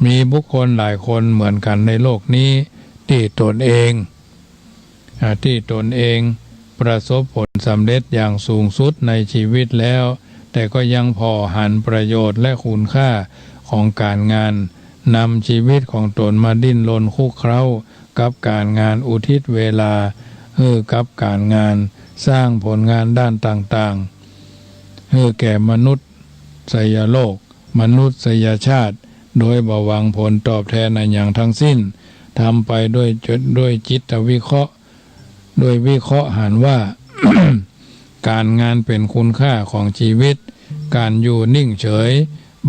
มีบุคคลหลายคนเหมือนกันในโลกนี้ ตี้ตนเอง อ่า ตี้ตนเองประสบผลสำเร็จอย่างสูงสุดในชีวิตแล้ว แต่ก็ยังผ่อหันประโยชน์และคุณค่าของก๋านงาน นำชีวิตของตนมาดิ้นรนคุกเคร้ากับก๋านงาน อุทิศเวลาหื้อกับก๋านงาน สร้างผลงานด้านต่างๆ หื้อแก่มนุษยโลก มนุษยชาติ โดยบ่หวังผลตอบแทนอะหยังทั้งสิ้น ทำไปด้วย ด้วยจิตวิเคราะห์ ด้วยวิเคราะห์หันว่า ก๋านงานเป๋นคุณค่าของชีวิต ก๋านอยู่นิ่งเฉย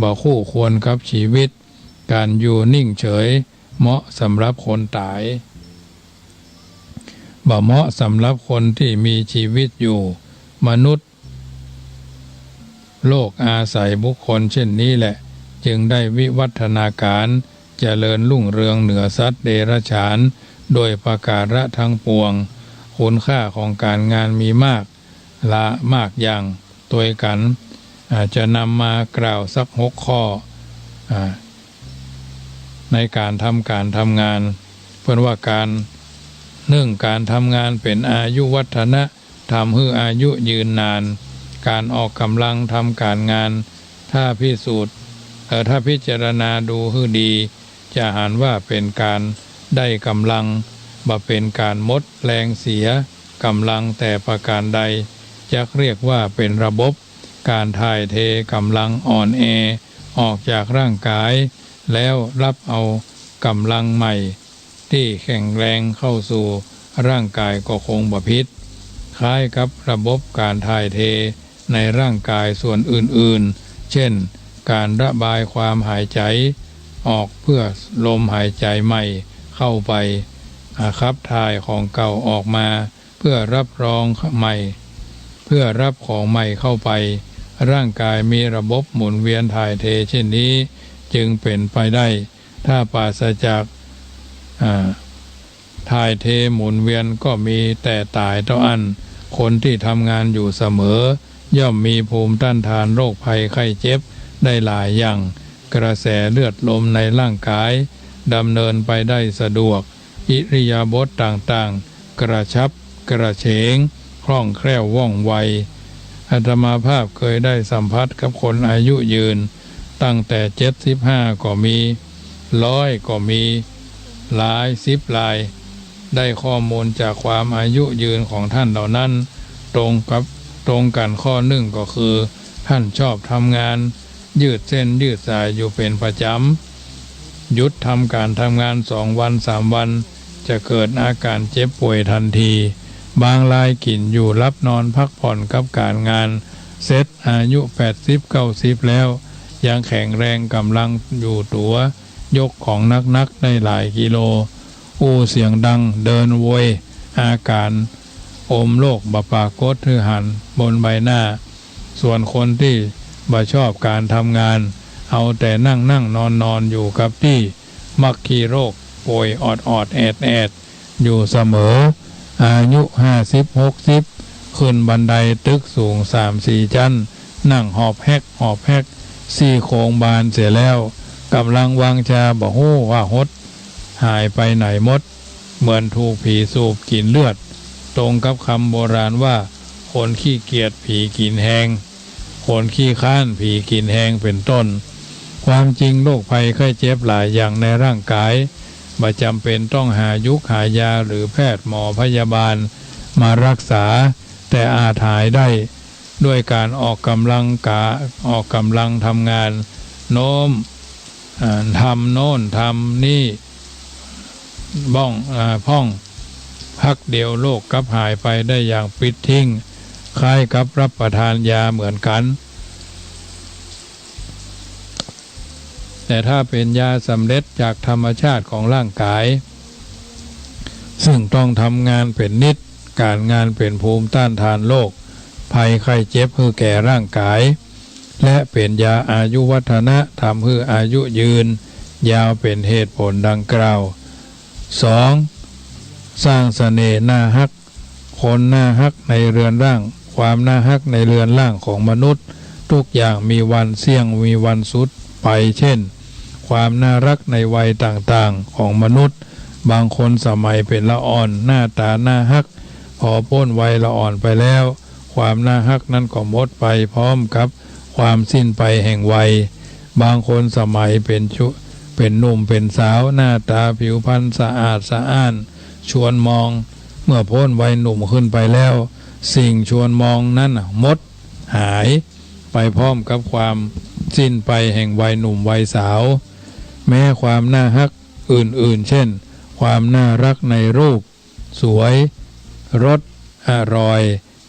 บ่คู่ควรกับชีวิต ก๋านอยู่นิ่งเฉยเหมาะสำหรับคนต๋าย บ่เหมาะสำหรับคนตี้มีชีวิตอยู่ มนุษย์ โลกอาศัยบุคคลเช่นนี้แหละ จึงได้วิวัฒนาก๋านเจริญรุ่งเรืองเหนือสัตว์เดรัจฉาน โดยประการะทั้งปวง คุณค่าของก๋านงานมีมาก ละมากอย่างตวยกั๋น อ่า จะนำมากล่าวสักหกข้อ อ่า ในก๋านทำก๋านทำงาน เปิ้นว่าก๋าน นึ่ง ก๋านทำงานเป๋นอายุวัฒนะ ทำหื้ออายุยืนนาน ก๋านออกก๋ำลังทำก๋านงาน ถ้าพิสูจน์ เอ่อ ถ้าพิจารณาดูหื้อดี จะหันว่าเป๋นก๋านได้ก๋ำลัง บ่เป๋นก๋านหมดแฮงเสียก๋ำลังแต่ประก๋านใด จักเรียกว่าเป๋นระบบก๋านถ่ายเทก๋ำลังอ่อนแอออกจากร่างก๋าย แล้วรับเอาก๋ำลังใหม่ ตี้แข็งแรงเข้าสู่ร่างก๋ายก็คงบ่ผิด คล้ายกับระบบก๋านถ่ายเทในร่างก๋ายส่วนอื่นๆ เช่น ก๋านระบายความหายใจ๋ออกเพื่อลมหายใจ๋ใหม่เข้าไป อา ขับถ่ายของเก่าออกมาเพื่อรับรองใหม่ เพื่อรับของใหม่เข้าไป ร่างก๋ายมีระบบหมุนเวียนถ่ายเทเช่นนี้ จึงเป๋นไปได้ ถ้าปราศจาก อ่า ถ่ายเทหมุนเวียนก็มีแต่ต๋ายเต้าอั้น คนตี้ทำงานอยู่เสมอ ย่อมมีภูมิต้านทานโรคภัยไข้เจ็บได้หลายอย่าง กระแสเลือดลมในร่างก๋ายดำเนินไปได้สะดวก อิริยาบถต่างๆ กระชับกระเฉง คล่องแคล่วว่องไว อาตมาภาพเคยได้สัมผัสกับคนอายุยืน ตั้งแต่เจ็ดสิบห้าก็มี ร้อยก็มี หลายสิบราย ได้ข้อมูลจากความอายุยืนของท่านเหล่านั้น ตรงกับ ตรงกั๋นข้อนึ่งก็คือ ท่านชอบทำงาน ยืดเส้นยืดสายอยู่เป๋นประจ๋ำ หยุดทำก๋านทำงานสองวันสามวัน จะเกิดอาก๋านเจ็บป่วยตันที บางรายกิ๋นอยู่หลับนอนพักผ่อนกับก๋านงาน เสร็จอายุแปดสิบเก้าสิบแล้ว ยังแข็งแรงก๋ำลังอยู่ตั๋ว ยกของหนักๆ ได้หลายกิโล อู้เสียงดัง เดินโวย อาก๋านอมโลกบ่ปรากฏหื้อหันบนใบหน้า ส่วนคนตี้บ่ชอบก๋านทำงาน เอาแต่นั่งๆ นอนๆ อยู่กับตี้ มักขี้โรคป่วยออดๆ แอดๆ อยู่เสมอ อายุห้าสิบหกสิบ ขึ้นบันไดตึกสูงสามสี่จั๊น นั่งหอบแฮกหอบแฮก ซี่โครงบานเสียแล้ว ก๋ำลังวังชาบ่ฮู้ว่าหดหายไปไหนหมด เหมือนถูกผีสูบกิ๋นเลือด ตรงกับกำโบราณว่า คนขี้เกียจผีกิ๋นแฮง คนขี้คร้านผีกิ๋นแฮง เป๋นต้น ความจริงโรคภัยไข้เจ็บหลายอย่างในร่างก๋าย บ่จ๋ำเป๋นต้องหายุกหายาหรือแพทย์หมอพยาบาลมารักษา แต่อาจหายได้ ด้วยก๋านออกก๋ำลังกา ออกก๋ำลังทำงาน โน้ม อ่า ทำโน่นทำนี่ บ้อง อ่า พ่อง พักเดียวโรคกลับหายไปได้อย่างปลิดทิ้ง คล้ายกับรับประทานยาเหมือนกั๋น แต่ถ้าเป๋นยาสำเร็จจากธรรมชาติของร่างก๋าย ซึ่งต้องทำงานเป๋นนิตย์ ก๋านงานเป๋นภูมิต้านทานโรค ภัยไข้เจ็บหื้อแก่ร่างก๋าย และเป๋นยาอายุวัฒนะ ทำหื้ออายุยืนยาว เป๋นเหตุผลดังกล่าว สอง สร้างเสน่ห์น่าฮัก คนน่าฮักในเรือนร่าง ความน่าฮักในเรือนร่างของมนุษย์ ทุกอย่างมีวันเสี้ยง มีวันสุดไป เช่น ความน่าฮักในวัยต่างๆ ของมนุษย์ บางคนสมัยเป๋นละอ่อน หน้าต๋าน่าฮัก พอป๊นวัยละอ่อนไปแล้ว ความน่าฮักนั้นก็หมดไปพร้อมกับความสิ้นไปแห่งวัย บางคนสมัยเป๋นชุ เป๋นหนุ่มเป๋นสาว หน้าต๋าผิวพรรณสะอาดสะอ้าน ชวนมอง เมื่อป๊นวัยหนุ่มขึ้นไปแล้ว สิ่งชวนมองนั้นหมดหายไปพร้อมกับความสิ้นไปแห่งวัยหนุ่มวัยสาว แม้ความน่าฮักอื่นๆ เช่น ความน่าฮักในรูปสวย รสอร่อย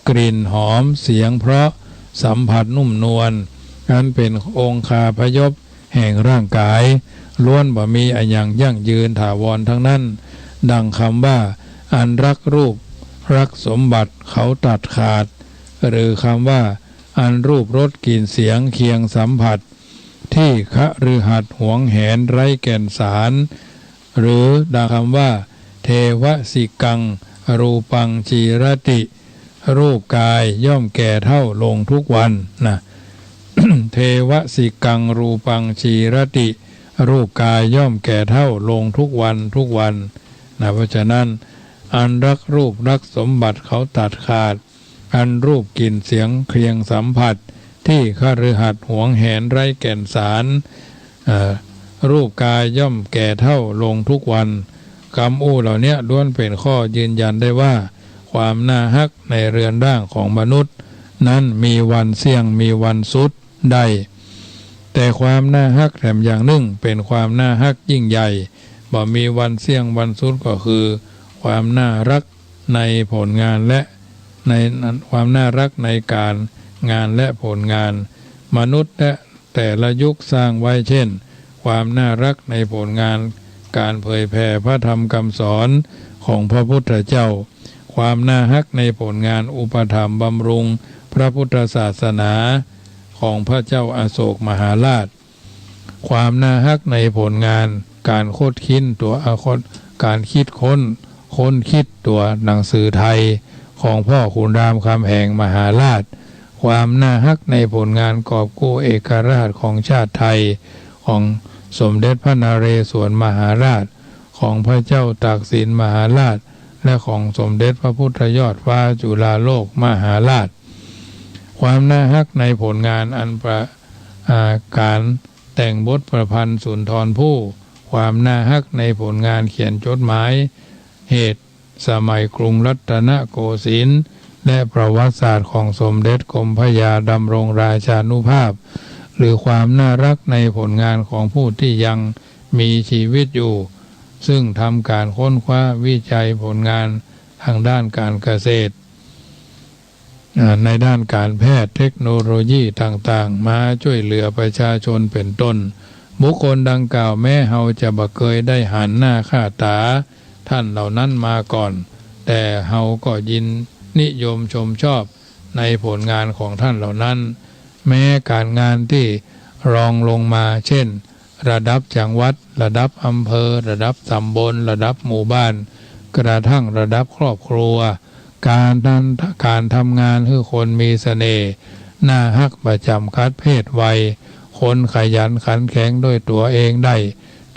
กลิ่นหอม เสียงเพราะ สัมผัสนุ่มนวล อันเป๋นองคาพยพแห่งร่างก๋าย ล้วนบ่มีอะหยังยั่งยืนถาวรทั้งนั้น ดังกำว่า อันฮักรูปฮักสมบัติเขาตัดขาด หรือกำว่า อันรูปรสกลิ่นเสียงเคียงสัมผัส ตี้คฤหัสถ์หวงแหนไร้แก่นสาร หรือดังกำว่า เทวสิกัง รูปัง จีรติ รูปกายย่อมแก่เฒ่าลงทุกวันนะ เทวสิกัง รูปัง จีรติ รูปกายย่อมแก่เฒ่าลงทุกวันทุกวันนะ เพราะฉะนั้น อันฮักรูปฮักสมบัติเขาตัดขาด อันรูปกลิ่นเสียงเคียงสัมผัส ตี้คฤหัสถ์หวงแหนไร้แก่นสาร เอ่อ รูปกายย่อมแก่เฒ่าลงทุกวัน กำอู้เหล่าเนี้ยล้วนเป๋นข้อยืนยันได้ว่า ความน่าฮักในเรือนร่างของมนุษย์นั้นมีวันเสี้ยง มีวันสุดได้ แต่ความน่าฮักแถมอย่างนึ่งเป๋นความน่าฮักยิ่งใหญ่ บ่มีวันเสี้ยงวันสุด ก็คือความน่าฮักในผลงานและใน ความน่าฮักในก๋านงานและผลงาน มนุษย์และแต่ละยุคสร้างไว้ เช่น ความน่าฮักในผลงานก๋านเผยแผ่พระธรรมกำสอนของพระพุทธเจ้า ความน่าฮักในผลงานอุปถัมภ์บำรุงพระพุทธศาสนาของพระเจ้าอโศกมหาราช ความน่าฮักในผลงานก๋านคดคิดตั๋ว เอ่อ คด ก๋านคิดค้น ค้นคิดตั๋วหนังสือไทยของพ่อขุนรามคำแหงมหาราช ความน่าฮักในผลงานกอบกู้เอกราชของชาติไทยของสมเด็จพระนเรศวรมหาราช ของพระเจ้าตากสินมหาราช และของสมเด็จพระพุทธยอดฟ้าจุฬาโลกมหาราช ความน่าฮักในผลงานอันประ อ่า ก๋านแต่งบทประพันธ์สุนทรภู่ ความน่าฮักในผลงานเขียนจดหมายเหตุสมัยกรุงรัตนโกสินทร์ และประวัติศาสตร์ของสมเด็จกรมพระยาดำรงราชานุภาพ หรือความน่าฮักในผลงานของผู้ตี้ยังมีชีวิตอยู่ ซึ่งทำก๋านค้นคว้าวิจัยผลงานทางด้านก๋านเกษตร อ่า ในด้านก๋านแพทย์ เทคโนโลยีต่างๆ มาจ้วยเหลือประชาชนเป๋นต้น บุคคลดังกล่าวแม้เฮาจะบ่เกยได้หันหน้าค่าต๋าท่านเหล่านั้นมาก่อน แต่เฮาก็ยินนิยมชมชอบในผลงานของท่านเหล่านั้น แม้ก๋านงานตี้รองลงมา เช่น ระดับจังหวัด ระดับอำเภอ ระดับต๋ำบล ระดับหมู่บ้าน กระทั่งระดับครอบครัว ก๋านนั้น ก๋านทำงานหื้อคนมีเสน่ห์ น่าฮักบ่จ๋ำกัดเพศวัย คนขยันขันแข็งด้วยตั๋วเองได้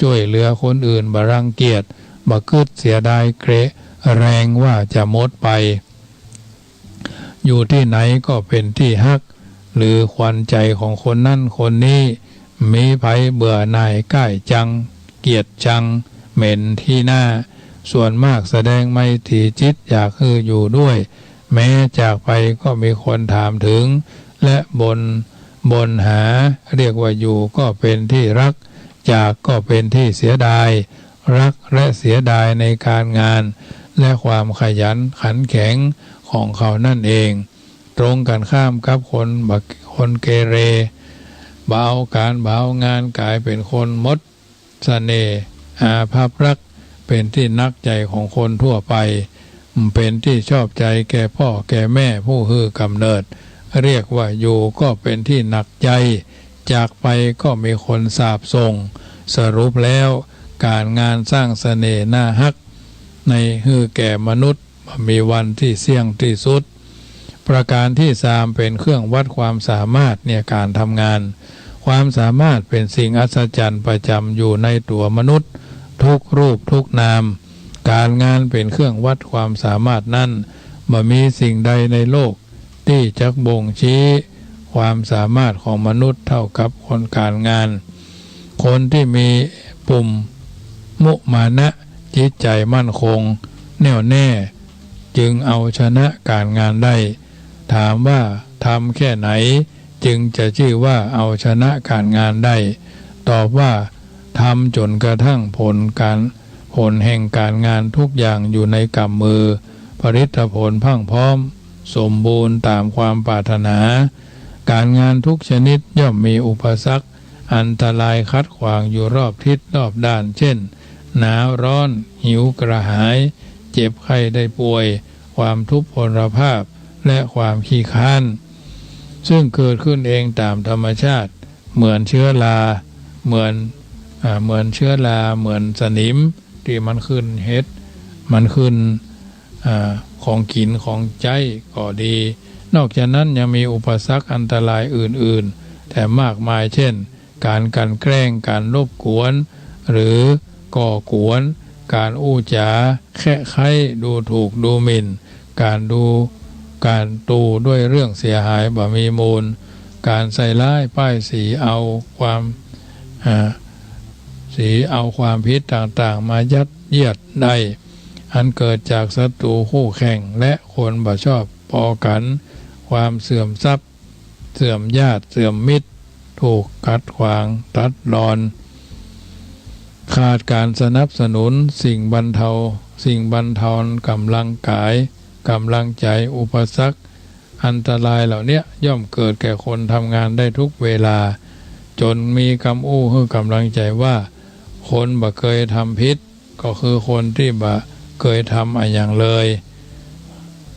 จ้วยเหลือคนอื่นบ่รังเกียจ บ่กึ๊ดเสียดายเกละแฮงว่าจะหมดไป อยู่ตี้ไหนก็เป๋นตี้ฮัก หรือขวัญใจ๋ของคนนั้นคนนี้ มีใผเบื่อหน่ายก้ายจัง เกลียดชัง เหม็นขี้หน้า ส่วนมากแสดงไมตรีจิตอยากหื้ออยู่ด้วย แม้จากไปก็มีคนถามถึง และบ่น บ่นหา เรียกว่าอยู่ก็เป๋นตี้ฮัก จากก็เป๋นตี้เสียดาย ฮักและเสียดายในก๋านงาน และความขยันขันแข็งของเขานั่นเอง ตรงกันข้ามกับคนบ่า คนเกเร บ่เอาก๋านบ่เอางาน ก๋ายเป๋นคนหมดเสน่ห์ อาภัพรัก เป๋นตี้หนักใจ๋ของคนทั่วไป เป็นตี้ชอบใจ๋แก่ป้อแก่แม่ผู้หื้อก๋ำเนิด เรียกว่าอยู่ก็เป็นตี้หนักใจ๋ จากไปก็มีคนสาปส่ง สรุปแล้วก๋านงานสร้างเสน่ห์น่าฮัก ในหื้อแก่มนุษย์ บ่มีวันตี้เสี้ยงตี้สุด ประก๋านตี้สามเป๋นเครื่องวัดความสามารถในก๋านทำงาน ความสามารถเป๋นสิ่งอัศจรรย์ประจ๋ำอยู่ในตั๋วมนุษย์ ทุกรูปทุกนาม ก๋านงานเป๋นเครื่องวัดความสามารถนั้น บ่มีสิ่งใดในโลกตี้จักบ่งชี้ความสามารถของมนุษย์เต้ากับคนก๋านงาน คนตี้มีปุมมุมานะ จิตใจ๋มั่นคงแน่วแน่ จึงเอาชนะก๋านงานได้ ถามว่าทำแค่ไหนจึงจะจื้อว่าเอาชนะก๋านงานได้ ตอบว่าทำจ๋นกระทั่งผลก๋าน ผลแห่งก๋านงานทุกอย่างอยู่ในก๋ำมือ ผลิตผลพรั่งพร้อม สมบูรณ์ต๋ามความปรารถนา ก๋านงานทุกชนิดย่อมมีอุปสรรค อันตรายขัดขวางอยู่รอบทิศรอบด้าน เช่น หนาวร้อน หิวกระหาย เจ็บไข้ได้ป่วย ความทุพพลภาพ และความขี้คร้าน ซึ่งเกิดขึ้นเองต๋ามธรรมชาติ เหมือนเชื้อรา เหมือน อ่า เหมือนเชื้อรา เหมือนสนิม ตี้มันขึ้นเห็ด มันขึ้น อ่า ของกิ๋นของใจ๊ก็ดี นอกจากนั้นยังมีอุปสรรคอันตรายอื่นๆ แถมมากมาย เช่น ก๋านกลั่นแกล้ง ก๋านรบกวน หรือก่อกวน ก๋านอู้จ๋าแคะไค้ ดูถูกดูหมิ่น ก๋านดู ก๋านตู่ด้วยเรื่องเสียหายบ่มีมูล ก๋านใส่ร้ายป้ายสีเอาความ อ่า สีเอาความผิดต่างๆ มายัดเยียดได้ อันเกิดจากศัตรูคู่แข่ง และคนบ่ชอบปอกั๋น ความเสื่อมทรัพย์ เสื่อมญาติ เสื่อมมิตร ถูกขัดขวางตัดรอน ขาดก๋านสนับสนุน สิ่งบรรเทา สิ่งบั่นทอนก๋ำลังกาย ก๋ำลังใจ๋ อุปสรรค อันตรายเหล่าเนี้ยย่อมเกิดแก่คนทำงานได้ทุกเวลา จ๋นมีกำอู้หื้อก๋ำลังใจ๋ว่า คนบ่เกยทำผิด ก็คือคนตี้บ่เกยทำอะหยังเลย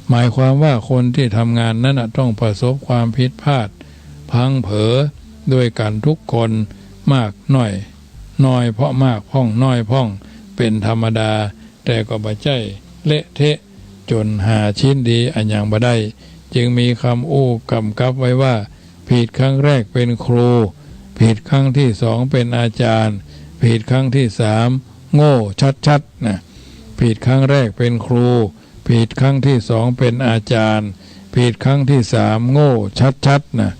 หมายความว่าคนตี้ทำงานนั้นน่ะต้องประสบความผิดพลาดพลั้งเผลอด้วยกั๋นทุกคน มากน้อย น้อยพ่องมากพ่องน้อยพ่อง เป๋นธรรมดา แต่ก็บ่ใจ้เละเทะจ๋นหาชิ้นดีอะหยังบ่ได้ จึงมีกำอู้ก๋ำกับไว้ว่า ผิดครั้งแรกเป๋นครู ผิดครั้งตี้สองเป๋นอาจ๋ารย์ ผิดครั้งตี้สามโง่ชัดๆ นะ ผิดครั้งแรกเป๋นครู ผิดครั้งตี้สองเป๋นอาจ๋ารย์ ผิดครั้งตี้สามโง่ชัดๆ นะ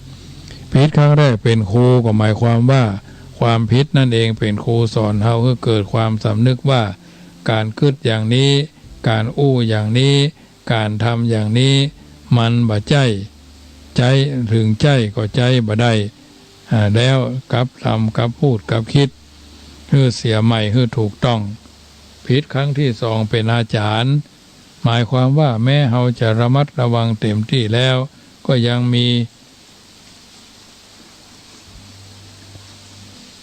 ผิดครั้งแรกเป๋นครูก็หมายความว่า ความผิดนั้นเองเป๋นครูสอนเฮาหื้อเกิดความสำนึกว่า ก๋านกึ๊ดอย่างนี้ ก๋านอู้อย่างนี้ ก๋านทำอย่างนี้ มันบ่ใจ้ ใจ๊ เถิงใจ้ก็ใจ๊บ่ได้ อ่า แล้วกลับลำกลับพูดกลับกึ๊ด หื้อเสียใหม่หื้อถูกต้อง ผิดครั้งตี้สองเป๋นอาจ๋ารย์ หมายความว่าแม้เฮาจะระมัดระวังเต๋มตี้แล้ว ก็ยังมี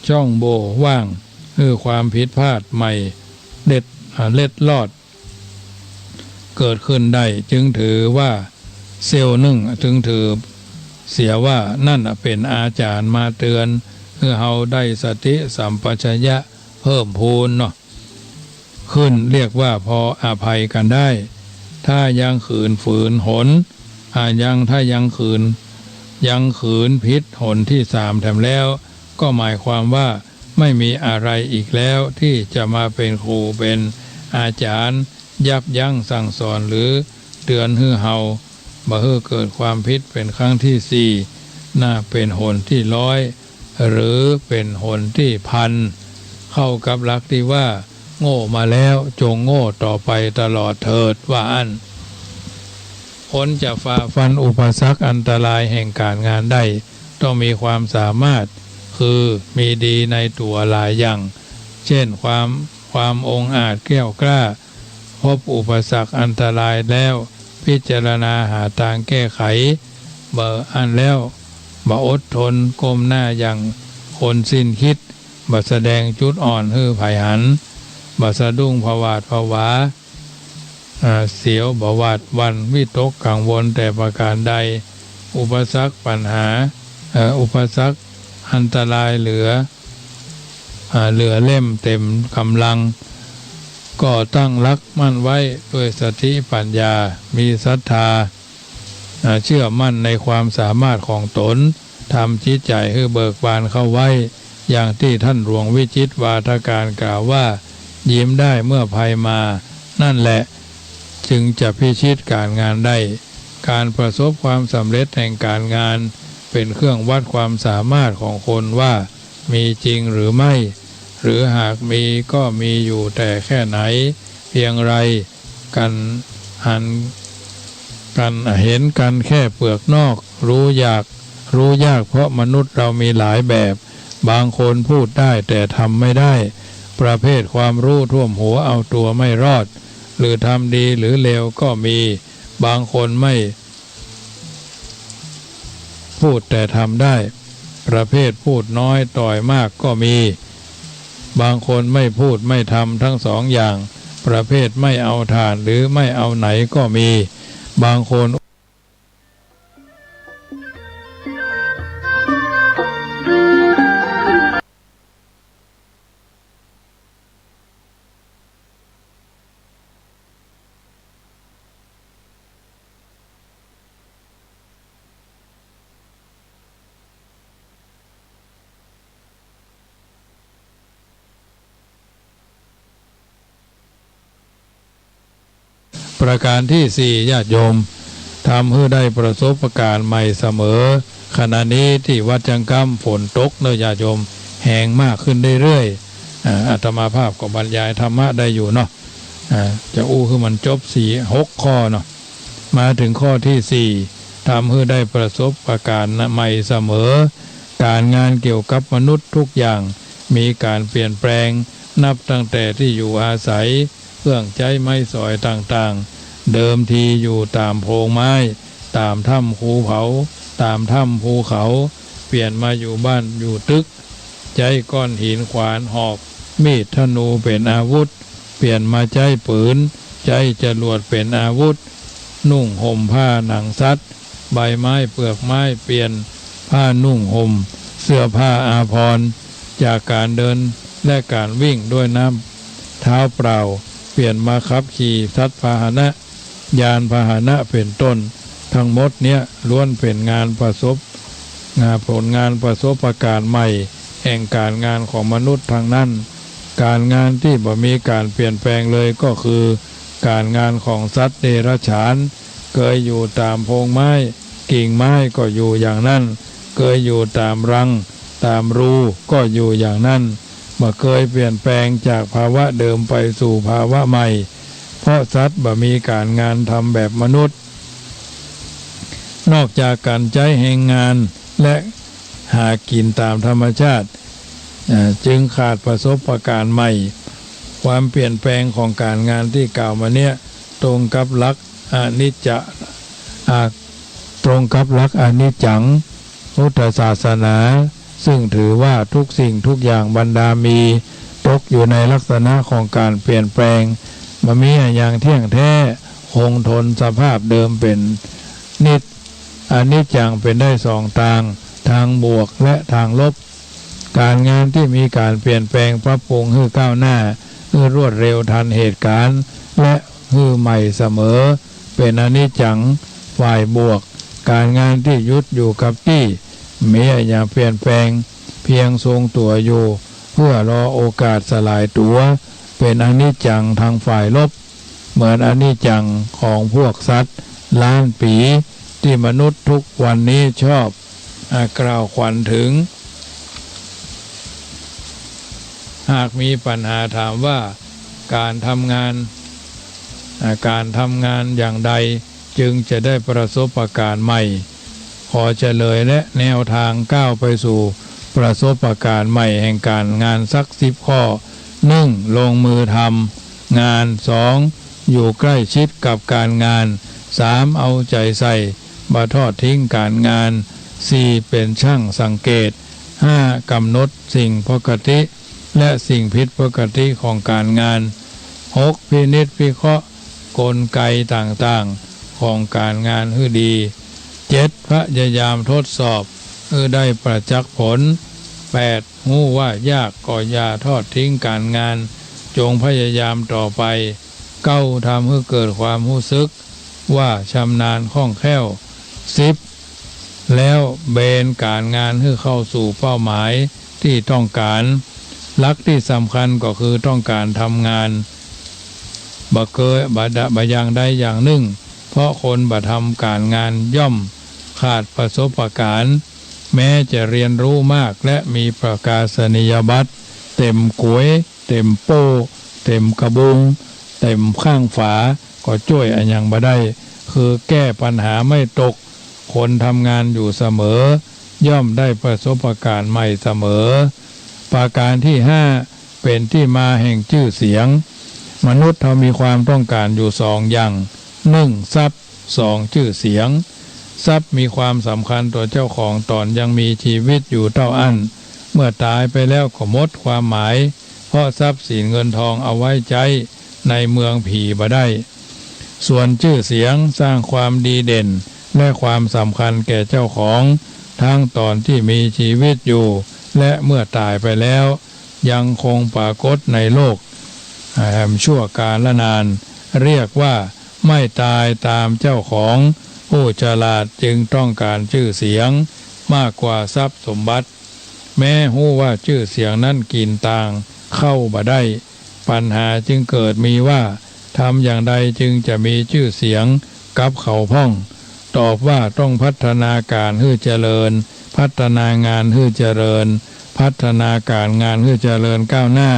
จ้องโบว่าง หื้อความผิดพลาดใหม่เล็ด อ่า เล็ดลอด เกิดขึ้นได้ จึงถือว่าเสี้ยวนึ่ง จึงถือเสียว่านั่นน่ะเป๋นอาจ๋ารย์มาเตือน หื้อเฮาได้สติสัมปชัญญะเพิ่มพูนเนาะ ขึ้น เรียกว่าพออภัยกั๋นได้ ถ้ายังขืนฝืนหน อ่า ยัง ถ้ายังขืน ยังขืนผิดหนตี้สามแถมแล้ว ก็หมายความว่าไม่มีอะไรอีกแล้วตี้จะมาเป๋นครูเป๋นอาจ๋ารย์ ยับยั้งสั่งสอนหรือเตือนหื้อเฮา บ่หื้อเกิดความผิดเป๋นครั้งตี้สี่ น่าเป๋นหนตี้ร้อย หรือเป๋นหนตี้พัน เข้ากับหลักตี้ว่า โง่มาแล้วจงโง่ต่อไปตลอดเถิด ว่าอั้น คนจะฝ่าฟันอุปสรรคอันตรายแห่งก๋านงานได้ ต้องมีความสามารถ คือมีดีในตั๋วหลายอย่าง เช่น ความ ความองอาจแกล้วกล้า พบอุปสรรคอันตรายแล้ว พิจารณาหาตางแก้ไข บ่อั้นแล้ว บ่อดทนก้มหน้าอย่างคนสิ้นคิด บ่แสดงจุดอ่อนหื้อใผหัน บ่สะดุ้งผวาดผวา อ่า เสียวบ่หวาดหวั่นวิตกกังวลแต่ประการใด อุปสรรคปัญหา เอ่อ อุปสรรคอันตรายเหลือ อ่า เหลือเล่มเต็มกำลัง ก็ตั้งหลักมั่นไว้ด้วยสติปัญญา มีศรัทธา อ่า เชื่อมั่นในความสามารถของตน ทำจิตใจหื้อเบิกบานเข้าไว้ อย่างตี้ท่านหลวงวิจิตรวาทการกล่าวว่า ยิ้มได้เมื่อภัยมา นั่นแหละ จึงจะพิชิตการงานได้ การประสบความสำเร็จแห่งการงาน เป็นเครื่องวัดความสามารถของคนว่ามีจริงหรือไม่ หรือหากมีก็มีอยู่แต่แค่ไหน เพียงไร กันหัน กันเห็นกันแค่เปลือกนอก รู้ยาก รู้ยากเพราะมนุษย์เรามีหลายแบบ บางคนพูดได้แต่ทำไม่ได้ ประเภทความรู้ท่วมหัวเอาตัวไม่รอด หรือทำดีหรือเลวก็มี บางคนไม่ พูดแต่ทำได้ ประเภทพูดน้อยต่อยมากก็มี บางคนไม่พูดไม่ทำทั้งสองอย่าง ประเภทไม่เอาถ่านหรือไม่เอาไหนก็มี บางคน ประการที่สี่ ญาติโยม ทำหื้อได้ประสบการณ์ใหม่เสมอ ขณะนี้ตี้วัดจังกำฝนตกเนาะญาติโยม แฮงมากขึ้นเรื่อยๆ อ่า อาตมาภาพก็บรรยายธรรมะได้อยู่เนาะ อ่า จะอู้หื้อมันจบสี่หกข้อเนาะ มาถึงข้อที่สี่ ทำหื้อได้ประสบการณ์ใหม่เสมอ ก๋านงานเกี่ยวกับมนุษย์ทุกอย่างมีก๋านเปลี่ยนแปลง นับตั้งแต่ตี้อยู่อาศัย เครื่องใจ๊ไม้สอยต่างๆ เดิมทีอยู่ต๋ามโพรงไม้ ต๋ามถ้ำภูเขา ต๋ามถ้ำภูเขา เปลี่ยนมาอยู่บ้านอยู่ตึก ใจ๊ก้อนหินขวานหอก มีดธนูเป๋นอาวุธ เปลี่ยนมาใจ๊ปืน ใจ๊จรวดเป๋นอาวุธ นุ่งห่มผ้าหนังสัตว์ ใบไม้เปลือกไม้ เปลี่ยนผ้านุ่งห่ม เสื้อผ้าอาภรณ์ จากก๋านเดินและก๋านวิ่งด้วยน้ำเท้าเปล่า เปลี่ยนมาขับขี่สัตว์พาหนะ ยานพาหนะเป๋นต้น ทั้งหมดเนี้ยล้วนเป๋นงานประสบ งาน ผลงานประสบการณ์ใหม่ แห่งก๋านงานของมนุษย์ทั้งนั้น ก๋านงานตี้บ่มีก๋านเปลี่ยนแปลงเลยก็คือ ก๋านงานของสัตว์เดรัจฉาน เกยอยู่ต๋ามโพรงไม้ กิ่งไม้ก็อยู่อย่างนั้น เกยอยู่ต๋ามรัง ต๋ามรูก็อยู่อย่างนั้น บ่เกยเปลี่ยนแปลงจากภาวะเดิมไปสู่ภาวะใหม่ เพราะสัตว์บ่มีก๋านงานทำแบบมนุษย์ นอกจากก๋านใจ๊แฮงงานและหากิ๋นต๋ามธรรมชาติ เอ่อ จึงขาดประสบการณ์ใหม่ ความเปลี่ยนแปลงของก๋านงานตี้กล่าวมาเนี้ย ตรงกับหลักอนิจจะ อ่า ตรงกับหลักอนิจจัง พุทธศาสนา ซึ่งถือว่าทุกสิ่งทุกอย่างบรรดามี ตกอยู่ในลักษณะของก๋านเปลี่ยนแปลง บ่มีอะหยังเที่ยงแท้ คงทนสภาพเดิมเป๋นนิจ อนิจจังเป๋นได้สองตาง ตางบวกและตางลบ ก๋านงานตี้มีก๋านเปลี่ยนแปลงปรับปรุงหื้อก้าวหน้า หื้อรวดเร็วทันเหตุก๋ารณ์ และหื้อใหม่เสมอ เป๋นอนิจจัง ฝ่ายบวก ก๋านงานตี้หยุดอยู่กับตี้ บ่มีอะหยังเปลี่ยนแปลง เพียงทรงตั๋วอยู่ เพื่อรอโอกาสสลายตั๋ว เป๋นอนิจจังตางฝ่ายลบ เหมือนอนิจจังของพวกสัตว์ล้านปี๋ ตี้มนุษย์ทุกวันนี้ชอบ อ่า กล่าวขวัญถึง หากมีปัญหาถามว่าก๋านทำงาน อ่า ก๋านทำงานอย่างใดจึงจะได้ประสบการณ์ใหม่ ขอเฉลยและแนวตางก้าวไปสู่ประสบการณ์ใหม่แห่งก๋านงานสักสิบข้อ หนึ่ง ลงมือทำงาน สอง อยู่ใกล้ชิดกับก๋านงาน สาม เอาใจ๋ใส่ บ่ทอดทิ้งก๋านงาน สี่ เป๋นจ้างสังเกต ห้า ก๋ำหนดสิ่งปกติ และสิ่งผิดปกติของก๋านงาน หก พินิจพิเคราะห์ กลไกต่างๆ ของก๋านงานหื้อดี เจ็ด พยายามทดสอบหื้อได้ประจักษ์ผล แปด ฮู้ว่ายากก็อย่าทอดทิ้งก๋านงาน จงพยายามต่อไป เก้า ทำหื้อเกิดความฮู้สึกว่าชำนาญคล่องแคล่ว สิบ แล้วเบนก๋านงานหื้อเข้าสู่เป้าหมายตี้ต้องก๋าน หลักตี้สำคัญก็คือต้องก๋านทำงาน บ่เกย บ่ดะ บ่อย่างใดอย่างนึ่ง เพราะคนบ่ทำก๋านงานย่อมขาดประสบก๋าน แม้จะเฮียนฮู้มากและมีประกาศนียบัตรเต๋มก๋วย เต๋มโป้ เต๋มกระบุง เต๋มข้างฝา ก็จ้วยอะหยังบ่ได้ คือแก้ปัญหาไม่ตก คนทำงานอยู่เสมอ ย่อมได้ประสบก๋านใหม่เสมอ ประก๋านตี้ห้า เป๋นตี้มาแห่งจื้อเสียง มนุษย์เฮามีความต้องก๋านอยู่สองอย่าง นึ่ง ทรัพย์ สอง จื้อเสียง ทรัพย์มีความสำคัญต่อเจ้าของต๋อนยังมีจีวิตอยู่เต้าอั้น เมื่อต๋ายไปแล้วก็หมดความหมาย เพราะทรัพย์สินเงินทองเอาไว้ใจ๊ในเมืองผีบ่ได้ ส่วนจื้อเสียงสร้างความดีเด่นและความสำคัญแก่เจ้าของ ทั้งต๋อนตี้มีจีวิตอยู่ และเมื่อต๋ายไปแล้ว ยังคงปรากฏในโลก แหม ชั่วกาลนาน เรียกว่าไม่ต๋ายต๋ามเจ้าของ ผู้ฉลาดจึงต้องก๋านจื้อเสียงมากกว่าทรัพย์สมบัติ แม้ฮู้ว่าจื้อเสียงนั้นกิ๋นตางข้าวบ่ได้ ปัญหาจึงเกิดมีว่า ทำอย่างใดจึงจะมีจื้อเสียงกับเขาพ่อง ตอบว่าต้องพัฒนาก๋านหื้อเจริญ พัฒนางานหื้อเจริญ พัฒนาก๋านงานหื้อเจริญก้าวหน้า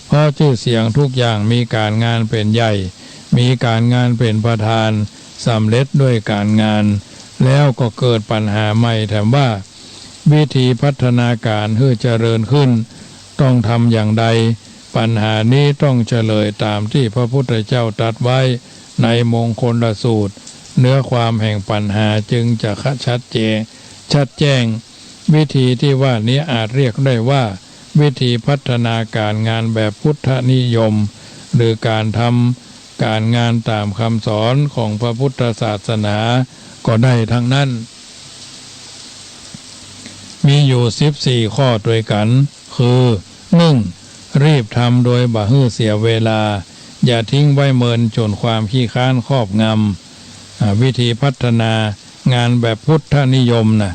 เพราะจื้อเสียงทุกอย่างมีก๋านงานเป๋นใหญ่ มีก๋านงานเป๋นประธาน สำเร็จด้วยก๋านงาน แล้วก็เกิดปัญหาใหม่แถมว่า วิธีพัฒนาก๋านหื้อเจริญขึ้น ต้องทำอย่างใด ปัญหานี้ต้องเฉลยต๋ามตี้พระพุทธเจ้าตรัสไว้ในมงคลสูตร เนื้อความแห่งปัญหาจึงจะชัดเจน ชัดแจ้ง วิธีที่ว่านี้อาจเรียกได้ว่า วิธีพัฒนาก๋านงานแบบพุทธนิยม หรือก๋านทำก๋านงานต๋ามคำสอนของพระพุทธศาสนาก็ได้ทั้งนั้น มีอยู่สิบสี่ข้อตวยกั๋น คือ นึ่ง รีบทำโดยบ่หื้อเสียเวลา อย่าทิ้งไว้เมินจ๋นความขี้คร้านครอบงำ อ่า วิธีพัฒนางานแบบพุทธนิยมนะ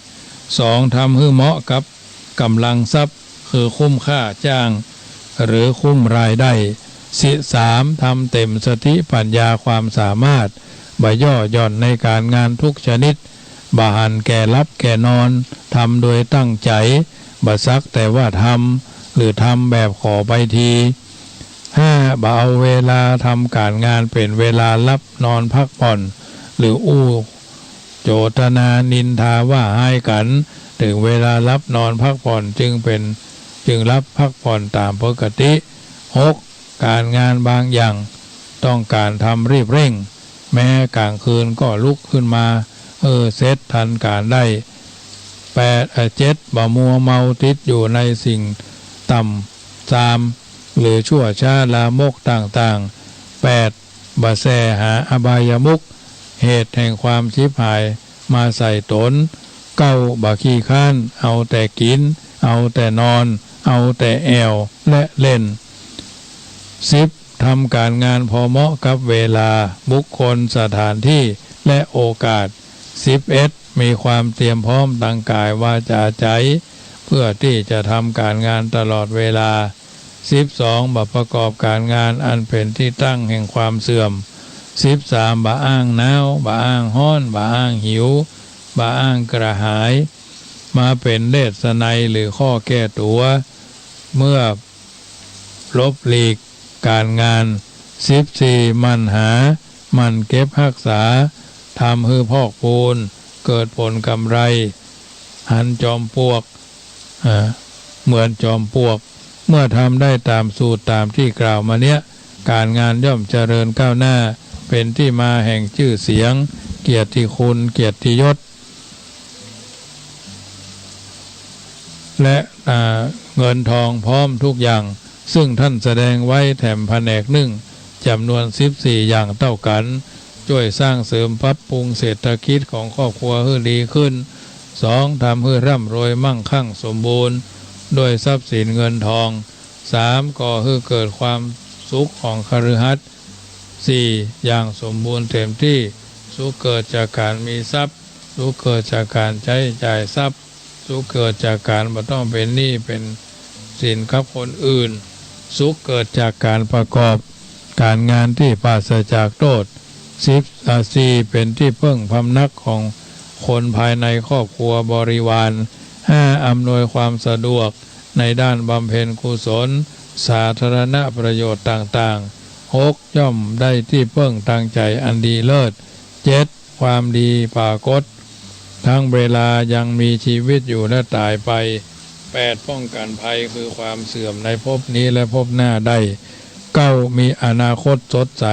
สอง ทำหื้อเหมาะกับก๋ำลังทรัพย์ คือคุ้มค่าจ้าง หรือคุ้มรายได้ สิ สาม ทำเต๋มสติปัญญาความสามารถ บ่ย่อหย่อนในก๋านงานทุกชนิด บ่หันแก่หลับแก่นอน ทำโดยตั้งใจ๋ บ่สักแต่ว่าทำ หรือทำแบบขอใบที ห้า บ่เอาเวลาทำก๋านงานเป๋นเวลาหลับนอนพักผ่อน หรืออู้โจตนานินทาว่าฮ้ายกั๋น เถิงเวลาหลับนอนพักผ่อนจึงเป๋น จึงหลับพักผ่อนต๋ามปกติ หก ก๋านงานบางอย่างต้องก๋านทำรีบเร่ง แม้ก๋างคืนก็ลุกขึ้นมาหื้อเสร็จทันก๋านได้ แปด เอ่อ เจ็ด บ่มัวเมาติดอยู่ในสิ่งต่ำทราม หรือชั่วช้าลามกต่างๆ แปด บ่แส่หาอบายมุข เหตุแห่งความฉิบหายมาใส่ต๋น เก้า บ่ขี้คร้าน เอาแต่กิ๋น เอาแต่นอน เอาแต่แอ่ว และเล่น สิบ ทำก๋านงานพอเหมาะกับเวลา บุคคล สถานที่ และโอกาส สิบเอ็ด มีความเตรียมพร้อมตางก๋าย วาจา ใจ๋ เพื่อตี้จะทำก๋านงานตลอดเวลา สิบสอง บ่ประกอบก๋านงานอันเป๋นตี้ตั้งแห่งความเสื่อม สิบสาม บ่อ้างหนาว บ่อ้างฮ้อน บ่อ้างหิว บ่อ้างกระหาย มาเป๋นเลสนัยหรือข้อแก้ตั๋ว เมื่อหลบหลีกก๋านงาน สิบสี่ หมั่นหา หมั่นเก็บฮักษา ทำหื้อพอกพูน เกิดผลกำไร หันจอมปลวก อ่า เหมือนจอมปลวก เมื่อทำได้ต๋ามสูตรต๋ามตี้กล่าวมาเนี้ย ก๋านงานย่อมเจริญก้าวหน้า เป๋นตี้มาแห่งจื้อเสียง เกียรติคุณ เกียรติยศ และ อ่า เงินทองพร้อมทุกอย่าง ซึ่งท่านแสดงไว้แถมแผนกนึ่ง จำนวนสิบสี่อย่างเต้ากั๋น จ้วยสร้างเสริมปรับปรุงเศรษฐกิจของครอบครัวหื้อดีขึ้น สอง ทำหื้อร่ำรวยมั่งคั่งสมบูรณ์ ด้วยทรัพย์สินเงินทอง สาม ก่อหื้อเกิดความสุขของคฤหัสถ์ สี่ อย่างสมบูรณ์เต็มตี้ สุขเกิดจากก๋านมีทรัพย์ สุขเกิดจากก๋านใจ๊จ่ายทรัพย์ สุขเกิดจากก๋านบ่ต้องเป๋นหนี้เป๋นสินกับคนอื่น สุขเกิดจากก๋านประกอบก๋านงานตี้ปราศจากโต้ษ สิบ อ่า สี่ เป๋นตี้เปิ้งพำนักของคนภายในครอบครัวบริวาร ห้า อำนวยความสะดวกในด้านบำเพ็ญกุศล สาธารณประโยชน์ต่างๆ หก ย่อมได้ตี้เปิ้งตางใจ๋อันดีเลิศ เจ็ด ความดีปรากฏ ทั้งเวลายังมีชีวิตอยู่และต๋ายไป แปด ป้องกั๋นภัยคือความเสื่อมในภพนี้และภพหน้าได้ เก้า มีอนาคตสดใส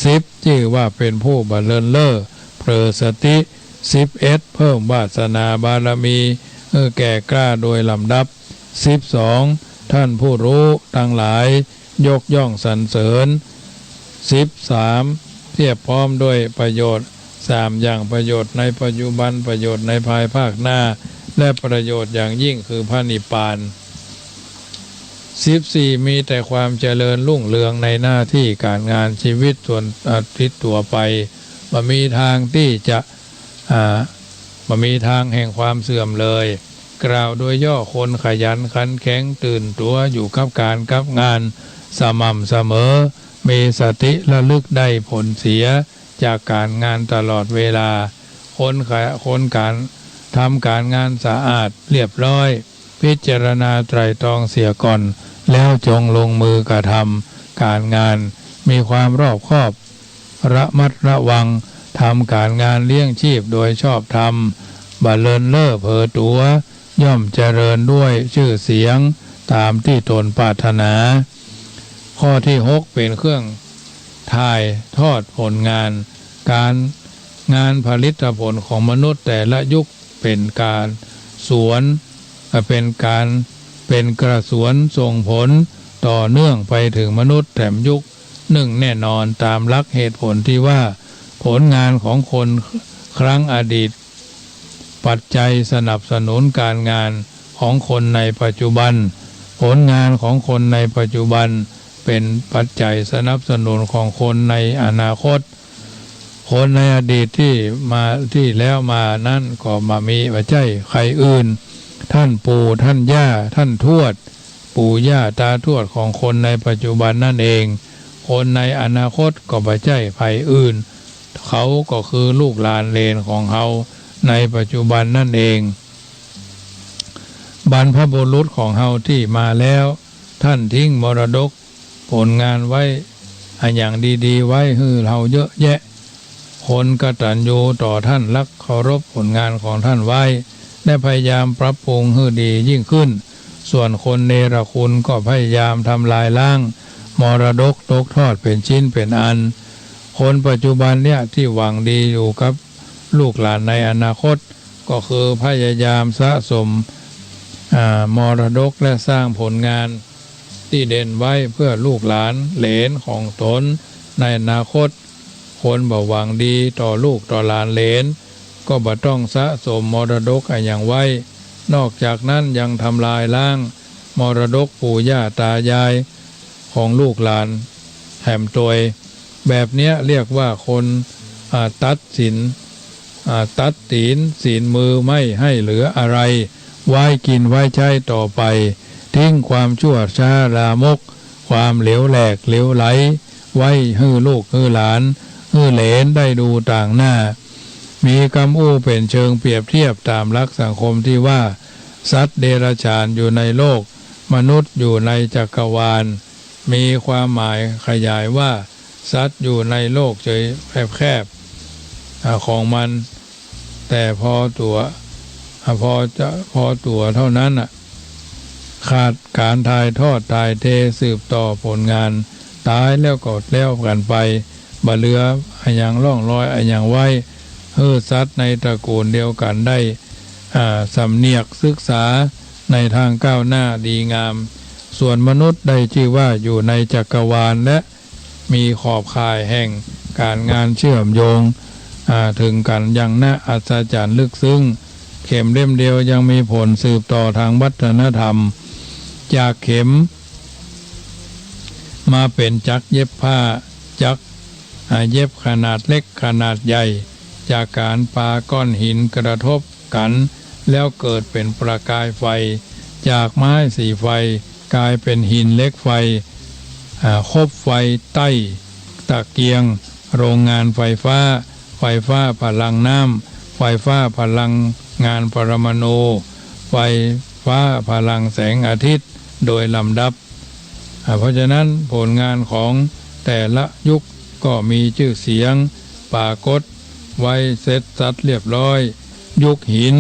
สิบ จื้อว่าเป๋นผู้บ่เลินเล่อ เผลอสติ สิบเอ็ด เพิ่มวาสนาบารมีหื้อแก่กล้าโดยลำดับ สิบสอง ท่านผู้ฮู้ตังหลาย ยกย่องสรรเสริญ สิบสาม เพียบพร้อมด้วยประโยชน์สามอย่าง ประโยชน์ในปัจจุบัน ประโยชน์ในภายภาคหน้า และประโยชน์อย่างยิ่งคือพระนิพพาน สิบสี่ มีแต่ความเจริญรุ่งเรืองในหน้าตี้ก๋านงาน ชีวิตส่วนอาทิตย์ตั๋วไป บ่มีตางตี้จะ อ่า บ่มีตางแห่งความเสื่อมเลย กล่าวโดยย่อ คนขยันขันแข็ง ตื่นตั๋วอยู่กับก๋านกับงาน สม่ำเสมอ มีสติระลึกได้ผลเสียจากก๋านงานตลอดเวลา คนขะ- คนก๋าน ทำก๋านงานสะอาดเรียบร้อย พิจารณาไตร่ตรองเสียก่อน แล้วจงลงมือกระทำก๋านงาน มีความรอบคอบ ระมัดระวัง ทำก๋านงานเลี้ยงชีพโดยชอบธรรม บ่เลินเล่อเผลอตั๋ว ย่อมเจริญด้วยจื้อเสียงต๋ามตี้ตนปรารถนา ข้อตี้หก เป๋นเครื่องถ่ายทอดผลงาน ก๋านงานผลิตผลของมนุษย์แต่ละยุคเป๋นก๋านสวน เอ่อ เป๋นก๋าน เป๋นกระสวนส่งผลต่อเนื่องไปเถิงมนุษย์แถมยุคนึ่งแน่นอน ต๋ามหลักเหตุผลตี้ว่า ผลงานของคนครั้งอดีต ปัจจัยสนับสนุนก๋านงานของคนในปัจจุบัน ผลงานของคนในปัจจุบันเป๋นปัจจัยสนับสนุนของคนในอนาคต คนในอดีตตี้มา ตี้แล้วมานั้นก็บ่มี บ่ใจ้ใผอื่น ต้านปู่ ต้านย่า ต้านทวด ปู่ย่าตาทวดของคนในปัจจุบันนั่นเอง คนในอนาคตก็บ่ใจ้ใผอื่น เขาก็คือลูกหลานเหลนของเฮาในปัจจุบันนั่นเอง บรรพบุรุษของเฮาตี้มาแล้ว ต้านทิ้งมรดกผลงานไว้อะหยังดีๆ ไว้หื้อเฮาเยอะแยะ คนกตัญญูต่อต้านรักเคารพผลงานของต้านไว้ และพยายามปรับปรุงหื้อดียิ่งขึ้น ส่วนคนเนรคุณก็พยายามทำลายล้างมรดกตกทอดเป๋นชิ้นเป๋นอัน คนปัจจุบันเนี่ยตี้หวังดีอยู่กับลูกหลานในอนาคต ก็คือพยายามสะสม อ่า มรดกและสร้างผลงานตี้เด่นไว้เพื่อลูกหลานเหลนของตนในอนาคต คนบ่หวังดีต่อลูกต่อหลานเหลน ก็บ่ต้องสะสมมรดกอะหยังไว้ นอกจากนั้นยังทำลายล้างมรดกปู่ย่าตายายของลูกหลานแถมตวย แบบเนี้ยเรียกว่าคน อ่า ตัดศีล อ่า ตัดตี๋นศีลมือ ไม่ให้เหลืออะไรไว้กินไว้ใจ๊ต่อไป ทิ้งความชั่วช้าลามก ความเหลวแหลกเหลวไหล ไว้หื้อลูกหื้อหลานหื้อเหลนได้ดูต่างหน้า มีกำอู้เป๋นเชิงเปรียบเทียบต๋ามหลักสังคมตี้ว่า สัตว์เดรัจฉานอยู่ในโลก มนุษย์อยู่ในจักรวาล มีความหมายขยายว่า สัตว์อยู่ในโลกเฉยแคบๆ อ่า ของมัน แต่พอตั๋ว อ่า พอจะ พอตั๋วเต้านั้นน่ะ ขาดก๋านถ่ายทอดถ่ายเทสืบต่อผลงาน ต๋ายแล้วก็แล้วกั๋นไป บ่เหลืออะหยังร่องรอยอะหยังไว้ หื้อสัตว์ในตระกูลเดียวกั๋นได้ อ่า สำเนียกศึกษาในตางก้าวหน้าดีงาม ส่วนมนุษย์ได้จื้อว่าอยู่ในจักรวาลและ มีขอบข่ายแห่งก๋านงานเจื้อมโยง อ่า เถิงกั๋นอย่างน่าอัศจรรย์ลึกซึ้ง เข็มเล่มเดียวยังมีผลสืบต่อตางวัฒนธรรม จากเข็ม มาเป๋นจักรเย็บผ้า จักร อ่า เย็บขนาดเล็กขนาดใหญ่ จากก๋านปาก้อนหินกระทบกั๋น แล้วเกิดเป๋นประกายไฟ จากไม้สีไฟก๋ายเป๋นหินเหล็กไฟ อ่า คบไฟใต้ตะเกียง โรงงานไฟฟ้า ไฟฟ้าพลังน้ำ ไฟฟ้าพลังงานปรมาณู ไฟฟ้าพลังแสงอาทิตย์ โดยลำดับ อ่า เพราะฉะนั้นผลงานของแต่ละยุคก็มีจื้อเสียงปรากฏไว้เสร็จสรรพเรียบร้อย ยุคหิน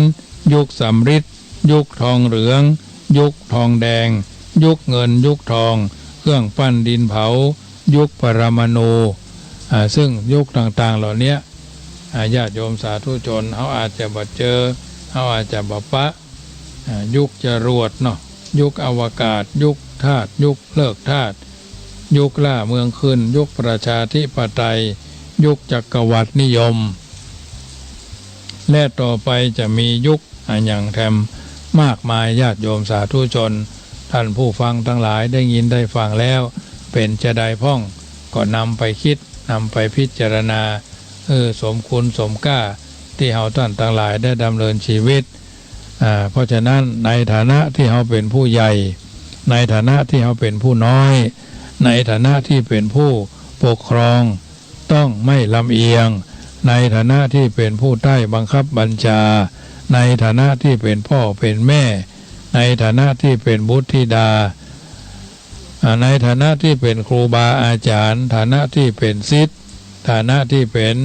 ยุคสำริด ยุคทองเหลือง ยุคทองแดง ยุคเงิน ยุคทอง เครื่องปั้นดินเผา ยุคปรมาณู อ่า ซึ่งยุคต่างๆ เหล่าเนี้ย อ่า ญาติโยมสาธุชน เฮาอาจจะบ่เจอ เฮาอาจจะบ่ปะ อ่า ยุคจรวดเนาะ ยุคอวกาศ ยุคธาตุ ยุคฤกษ์ธาตุ ยุคล่าเมืองขึ้น ยุคประชาธิปไตย ยุคจักรวรรดินิยม และต่อไปจะมียุคอะหยังแถมมากมาย ญาติโยมสาธุชน ท่านผู้ฟังตังหลายได้ยินได้ฟังแล้ว เป๋นจาใดพ่อง ก็นำไปกึ๊ด นำไปพิจารณา เออ สมคุณสมก้า ตี้เฮาต้านตังหลายได้ดำเนินชีวิต อ่า เพราะฉะนั้นในฐานะตี้เฮาเป๋นผู้ใหญ่ ในฐานะตี้เฮาเป๋นผู้น้อย ในฐานะตี้เป๋นผู้ปกครอง ต้องไม่ลำเอียง ในฐานะตี้เป๋นผู้ใต้บังคับบัญชา ในฐานะตี้เป๋นพ่อเป๋นแม่ ในฐานะตี้เป๋นบุตรธิดา อ่า ในฐานะตี้เป๋นครูบาอาจารย์ ฐานะตี้เป๋นศิษย์ ฐานะตี้เป๋น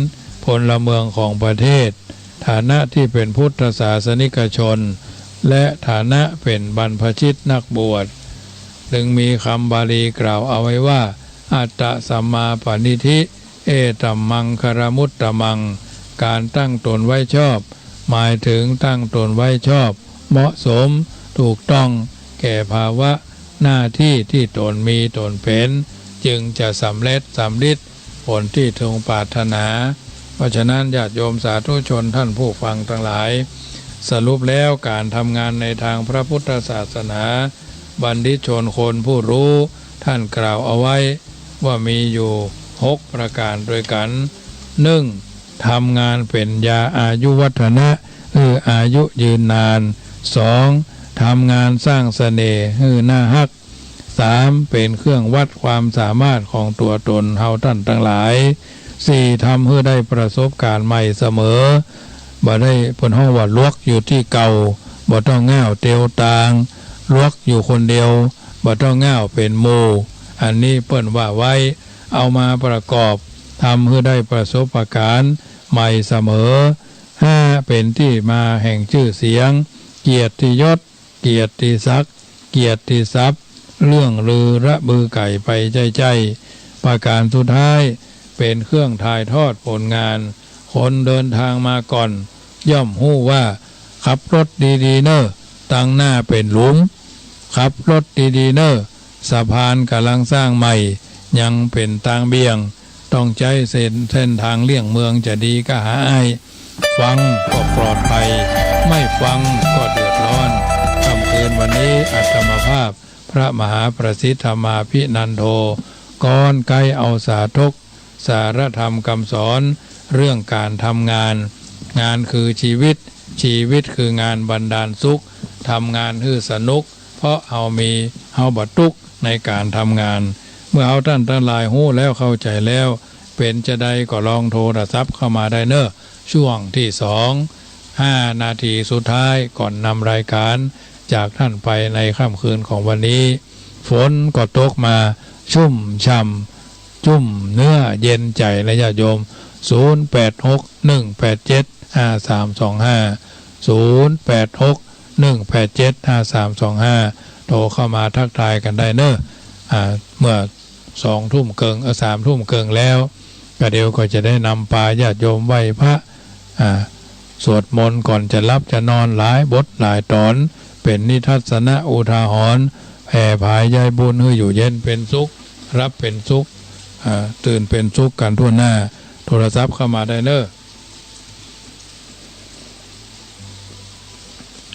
พลเมืองของประเทศ ฐานะตี้เป๋นพุทธศาสนิกชน และฐานะเป๋นบรรพชิตนักบวช จึงมีกำบาลีกล่าวเอาไว้ว่า อัตตะสัมมาปะณิธิ เอตัมมังคลมุตตมัง ก๋านตั้งตนไว้ชอบ หมายเถิงตั้งตนไว้ชอบ เหมาะสม ถูกต้อง แก่ภาวะหน้าตี้ตี้ตนมีตนเป๋น จึงจะสำเร็จสำริดผลตี้ตนปรารถนา เพราะฉะนั้นญาติโยมสาธุชนท่านผู้ฟังตังหลาย สรุปแล้วก๋านทำงานในตางพระพุทธศาสนา บัณฑิตชนคนผู้ฮู้ท่านกล่าวเอาไว้ ว่ามีอยู่หกประก๋านตวยกั๋น นึ่ง ทำงานเป๋นยาอายุวัฒนะ หื้ออายุยืนนาน สอง ทำงานสร้างเสน่ห์หื้อน่าฮัก สาม เป๋นเครื่องวัดความสามารถของตั๋วตนเฮาต้านตังหลาย สี่ ทำหื้อได้ประสบก๋ารณ์ใหม่เสมอ บ่ได้ เปิ้นฮ้องว่าหลวกอยู่ตี้เก่า บ่ต้องง้าวเตียวตาง หลวกอยู่คนเดียว บ่ต้องง้าวเป๋นหมู่ อันนี้เปิ้นว่าไว้ เอามาประกอบ ทำหื้อได้ประสบก๋ารณ์ใหม่เสมอ ห้า เป๋นตี้มาแห่งจื้อเสียง เกียรติยศ เกียรติศักดิ์ เกียรติทรัพย์ เลื่องลือระบือไก๋ไปใจ้ๆ ประก๋านสุดท้าย เป๋นเครื่องถ่ายทอดผลงาน คนเดินตางมาก่อน ย่อมฮู้ว่า ขับรถดีๆ เน่อ ตังหน้าเป๋นหลุม ขับรถดีๆ เน่อ สะพานก่ำลังสร้างใหม่ ยังเป๋นตางเบี่ยง ต้องใจ๊เส้น เส้นตางเลี่ยงเมืองจะดีก้าหาอ้าย ฟังก็ปลอดภัย ไม่ฟังก็เดือดร้อน ค่ำคืนวันนี้อาตมาภาพ พระมหาประสิทธิ์ธรรมาภินันโท ก๊อนใก๊เอาสาธก สาระธรรมกำสอน เรื่องก๋านทำงาน งานคือชีวิต ชีวิตคืองานบันดาลสุข ทำงานหื้อสนุก เพราะเฮามี เฮาบ่ตุ๊กข์ในก๋านทำงาน เมื่อเฮาต้านตังหลายฮู้แล้วเข้าใจ๋แล้ว เป๋นจาใดก็ลองโทรศัพท์เข้ามาได้เน่อ ช่วงตี้สอง ห้านาทีสุดท้ายก่อนนำรายก๋านจากต้านไปในค่ำคืนของวันนี้ ฝนก็ตกมาชุ่มฉ่ำ จุ่มเนื้อเย็นใจ๋นะญาติโยม ศูนย์แปดหกหนึ่งแปดเจ็ดห้าสามสองห้า ศูนย์แปดหกหนึ่งแปดเจ็ดห้าสามสองห้า โทรเข้ามาทักทายกั๋นได้เน่อ อ่า เมื่อสองทุ่มเกิ่ง เอ่อ สามทุ่มเกิ่งแล้ว ก็เดี๋ยวก็จะได้นำปาญาติโยมไหว้พระ อ่า สวดมนต์ก่อนจะหลับจะนอนหลายบทหลายต๋อน เป๋นนิทัศนะอุทาหรณ์ แผ่ผายใยบุญหื้ออยู่เย็นเป๋นสุข หลับเป๋นสุข อ่า ตื่นเป๋นสุขกั๋นทั่วหน้า โทรศัพท์เข้ามาได้เน่อ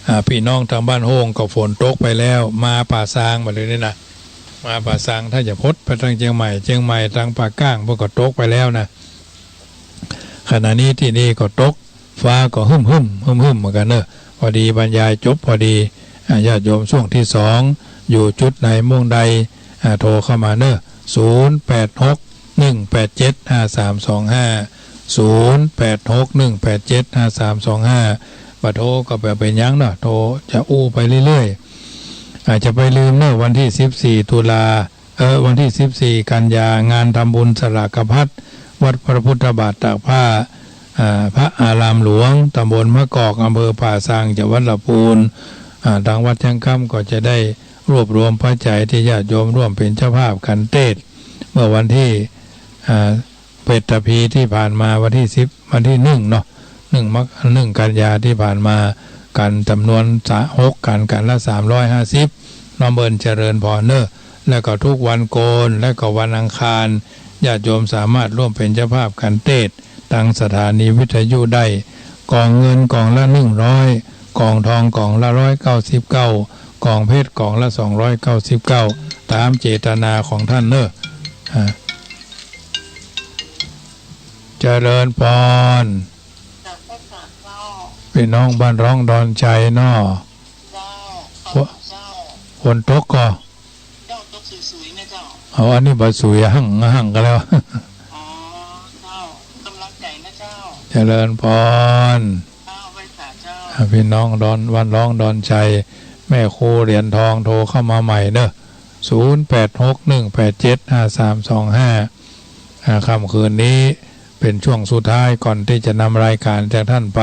อ่า ปี้น้องตางบ้านโฮ่งก็ฝนตกไปแล้ว มาป่าซางมาเลยนี่นะ มาป่าซาง ถ้าจะพดไปตางเจียงใหม่ เจียงใหม่ตางป่าก้าง เปิ้นก็ตกไปแล้วนะ ขณะนี้ตี้นี่ก็ตก ฟ้าก็ฮึ่มๆ ฮึ่มๆ เหมือนกั๋นเน่อ พอดีบรรยายจบพอดี อ่า ญาติโยมช่วงตี้สอง อยู่จุดไหนม่วงใด อ่า โทรเข้ามาเน่อ ศูนย์แปดหก หนึ่งแปดเจ็ด ห้าสามสองห้า ศูนย์แปดหก หนึ่งแปดเจ็ด ห้าสามสองห้า บ่โทรก็บ่เป๋นหยังเนาะ โทรจะอู้ไปเรื่อยๆ อาจจะไปลืมเน่อ วันตี้สิบสี่ ตุลา เออ วันตี้สิบสี่ กันยา งานทำบุญสลากภัต วัดพระพุทธบาทตากผ้า อ่า พระอารามหลวง ตำบลมะกอก อำเภอป่าซาง จังหวัดลำพูน อ่า ตางวัดเชียงคำก็จะได้รวบรวมปัจจัยตี้ญาติโยมร่วมเป๋นเจ้าภาพกั๋นเตสน์ เมื่อวันตี้ อ่า เป๋นตะพีตี้ผ่านมา วันตี้สิบ วันตี้หนึ่งเนาะ หนึ่งมก หนึ่งกันยาตี้ผ่านมา กั๋นจ๋ำนวนสะ หกกั๋น กั๋นละสามร้อยห้าสิบ น้อมเปิ้นเจริญพรเน่อ แล้วก็ทุกวันโกน แล้วก็วันอังคาร ญาติโยมสามารถร่วมเป๋นเจ้าภาพกั๋นเตสน์ ตางสถานีวิทยุได้ ก๋องเงินก๋องละหนึ่งร้อย ก๋องทองก๋องละร้อยเก้าสิบเก้า ก๋องเพชรก๋องละสองร้อยเก้าสิบเก้า ต๋ามเจตนาของต้านเน่อ อ่า เจริญพร เจ้า เจ้า ปี้น้องบ้านร้องดอนชัยเนาะ เจ้า ฝน เจ้า ฝนตกก่อ เจ้า ตกสุยๆ นะเจ้า เอา อันนี้บ่สุย หั่ง หั่งกั๋นแล้ว อ๋อ เจ้า ก๋ำลังใจ๋นะเจ้า เจริญพร เจ้า ไหว้สาเจ้า อ่า ปี้น้องดอน บ้านร้องดอนชัย แม่ครูเหรียญทอง โทรเข้ามาใหม่เน่อ ศูนย์แปดหก หนึ่งแปดเจ็ด ห้าสามสองห้า อ่า ค่ำคืนนี้เป๋นช่วงสุดท้ายก่อนตี้จะนำรายก๋านจากต้านไป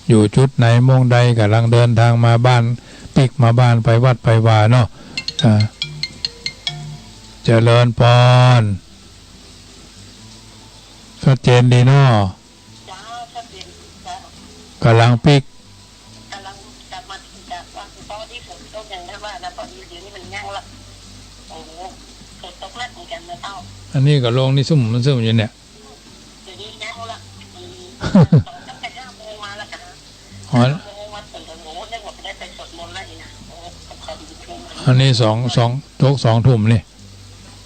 อยู่จุดไหนม่วงใด ก๋ำลังเดินตางมาบ้าน ปิ๊กมาบ้าน ไปวัดไปวาเนาะ อ่า เจริญพร ชัดเจนดีเนาะ เจ้า ชัดเจนเจ้า ก๋ำลังปิ๊ก ก๋ำลังจะมา จะว่า เพราะตี้ฝนตกอย่างนั้นว่านะ พอดีเดี๋ยวนี้มันยั้งละ โอ้โห ฝนตกหนักเหมือนกันนะเจ้า อันนี้ก็ลงนี่ซุ่มมันซุ่มอยู่เนี่ย เดี๋ยวนี้ยั้งละ อืม ตั้งแต่ห้าโมงมาแล้วค่ะ อ๋อ ห้าโมงมาถึง โอ้โห นึกว่าจะได้ไปสวดมนต์แล้วนี่นะ โอ้โห ขอบคุณ อันนี้สอง สอง ตกสองทุ่มนี่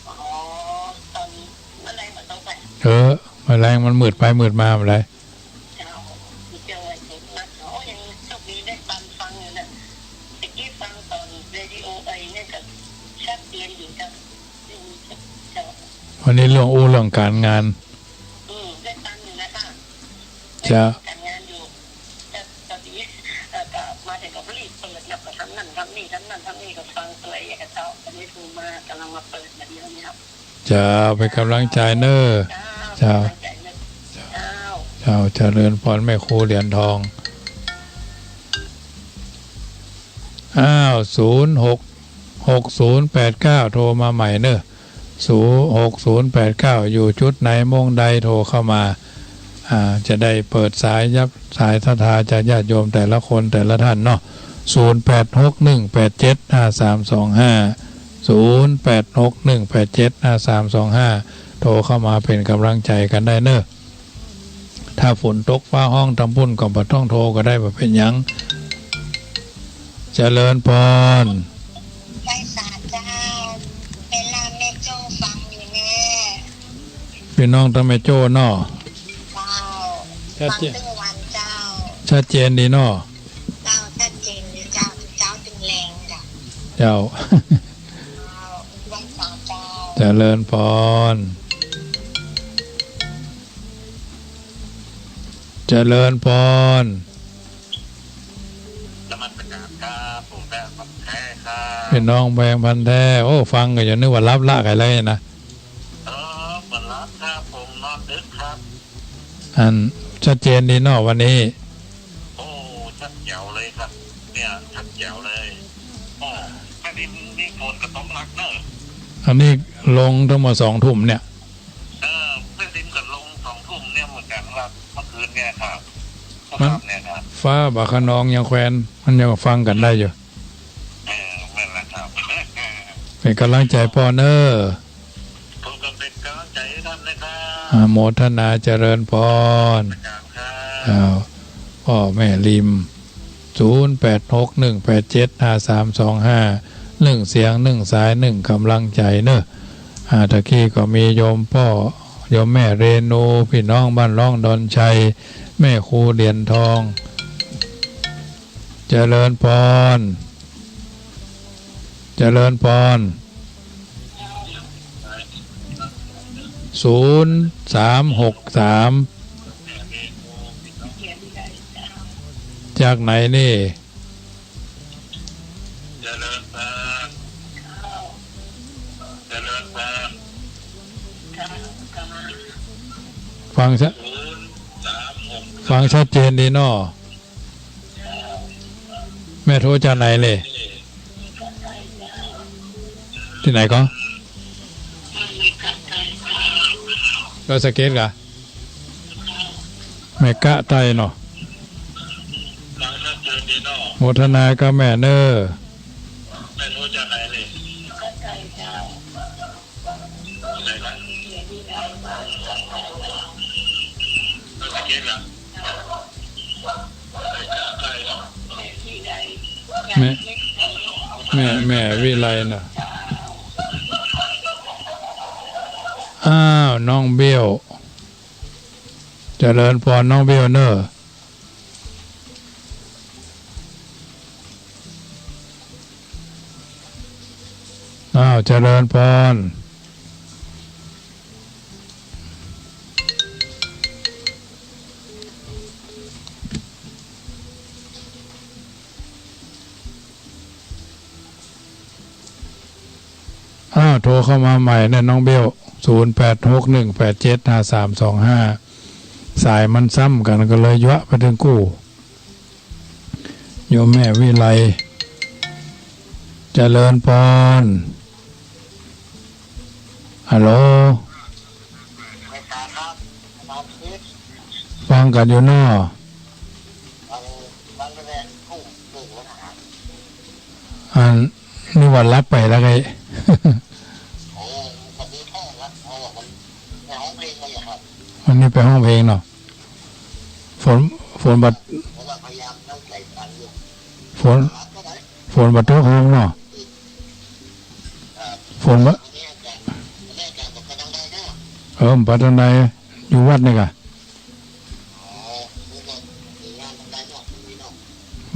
อ๋อ ตอนนี้มันแลงเหมือนตกไป เออ มันแลง มันมืดไปมืดมา มันแลง เจ้า เจ้า เจ้า โอ้ ยังโชคดีได้ฟัง ฟังอยู่นะ ตะกี้ฟังตอนเรดิโอไอ้เนี่ยก็ชัดเจนอยู่เจ้า ได้ยินเจ้า วันนี้เรื่องอู้เรื่องก๋านงาน อืม ได้ฟังอยู่นะคะ เจ้า ก๋านงานอยู่ แต่ตอนนี้ เอ่อ ก็มาถึงก็รีบเปิด แล้วก็ทำนั่นทำนี่ ทำนั่นทำนี่ ก็ฟังไปอย่างเงี้ยเจ้า อันนี้คือมา ก๋ำลังมาเปิดมาเดี๋ยวนี้ครับ เจ้า เป๋นก๋ำลังใจ๋เน่อ เจ้า เจ้า เจ้า เจ้า เจริญพรแม่ครูเหรียญทอง อ้าว ศูนย์หก หกศูนย์แปดเก้า โทรมาใหม่เน่อ ศูนย์หกศูนย์แปดเก้า อยู่จุดไหนม่วงใด โทรเข้ามา อ่า จะได้เปิดสาย ยับสายศรัทธาจากญาติโยมแต่ละคนแต่ละท่านเนาะ ศูนย์แปดหก หนึ่งแปดเจ็ด ห้าสามสองห้า ศูนย์แปดหก หนึ่งแปดเจ็ด ห้าสามสองห้า โทรเข้ามาเป๋นก๋ำลังใจ๋กั๋นได้เน่อ ถ้าฝนตกฟ้าฮ้องตางปุ้นก็บ่ต้องโทรก็ได้ บ่เป๋นหยัง เจริญพร ไหว้สาเจ้า เวลาแม่โจ้ฟังอยู่แน่ ปี้น้องตางแม่โจ้เนาะ เจ้า ชัดเจน ฟังตึงวันเจ้า ชัดเจนดีเนาะ เจ้า ชัดเจนดีเจ้า เจ้าตึงแลงเจ้า เจ้า เจ้า ไหว้สาเจ้า เจริญพร เจริญพร นมัสการครับ ผมแพงพันธุ์แท้ครับ ปี้น้องแพงพันธุ์แท้ โอ้ ฟังก็ยังนึกว่าหลับละไก่เลยนะ เออ บ่หลับครับ ผมนอนดึกครับ อันชัดเจนดีเนาะวันนี้ โอ้ ชัดแจ๋วเลยครับ เนี่ย ชัดแจ๋วเลย โอ้ แผ่นดินมีฝนก็ตกหนักเนอะ อันนี้ลงตั้งแต่สองทุ่มเนี่ย เออ แผ่นดินก็ลงสองทุ่มเนี่ยเหมือนกันครับ เมื่อคืนเนี่ยครับ เมื่อค่ำเนี่ยครับ ฟ้าบ่คะนองยังแควน มันยังฟังกั๋นได้อยู่ เออ แม่นแล้วครับ เป๋นก๋ำลังใจ๋ป้อเน่อ ผมก็เป๋นก๋ำลังใจ๋ อา โมทนาเจริญพร เจ้า ป้อแม่ริม ศูนย์แปดหกหนึ่งแปดเจ็ดห้าสามสองห้า หนึ่งเสียงหนึ่งสายหนึ่งกำลังใจ๋เนาะ อา ตะกี้ก็มีโยมป้อ โยมแม่เรนู ปี้น้องบ้านร่องดอนชัย แม่ครูเหรียญทอง เจริญพร เจริญพร ศูนย์สามหกสาม จากไหนนี่ เจริญพร เจริญพร ฟังชะ ศูนย์สามหก ฟังชัดเจนดีเนาะ แม่โทรจากไหนเลย ตี้ไหนก็ ดอยสะเก็ดกา แม่กะใต้เนาะ โมทนากับแม่เน้อ แม่ แม่ แม่วิไลน่ะ อ้าว น้องเบี้ยว เจริญพรน้องเบี้ยวเน้อ อ้าว เจริญพร อ้าว โทรเข้ามาใหม่นะน้องเบี้ยว ศูนย์แปดหกหนึ่งแปดเจ็ดห้าสามสองห้า สายมันซ้ำกั๋นก็เลยยัวไปเถิงกู้ โยมแม่วิไล เจริญพร ฮัลโหล ฟังกั๋นอยู่เนาะ อันนี้ว่าหลับไปแล้วไง วันนี้ไปฮ้องเพลงเนาะ ฝน ฝนบ่ ฝน ฝนบ่ตกห้องเนาะ ฝนบ่ เออ บ่ไปตางใด อยู่วัดนี่กา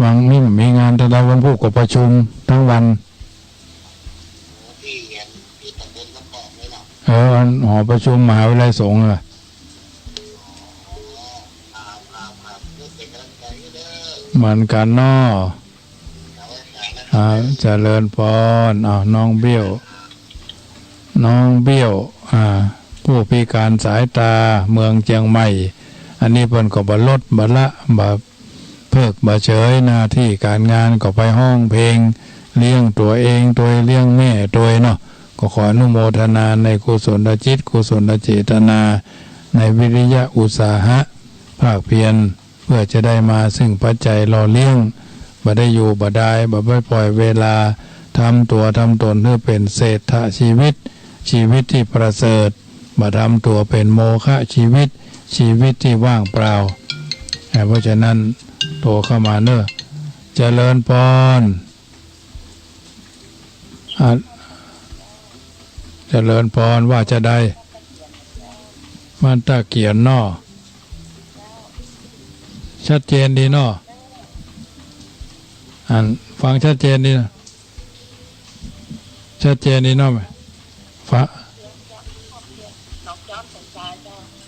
วันนี้มีงานตางใด วันพูกก็ประชุมตึงวัน เออ อันหอประชุมมหาวิทยาลัยสงฆ์อะ เหมือนกั๋นเนาะ อ่า เจริญพร อ้าว น้องเบี้ยว น้องเบี้ยว อ่า ผู้พิการสายตา เมืองเจียงใหม่ อันนี้เปิ้นก็บ่ลด บ่ละ บ่เพิก บ่เฉย หน้าตี้ก๋านงานก็ไปฮ้องเพลง เลี้ยงตั๋วเองตวย เลี้ยงแม่ตวยเนาะ ก็ขออนุโมทนาในกุศลจิต กุศลเจตนา ในวิริยะอุตสาหะ ภาคเพียร เพื่อจะได้มาซึ่งปัจจัยหล่อเลี้ยง บ่ได้อยู่บ่ดาย บ่ไปปล่อยเวลา ทำตั๋วทำตนหื้อเป๋นเศรษฐชีวิต ชีวิตตี้ประเสริฐ บ่ทำตั๋วเป๋นโมฆะชีวิต ชีวิตตี้ว่างเปล่า อ่า เพราะฉะนั้น โทรเข้ามาเน้อ เจริญพร อ่ะ เจริญพร ว่าจะใด บ้านต้าเกียนเนาะ ชัดเจนดีเนาะ อัน ฟังชัดเจนดี ชัดเจนดีเนาะ ฟะ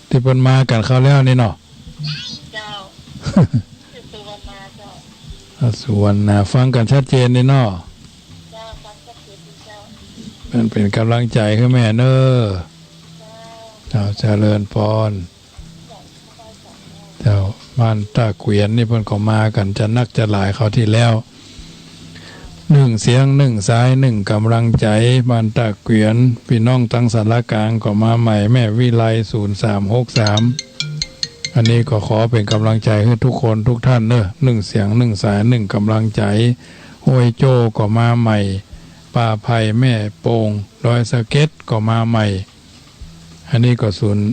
ตี้เปิ้นมากั๋นคราวแล้วนี่เนาะ เจ้า สุวรรณาเจ้า อ่ะ สุวรรณา ฟังกั๋นชัดเจนนี่เนาะ เจ้า ฟังชัดเจนดีเจ้า มันเป๋นก๋ำลังใจ๋หื้อแม่เน้อ เจ้า เจ้า เจริญพร เจ้า บ้านต้าเกวียนนี่เปิ้นก็มากั๋นจะนักจะหลายคราวตี้แล้ว นึ่งเสียงนึ่งสายนึ่งก๋ำลังใจ๋ บ้านต้าเกวียน ปี้น้องตางสารกลางก็มาใหม่ แม่วิไล ศูนย์สามหกสาม อันนี้ก็ขอเป๋นก๋ำลังใจ๋หื้อทุกคนทุกท่านเน้อ นึ่งเสียงนึ่งสายนึ่งก๋ำลังใจ๋ ห้วยโจ้ก็มาใหม่ ป่าไผ่ แม่โป่ง ดอยสะเก็ดก็มาใหม่ อันนี้ก็ศูนย์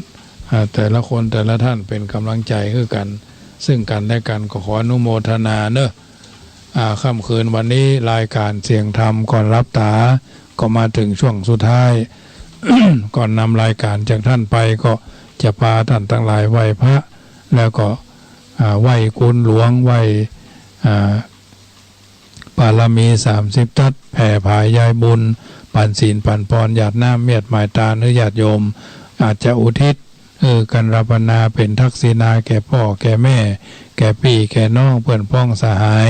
อ่า แต่ละคนแต่ละท่านเป๋นก๋ำลังใจ๋หื้อกั๋น ซึ่งกั๋นและกั๋น ก็ขออนุโมทนาเนาะ อ่า ค่ำคืนวันนี้รายก๋านเสียงธรรมก่อนหลับต๋า ก็มาเถิงช่วงสุดท้าย ก่อนนำรายก๋านจากท่านไป ก็จะปาท่านตังหลายไหว้พระ แล้วก็ อ่า ไหว้คุณหลวง ไหว้ อ่า บารมีสามสิบทัศ แผ่ผายยายบุญ ปั๋นศีลปั๋นปอน หยาดน้ำเมียดหมายตานหื้อญาติโยม อาจจะอุทิศ เออ กัณฑ์รัปนาเป๋นทักษิณาแก่ป้อแก่แม่ แก่ปี้แก่น้อง เปื้อนพ้องสหาย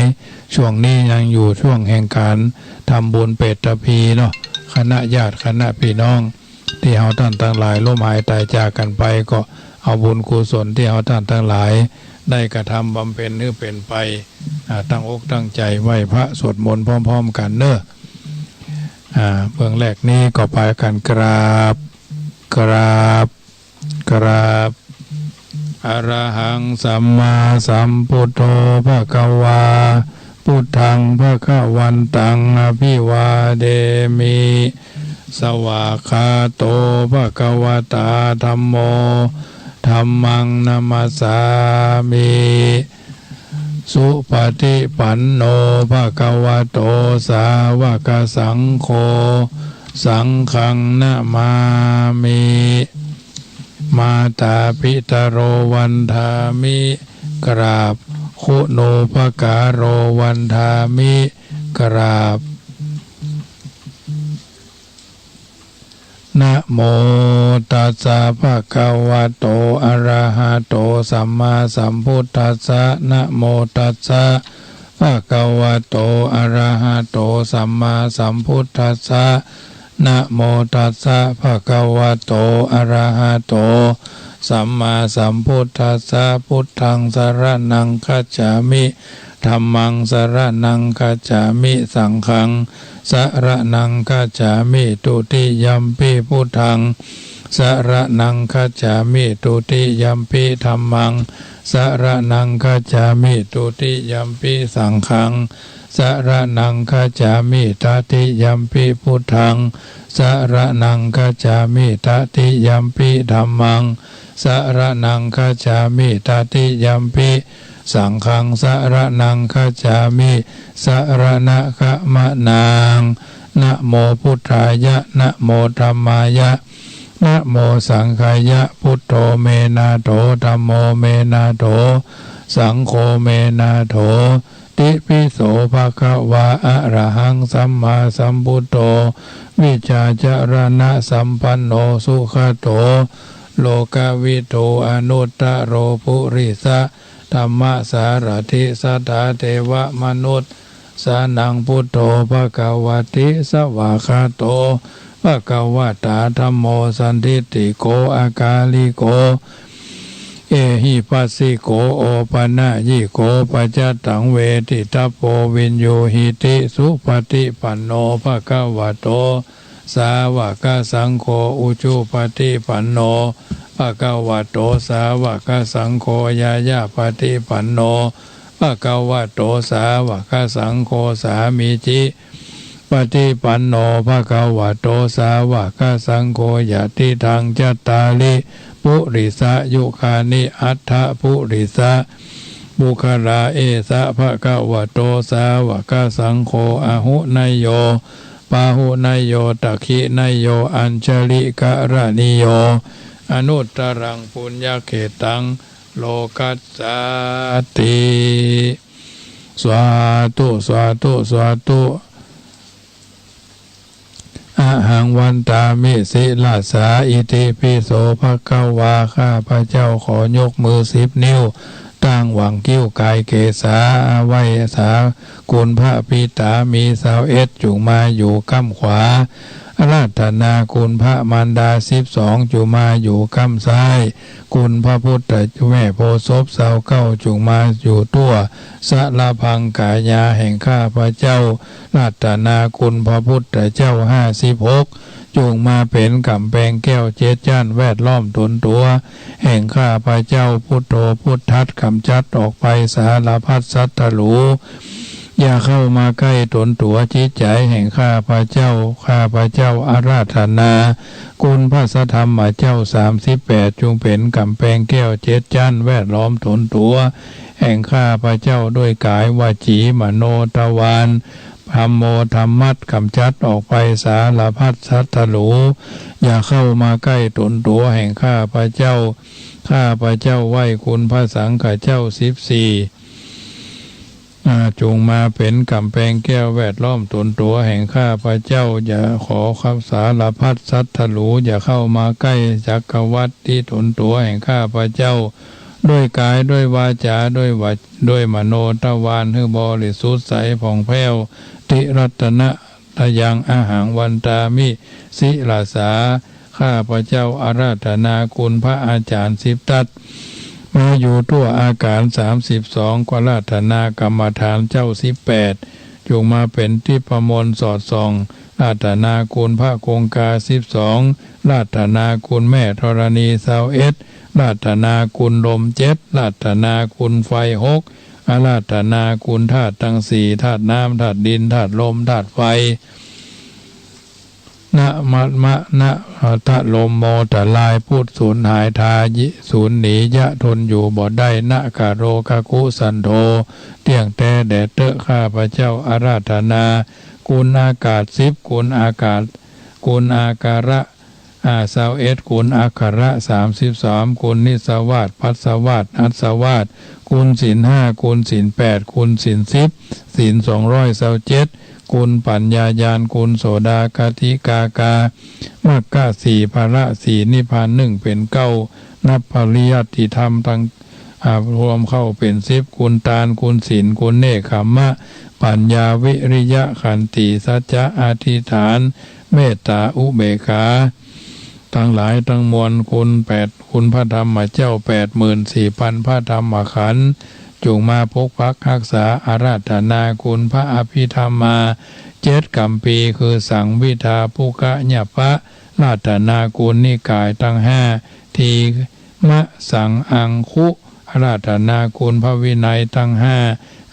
ช่วงนี้ยังอยู่ช่วงแห่งก๋านทำบุญเปตพีเนาะ คณะญาติคณะปี้น้อง ตี้เฮาต้านตังหลายล้มหายต๋ายจากกั๋นไป ก็เอาบุญกุศลตี้เฮาต้านตังหลายได้กระทำบำเพ็ญหื้อเป๋นไป อ่า ตั้งอกตั้งใจ๋ไหว้พระสวดมนต์พร้อมๆ กั๋นเนาะ อ่า เบื้องแรกนี้ก็ปากั๋นกราบ กราบ กราบ อะระหังสัมมาสัมพุทโธ ภะคะวา พุทธัง ภะคะวันตัง อะภิวาเทมิ สวากขาโต ภะคะวะตา ธัมโม ธัมมัง นะมัสสามิ สุปะฏิปันโน ภะคะวะโต สาวะกะสังโฆ สังฆัง นะมามิ มาตาปิตะโร วันทามิ กราบ คุณูปการโร วันทามิ กราบ นะโมตัสสะ ภะคะวะโต อะระหะโต สัมมาสัมพุทธัสสะ นะโมตัสสะ ภะคะวะโต อะระหะโต สัมมาสัมพุทธัสสะ นะโมตัสสะ ภะคะวะโต อะระหะโต สัมมาสัมพุทธัสสะ พุทธัง สะระณัง คัจฉามิ ธัมมัง สะระณัง คัจฉามิ สังฆัง สะระณัง คัจฉามิ ทุติยัมปิ พุทธัง สะระณัง คัจฉามิ ทุติยัมปิ ธัมมัง สะระณัง คัจฉามิ ทุติยัมปิ สังฆัง สะระณัง คัจฉามิ ตติยัมปิ พุทธัง สะระณัง คัจฉามิ ตติยัมปิ ธัมมัง สะระณัง คัจฉามิ ตติยัมปิ สังฆัง สะระณัง คัจฉามิ สะระณะขะมะนัง นะโมพุทธายะ นะโมธัมมายะ นะโมสังฆายะ พุทโธ เม นาโถ ธัมโม เม นาโถ สังโฆ เม นาโถ ติปิโส ภะคะวา อะระหัง สัมมาสัมพุทโธ วิชชาจะระณะสัมปันโน สุขะโต โลกะวิทู อนุตตะโร ปุริสะธัมมะสารถิ สัตถาเทวะมนุสสานัง พุทโธ ภะคะวะติ สวากขาโต ภะคะวะตา ธัมโม สันทิฏฐิโก อากาลิโก เอหิปัสสิโก โอปะนะยิโก ปัจจะตัง เวทิตะโป วิญญูหิติ สุปะฏิปันโน ภะคะวะโต สาวะกะสังโฆ อุจุปะฏิปันโน ภะคะวะโต สาวะกะสังโฆ ญาญาปะฏิปันโน ภะคะวะโต สาวะกะสังโฆ สามีจิปะฏิปันโน ภะคะวะโต สาวะกะสังโฆ ยะติตัง จัตตาริ ปุริสะยุคานิ อัตถะปุริสะ ปุคคลา เอสะ ภะคะวะโต สาวะกะสังโฆ อาหุเนยโย ปาหุเนยโย ตักขิเนยโย อัญชะลิกะระณีโย อนุตตะรัง ปุญญะเขตัง โลกัสสาติ สาธุ สาธุ สาธุ อะหัง วันตามิ สิรสา อิติปิโส ภะคะวา ข้าพเจ้าขอยกมือสิบนิ้ว ตั้งหว่างคิ้วกายเกศา ไหว้สาคุณพระปิต๋ามีซาวเอ็ด จุ่งมาอยู่ก้ำขวา อาราธนาคุณพระมารดาสิบสอง จุ่งมาอยู่ก้ำซ้าย คุณพระพุทธแม่โพธิ์ศพซาวเก้า จุ่งมาอยู่ตั้วสารพังกายาแห่งข้าพเจ้า อาราธนาคุณพระพุทธเจ้าห้าสิบหก จุ่งมาเป๋นก๋ำแปงแก้วเจ็ดจ้านแวดล้อมตนตั๋วแห่งข้าพเจ้า พุทโธ พุทธัสสะ ก๋ำจัดออกไปสารพัดศัตรู อย่าเข้ามาใก้ต๋นตั๋วจิตใจ๋แห่งข้าพเจ้า ข้าพเจ้าอาราธนา กุณพระสัทธรรมเจ้าสามสิบแปด จุ่งเป๋นก๋ำแปงแก้วเจ็ดจั๊นแวดล้อมต๋นตั๋วแห่งข้าพเจ้า ด้วยก๋ายวจีมโนทวาร ธัมโม ธัมมัส ก๋ำจัดออกไปสารพัดศัตรู อย่าเข้ามาใก้ต๋นตั๋วแห่งข้าพเจ้า ข้าพเจ้าไหว้กุณพระสังฆเจ้าสิบสี่ อ่า จุ่งมาเป๋นก๋ำแปงแก้วแวดล้อมต๋นตั๋วแห่งข้าพเจ้า อย่าขอขับสารพัดศัตรู อย่าเข้ามาใก้จักรวรรดิต๋นตั๋วแห่งข้าพเจ้า ด้วยก๋าย ด้วยวาจา ด้วยวา ด้วยมโนทวาร หื้อบริสุทธิ์ใสผ่องแผ้ว ติรัตนะ ตยัง อหัง วันตามิ ศิรสา ข้าพเจ้าอาราธนากุณพระอาจารย์สิบทัศน์ มาอยู่ทั่วอาก๋ารสามสิบสอง อาราธนากรรมฐานเจ้าสิบแปด จุ่งมาเป๋นทิพมนต์สอดส่อง อาราธนากุณพระคงคาสิบสอง อาราธนากุณแม่ธรณีซาวเอ็ด อาราธนากุณลมเจ็ด อาราธนากุณไฟหก อาราธนากุณธาตุตังสี่ ธาตุน้ำ ธาตุดิน ธาตุลม ธาตุไฟ นะมะมะนะ ทะลมโมทลาย พุทธสูญหาย ทายิสูญหนี ยะทนอยู่บ่ได้ นะกะโรคกุสันโธ เตี้ยงแต๊แด่เต๊อะ ข้าพเจ้าอาราธนา กุณอากาศสิบ กุณอากาศ กุณอาการะ อ่า ซาวเอ็ด กุณอักขระ สามสิบสาม กุณนิสสวาส ภัสสวาส อัสสวาส กุณศีลห้า กุณศีลแปด กุณศีลสิบ ศีลสองร้อยซาวเจ็ด กุณปัญญาญาณ กุณโสดาคติกากา มัคคะสี่ ผละสี่ นิพพานหนึ่งเป๋นเก้า นับปริยัติธรรมตัง อ่า รวมเข้าเป๋นสิบ กุณตาน กุณศีล กุณเนกขัมมะ ปัญญา วิริยะ ขันติ สัจจะ อธิษฐาน เมตตา อุเบกขา ตังหลายตังมวล กุณแปด กุณพระธรรมเจ้าแปดหมื่นสี่ปันพระธรรมขันธ์ จุ่งมาปกปักฮักษา อาราธนากุณพระอภิธรรมาเจ็ดกัมภีร์ คือสังวิทา ปุคคะยปะ อาราธนากุณนิกายตังห้า ทีฆะสังอังคุ อาราธนากุณพระวินัยตังห้า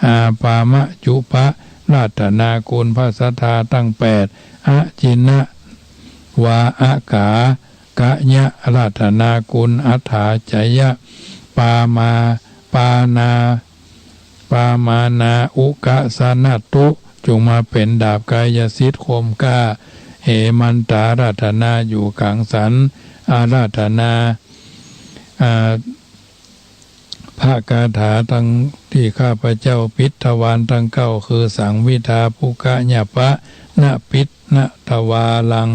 อาปามะจุปะ อาราธนากุณพระศรัทธาตังแปด อะจินนะ วาอะกา กะยะ อาราธนากุณอัฏฐาจยะ ปามา ปานา ปามานาอุกะสนะตุ จุ่งมาเป๋นดาบกายสิทธิ์คมกล้า เหมันตา อาราธนาอยู่ก๋างสัน อาราธนา อ่า พระคาถาตังตี้ข้าพเจ้าปิดทวารตังเก้า คือสังวิทา ปุคคะยปะ นะปิด นะทวารัง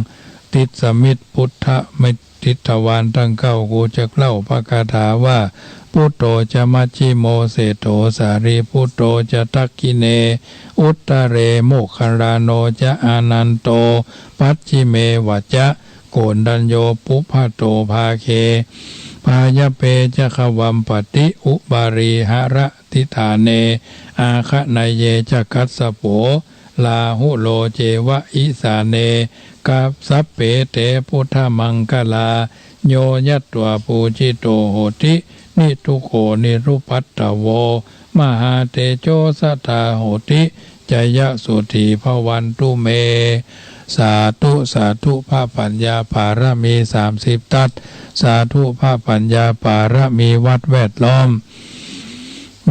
ติสมิต พุทธมิตร ติดทวารตังเก้า กูจักเล่าพระคาถาว่า ปุตโธจะมัชฌิโม เศษโธสารีปุตโธจะดักขิเณ อุตตะเร โมคคัลลาโนจะอานันโต ปัชฌิเมวะจะ โกณฑัญโญ ปุพพะโต ภาเค พายะเป จะ ขวัมปติ อุบารี หะระ ทิฏฐาเน อาคะเนเย จะ กัสสโป ลาหุโล เจวะ อิสาเน กัสสเป เต พุทธมังคลา โย ยัตวา ปูจิโต โหติ นิทุโข นิรุปัตตะโว มหาเตโจสะทา โหติ จะยะ สุธี ภวันตุ เม สาธุ สาธุ พระปัญญาปารมีสามสิบทัศน์ สาธุ พระปัญญาปารมีวัดแวดล้อม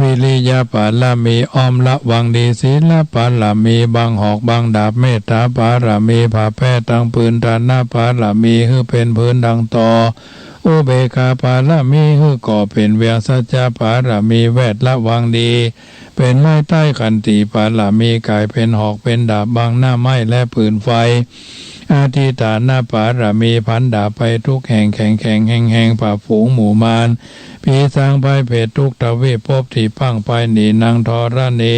วิริยะปารมีอ้อมระวังดี ศีลปารมีบังหอกบังดาบ เมตตาปารมีผาแป้ตังปืน ทานปารมีหื้อเป๋นพื้นดังตอ อุเบกขาปารมีหื้อก่อเป๋นเวียง สัจจะปารมีแวดระวังดี เป๋นไม้ใต้ ขันติปารมีก๋ายเป๋นหอกเป๋นดาบบังหน้าไม้และปืนไฟ อธิฐานปารมีผันดาบไปทุกแห่ง แข็งแข็งแฮงแฮง ปราบฝูงหมู่มาร ผีสางภัยเผตทุกทวีป ภพตี้พังไปหนี นางธรณี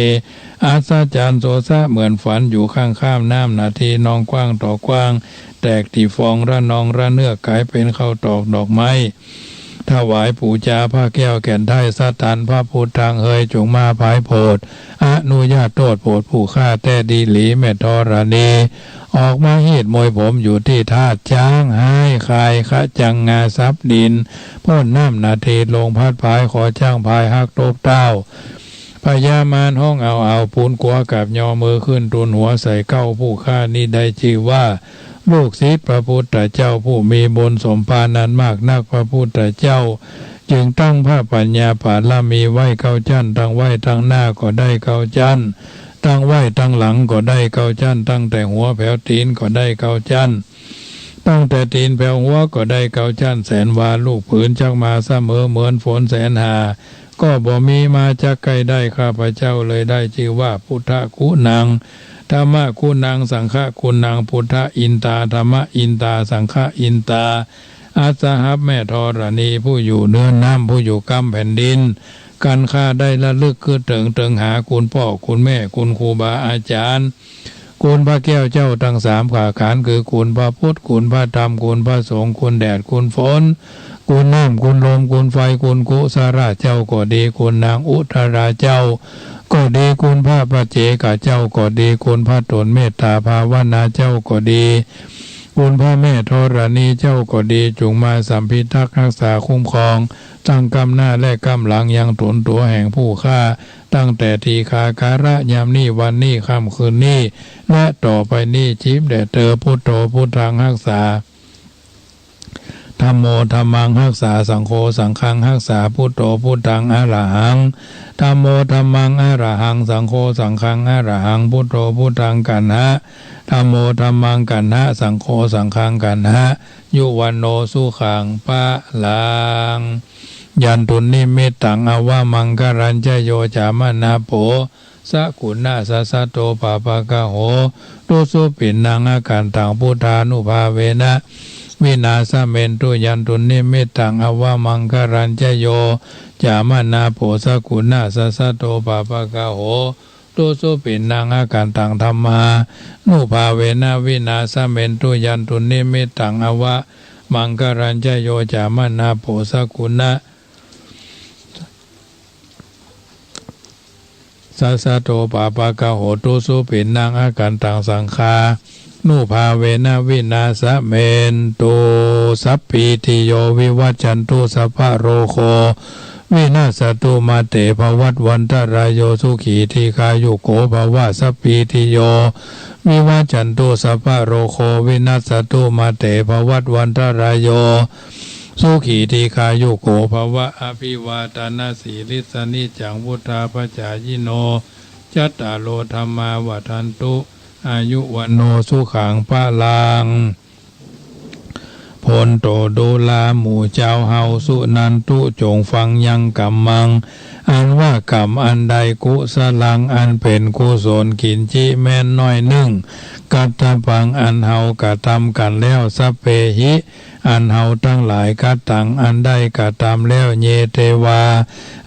อัศจรรย์โสสะเหมือนฝัน อยู่ข้างข้ามน้ำนาที นองกว้างต่อกว้าง แตกตี้ฟองระนองระเนือก ก๋ายเป๋นข้าวตอกดอกไม้ ถวายปู๋จาพระแก้วแก่นไท้ สตันพระพุทธัง เฮยจุ่งมาผายโผด อนุญาตโต้ษโผดผู้ข้าแต๊ดีหลี แม่ธรณี ออกมาฮีดมวยผมอยู่ตี้ธาตุจ๊าง ฮ้ายคายคะจังงาสับดิน พ่นน้ำนาทีลงพัดผาย คอจ๊างผายหักตกเต้า ผ พญามารฮ้องเอาเอา ปูนกั๋วกราบยอมือขึ้น ตูนหัวใส่เกล้าผู้ข้า นี้ได้จื้อว่า ลูกศิษย์พระพุทธเจ้าผู้มีบุญสมภารอันมากนัก พระพุทธเจ้าจึงตั้งพระปัญญาบารมีไว้เก้าจั้น ตั้งไว้ตังหน้าก็ได้เก้าจั้น ตั้งไว้ตังหลังก็ได้เก้าจั้น ตั้งแต่หัวแผวตี๋นก็ได้เก้าจั้น ตั้งแต่ตี๋นแผวหัวก็ได้เก้าจั้นแสนวา ลูกผืนจักมาเสมอเหมือนฝนแสนหา ก็บ่มีมาจักใก้ได้ ข้าพเจ้าเลยได้จื้อว่า พุทธกุณัง ธัมมกุณัง สังฆกุณัง พุทธอินตา ธัมมอินตา สังฆอินตา อัสหับแม่ธรณี ผู้อยู่เหนือน้ำ ผู้อยู่ก้ำแผ่นดิน กันข้าได้ระลึกกึ๊ดเถิง เถิงหาคุณป้อคุณแม่ คุณครูบาอาจารย์ คุณพระแก้วเจ้าตังสามขาขาน คือคุณพระพุทธ คุณพระธรรม คุณพระสงฆ์ คุณแดด คุณฝน คุณน้ำ คุณลม คุณไฟ คุณกุสลาเจ้าก็ดี คุณนางอุทราเจ้าก็ดี คุณพระปัจเจกเจ้าก็ดี คุณพระตนเมตตาภาวนาเจ้าก็ดี คุณพระแม่ธรณีเจ้าก็ดี จุ่งมาสัมภิทักษ์ฮักษาคุ้มครอง ตั้งก้ำหน้าและก้ำหลังยังตนตั๋วแห่งผู้ข้า ตั้งแต่ทีฆาการะยามนี้ วันนี้ ค่ำคืนนี้ และต่อไปนี้ จี๊บแด่เตอ พุทโธ พุทธัง ฮักษา ธัมโม ธัมมัง ฮักษา สังโฆ สังฆัง ฮักษา พุทโธ พุทธัง อรหัง ธัมโม ธัมมัง อรหัง สังโฆ สังฆัง อรหัง พุทโธ พุทธัง กัณหะ ธัมโม ธัมมัง กัณหะ สังโฆ สังฆัง กัณหะ ยุวัณโณ สุขัง พลัง ยันตุนนิมิตตัง อวมังคลัญจะ โย จามนาโผ สกุณาสสะโต ปาปะกะโห ตุสุปิณณัง อกันตัง พุทธานุภาเวนะ วินาสะเมนตุ ยันตุนนิมิตตัง อวมังคลัญจะ โย จามนาโผ สกุณาสสะโต ปาปะกะโห ตุสุปิณณัง อกันตัง ธัมมานุภาเวนะ วินาสะเมนตุ ยันตุนนิมิตตัง อวมังคลัญจะ โย จามนาโผ สกุณา สสะโต ปาปะกะโห ตุสุปิณณัง อกันตัง สังฆานุภาเวนะ วินาสะเมนตุ สัพพีติโย วิวัชชันตุ สัพพะโรโค วินัสสะตุ มาเตภวัตวันตะรายโย สุขีทีฆายุโกภวะ สัพพีติโย วิวัชชันตุ สัพพะโรโค วินัสสะตุ มาเตภวัตวันตะรายโย สุขีทีฆายุโกภวะ อภิวาทะนะสีลิสสะ นิจจังวุฑฒาปะจายิโน จัตตาโร ธัมมา วัฑฒันตุ อายุ วัณโณ สุขัง พลัง โผนโต ดูราหมู่เจ้าเฮา สุนันตุ จงฟังยัง กัมมัง อันว่ากรรมอันใด กุสลัง อันเป๋นกุศล ขิญจิ แม้นน้อยนึ่ง กัตถะปัง อันเฮากระตำกั๋นแล้ว สัพเพหิ อันเฮาตังหลาย กะตัง อันได้กระตำแล้ว เย เตวา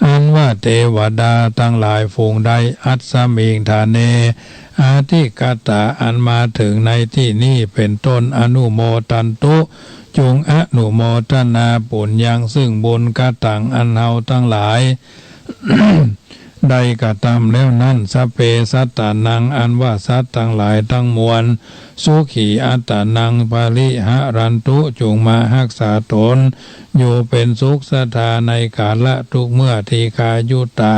อันว่าเตวดาตังหลายฝูงใด อัสสมิง ฐาเน อธิกตา อันมาเถิงในตี้นี้ เป๋นต้น อนุโมทันตุ จงอนุโมทนาปุญญัง ซึ่งบุญ กะตัง อันเฮาตังหลาย ได้กระตำแล้วนั้น สัพเพสัตตานัง อันว่าสัตว์ตังหลายตังมวล สุขีอัตตานัง ปะริหะรันตุ จงมาฮักษาตน อยู่เป๋นสุข สัตถา ในกาละทุกเมื่อ ทีฆายุตา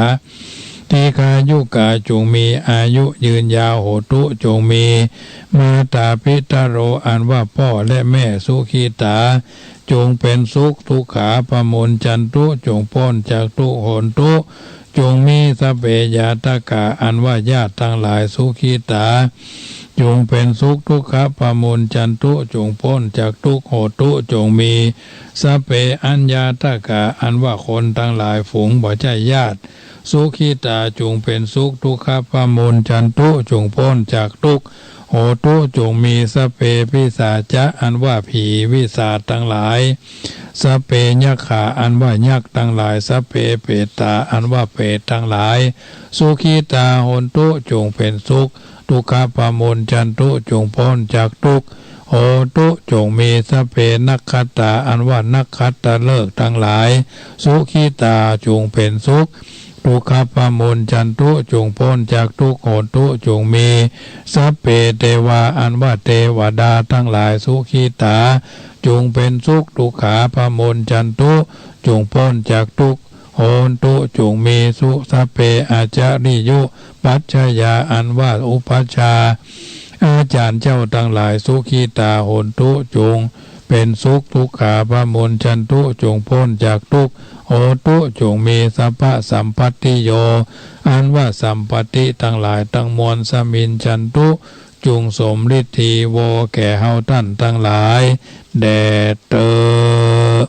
ทีฆายุกา จงมีอายุยืนยาว โหตุ จงมี มาตาปิตะโร อันว่าป้อและแม่ สุขิตา จงเป๋นสุข ทุกขาปะมุญจันตุ จงป๊นจากทุกข์ โหนตุ จงมี สัพเพญาตะกา อันว่าญาติตังหลาย สุขิตา จงเป๋นสุข ทุกขะปะมุญจันตุ จงป๊นจากทุกข์ โหตุ จงมี สัพเพอัญญาตะกา อันว่าคนตังหลายฝูงบ่ใจ้ญาติ สุขิตา จงเป๋นสุข ทุกขะปะมุญจันตุ จงป๊นจากทุกข์ โหตุ จงมี สัพเพปิศาจะ อันว่าผีวิสาจตังหลาย สัพเพยักขา อันว่ายักษ์ตังหลาย สัพเพเปตา อันว่าเปรตตังหลาย สุขิตา โหนตุ จงเป๋นสุข ทุกขะปะมุญจันตุ จงป๊นจากทุกข์ โหตุ จงมี สัพเพนักขัตตา อันว่านักขัตฤกษ์ตังหลาย สุขิตา จงเป๋นสุข ทุกขะปะมุญจันตุ จงป๊นจากทุกข์ โหนตุ จงมี สัพเพเตวา อันว่าเตวดาตังหลาย สุขิตา จงเป๋นสุข ทุกขาปะมุญจันตุ จงป๊นจากทุกข์ โหนตุ จุ่งมีสุ สัพเพ อาจาริยุปัชฌายา อันว่าอุปัชฌาย์อาจ๋ารย์เจ้าตังหลาย สุขิตา โหนตุ จุ่งเป๋นสุข ทุกขา พะมุญจันตุ จุ่งป๊นจากทุกข์ โหนตุ จุ่งมี สัพพะสัมปัตติโย อันว่าสัมปัตติตังหลายตังมวล สมิญจันตุ จุ่งสมฤทธี โว แก่เฮาต้านตังหลาย แด่เต๊อะ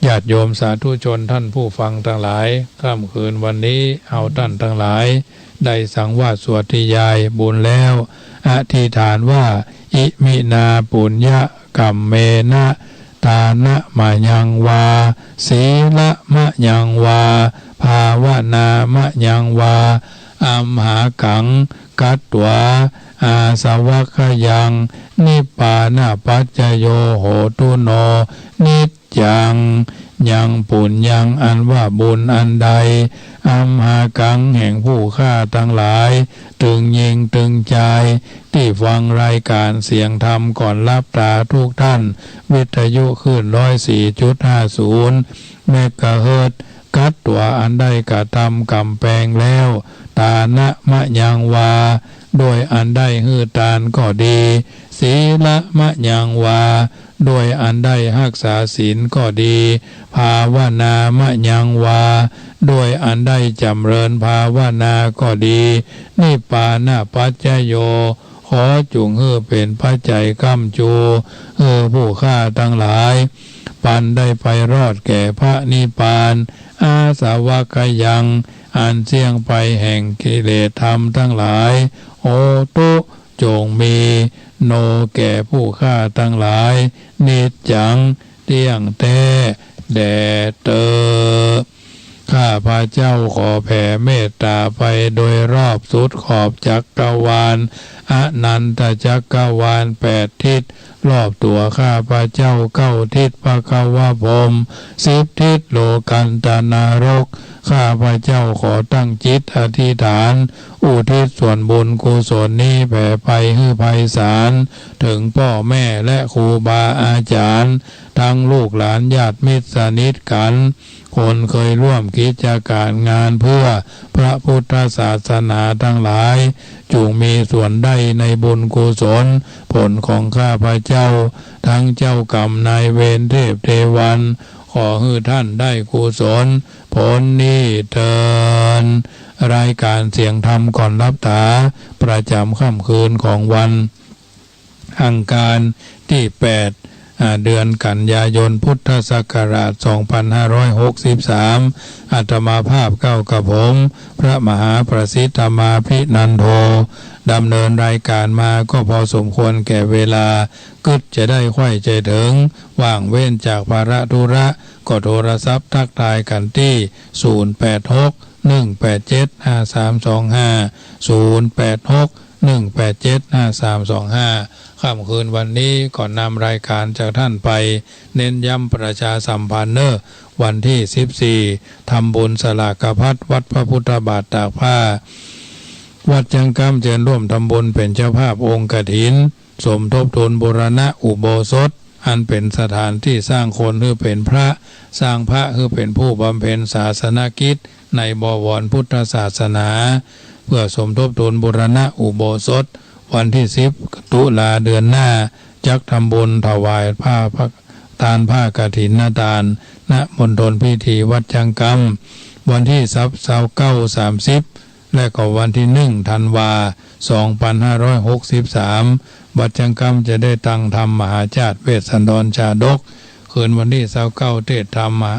ญาติโยมสาธุชนต้านผู้ฟังตังหลาย ค่ำคืนวันนี้เฮาต้านตังหลายได้สังวาสสวดทยายบุญแล้ว อธิษฐานว่า อิมินา ปุญญกัมเมนะ ตานะมะยังวา สีละมะยังวา ภาวานามะยังวา อัมหากัง กัตวา อาสวัคคยัง นิพพานะปัจจโย โหตุโน นิจจัง ยังปุญญัง อันว่าบุญอันใด อัมหากัง แห่งผู้ข้าตังหลาย ตึงญิงตึงจาย ตี้ฟังรายก๋านเสียงธรรมก่อนหลับต๋าทุกต้าน วิทยุคลื่นร้อยสี่จุดห้าศูนย์เมกะเฮิรตซ์ กัตวา อันได้กระทำก๋ำแปงแล้ว ตานะมะยังวา ด้วยอันได้หื้อตานก็ดี สีละมะยังวา ด้วยอันได้ฮักษาศีลก็ดี ภาวนามะยังวา ด้วยอันได้จ๋ำเริญภาวนาก็ดี นิพพานะปัจจโย ขอจุ่งหื้อเป๋นปัจจัยก้ำจู๋ หื้อผู้ข้าตังหลาย ปันได้ไปรอดแก่พระนิพพาน อาสวัคคยัง อันเสี้ยงไปแห่งกิเลสธรรมตังหลาย โหตุ จงมี โน แก่ผู้ข้าตังหลาย นิจจัง เตี้ยงแต๊ แด่เต๊อะ ข้าพเจ้าขอแผ่เมตต๋าไปโดยรอบสุดขอบจักรวาล อนันตจักรวาลแปดทิศ รอบตั๋วข้าพเจ้าเก้าทิศพระกวพรหม สิบทิศโลกันตนรก ข้าพเจ้าขอตั้งจิตอธิษฐาน อุทิศส่วนบุญกุศลนี้แผ่ไปหื้อไพศาล เถิงป้อแม่และครูบาอาจ๋ารย์ ตังลูกหลานญาติมิตรสนิทกั๋น คนเกยร่วมกิจก๋านงานเพื่อพระพุทธศาสนาตังหลาย จุ่งมีส่วนได้ในบุญกุศลผลของข้าพเจ้า ตังเจ้ากรรมนายเวรเทพเทวัน ขอหื้อต้านได้กุศลผลนี้เทิน รายก๋านเสียงธรรมก่อนหลับต๋า ประจ๋ำค่ำคืนของวัน อังคารตี้แปด อ่า เดือนกันยายน พุทธศักราช สองพันห้าร้อยหกสิบสาม อาตมาภาพเก้ากระผม พระมหาประสิทธมาภินันโท ดำเนินรายก๋านมาก็พอสมควรแก่เวลา กึ๊ดจะได้ใค่ใจเถิง ว่างเว้นจากภาระธุระ ก็โทรศัพท์ทักทายกั๋นตี้ ศูนย์แปดหก หนึ่งแปดเจ็ด ห้าสามสองห้า ศูนย์แปดหก หนึ่งแปดเจ็ด ห้าสามสองห้า ค่ำคืนวันนี้ก็นำรายก๋านจากต้านไป เน้นย้ำประชาสัมพันธ์เน่อ วันตี้สิบสี่ ทำบุญสลากพัดวัดพระพุทธบาทตากผ้า วัดจั๊งกำเจิญร่วมทำบุญเป๋นเจ้าภาพองค์กฐิน สมทบทุนบูรณะอุโบสถ อันเป๋นสถานตี้สร้างคนหื้อเป๋นพระ สร้างพระหื้อเป๋นผู้บำเพ็ญศาสนกิจในบวรพุทธศาสนา เพื่อสมทบทุนบูรณะอุโบสถ วันตี้สิบ ตุลาเดือนหน้า จักทำบุญถวายผ้า ทานผ้ากฐินทาน ณ มณฑลพิธีวัดจั๊งกำ วันตี้ซาวเก้า สามสิบ และก็วันตี้หนึ่ง ธันวา สองพันห้าร้อยหกสิบสาม วัดจั๊งกำจะได้ตั้งธรรมมหาจาติเวสสันดรชาดก คืนวันตี้ซาวเก้า เตสน์ธรรมะ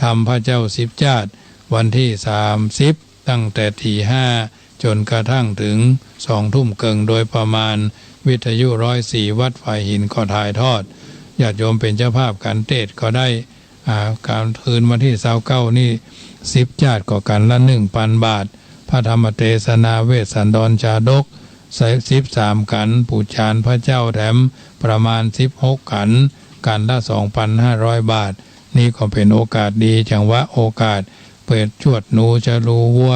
ธรรมพระเจ้าสิบจาติ วันตี้สามสิบ ตั้งแต่ตีห้าจ๋นกระทั่งเถิงสองทุ่มเกิ่งโดยประมาณ วิทยุร้อยสี่ วัดฝายหินก็ถ่ายทอด ญาติโยมเป๋นเจ้าภาพก๋านเตสน์ก็ได้ อ่า ก๋านคืนวันตี้ซาวเก้านี่ สิบจาติก็ก๋านละหนึ่งปันบาท พระธรรมเตสนาเวสสันดรชาดก สิบสามก๋าน ปู๋จานพระเจ้าแถมประมาณสิบหกก๋าน ก๋านละสองปันห้าร้อยบาท นี่ก็เป๋นโอกาสดี จังหวะโอกาส เปิดจวดหนู จรูวัว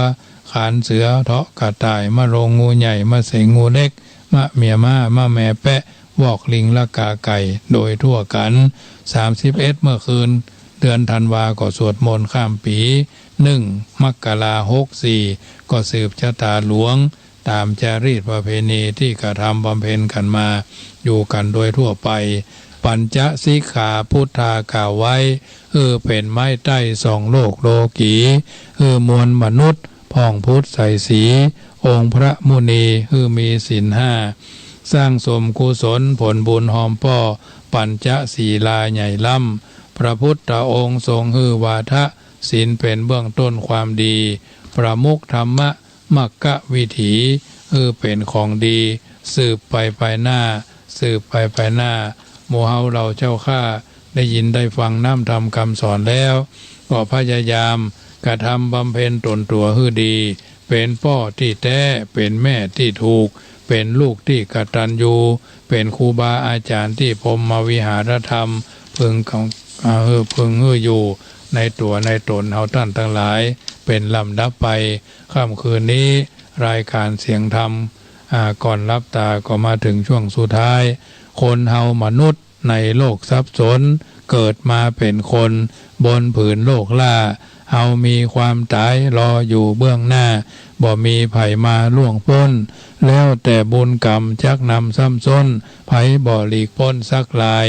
ขานเสือ เทาะกระต่าย มะโรงงูใหญ่ มะเสงงูเล็ก มะเมียม้า มะแมแป๊ะ วอกลิง ละกาไก่ โดยทั่วกั๋น สามสิบเอ็ด เมื่อคืน เดือนธันวาก็สวดมนต์ข้ามปี๋ นึ่งมกราหกสี่ ก็สืบชะตาหลวง ต๋ามจารีตประเพณีตี้กระทำบำเพ็ญกั๋นมา อยู่กั๋นโดยทั่วไป ปัญจสิกขาพุทธากล่าวไว้ หื้อเป๋นไม้ใต้ส่องโลกโลกี หื้อมวลมนุษย์พ่องพุทธใสสี องค์พระมุนีหื้อมีศีลห้า สร้างสมกุศลผลบุญฮอมป้อ ปัญจศีลาใหญ่ล้ำ พระพุทธองค์ทรงหื้อวาทะ ศีลเป๋นเบื้องต้นความดี ประมุขธรรมะ มรรควิถี หื้อเป๋นของดี สืบไปไปหน้า สืบไปไปหน้า หมู่เฮาเหล่าเจ้าข้า ได้ยินได้ฟังน้ำธรรมคำสอนแล้ว ก็พยายามกระทำบำเพ็ญตนตั๋วหื้อดี เป๋นป้อตี้แต๊ เป๋นแม่ตี้ถูก เป๋นลูกตี้กตัญญู เป๋นครูบาอาจ๋ารย์ตี้พรหมวิหารธรรม พึงของ อ่า หื้อ พึงหื้ออยู่ในตั๋วในต๋นเฮาต้านตังหลาย เป๋นลำดับไป ค่ำคืนนี้ รายก๋านเสียงธรรม อ่า ก่อนหลับต๋าก็มาเถิงช่วงสุดท้าย คนเฮามนุษย์ในโลกสับสน เกิดมาเป๋นคนบนผืนโลกล้า เฮามีความต๋ายรออยู่เบื้องหน้า บ่มีใผมาล่วงป๊น แล้วแต่บุญกรรมจักนำซ้ำซ้น ใผบ่หลีกป๊นสักราย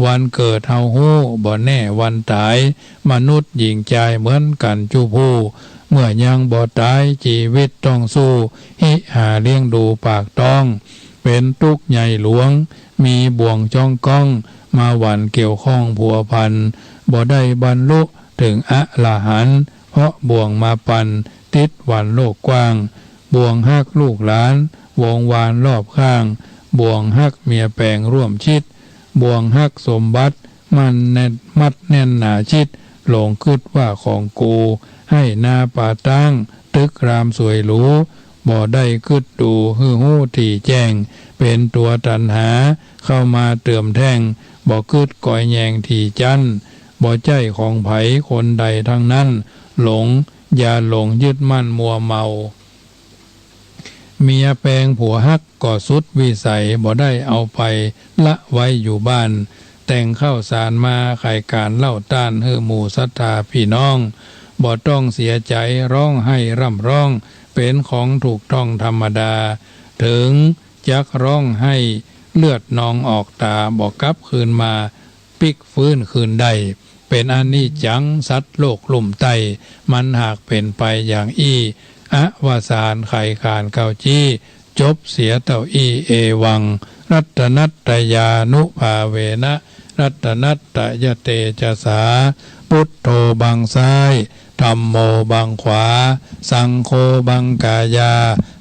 วันเกิดเฮาฮู้บ่แน่วันต๋าย มนุษย์หญิงจายเหมือนกั๋นจุผู้ เมื่อยังบ่ต๋ายจีวิตต้องสู้ หิหาเลี้ยงดูปากต๊อง เป๋นตุ๊กข์ใหญ่หลวง มีบ่วงจ้องก้อง มาหวั่นเกี่ยวข้องพัวพัน บ่ได้บรรลุเถิงอรหันต์ เพราะบ่วงมาปั่น ติดหวั่นโลกกว้าง บ่วงฮักลูกหลาน วงวานรอบข้าง บ่วงฮักเมียแปงร่วมชิด บ่วงฮักสมบัติ มั่นแน่น มัดแน่นหนาชิด หลงกึ๊ดว่าของกู ไฮ่นาป่าต๊าง ตึกรามสวยหรู บ่ได้กึ๊ดดูหื้อฮู้ถี่แจ้ง เป๋นตั๋วตัณหา เข้ามาเติมแท่ง บ่กึ๊ดกอยแยงถี่จั้น บ่ใจ้ของใผคนใดทั้งนั้น หลง อย่าหลงยึดมั่นมัวเมา เมียแปงผัวฮักก็สุดวิสัย บ่ได้เอาไปละไว้อยู่บ้าน แต่งข้าวสารมาขายก๋านเล่าต้านหื้อหมู่ศรัทธาปี้น้อง บ่ต้องเสียใจ๋ร้องไห้ร่ำร้อง เป๋นของถูกต้องธรรมดา เถิงจักร้องไห้เลือดนองออกต๋า บ่กลับคืนมา ปิ๊กฟื้นคืนได้ เป๋นอนิจจังสัตว์โลกลุ่มใต้ มันหากเป๋นไปอย่างอี้ อวสานไขขานเก้าจี้ จบเสียเต้าอี้ เอวัง รัตนัตตยานุภาเวนะ รัตนัตตยเตจสา พุทโธบังซ้าย ธัมโมบังขวา สังโฆบังกายา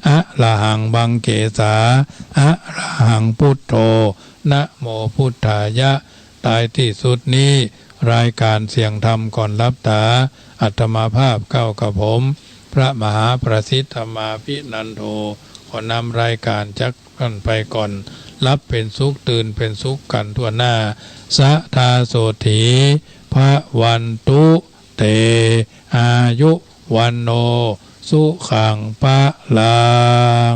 อะระหังบังเกสา อะระหังพุทโธ นะโมพุทธายะ ท้ายตี้สุดนี้ รายก๋านเสียงธรรมก่อนหลับต๋า อาตมาภาพเก้ากระผม พระมหาประสิทธิ์ธรรมาภินันโท ขอนำรายก๋านจากท่านไปก่อน หลับเป๋นสุข ตื่นเป๋นสุขกั๋นทั่วหน้า สะทาโสตถี ภวันตุ เต อายุ วัณโณ สุขัง พะลัง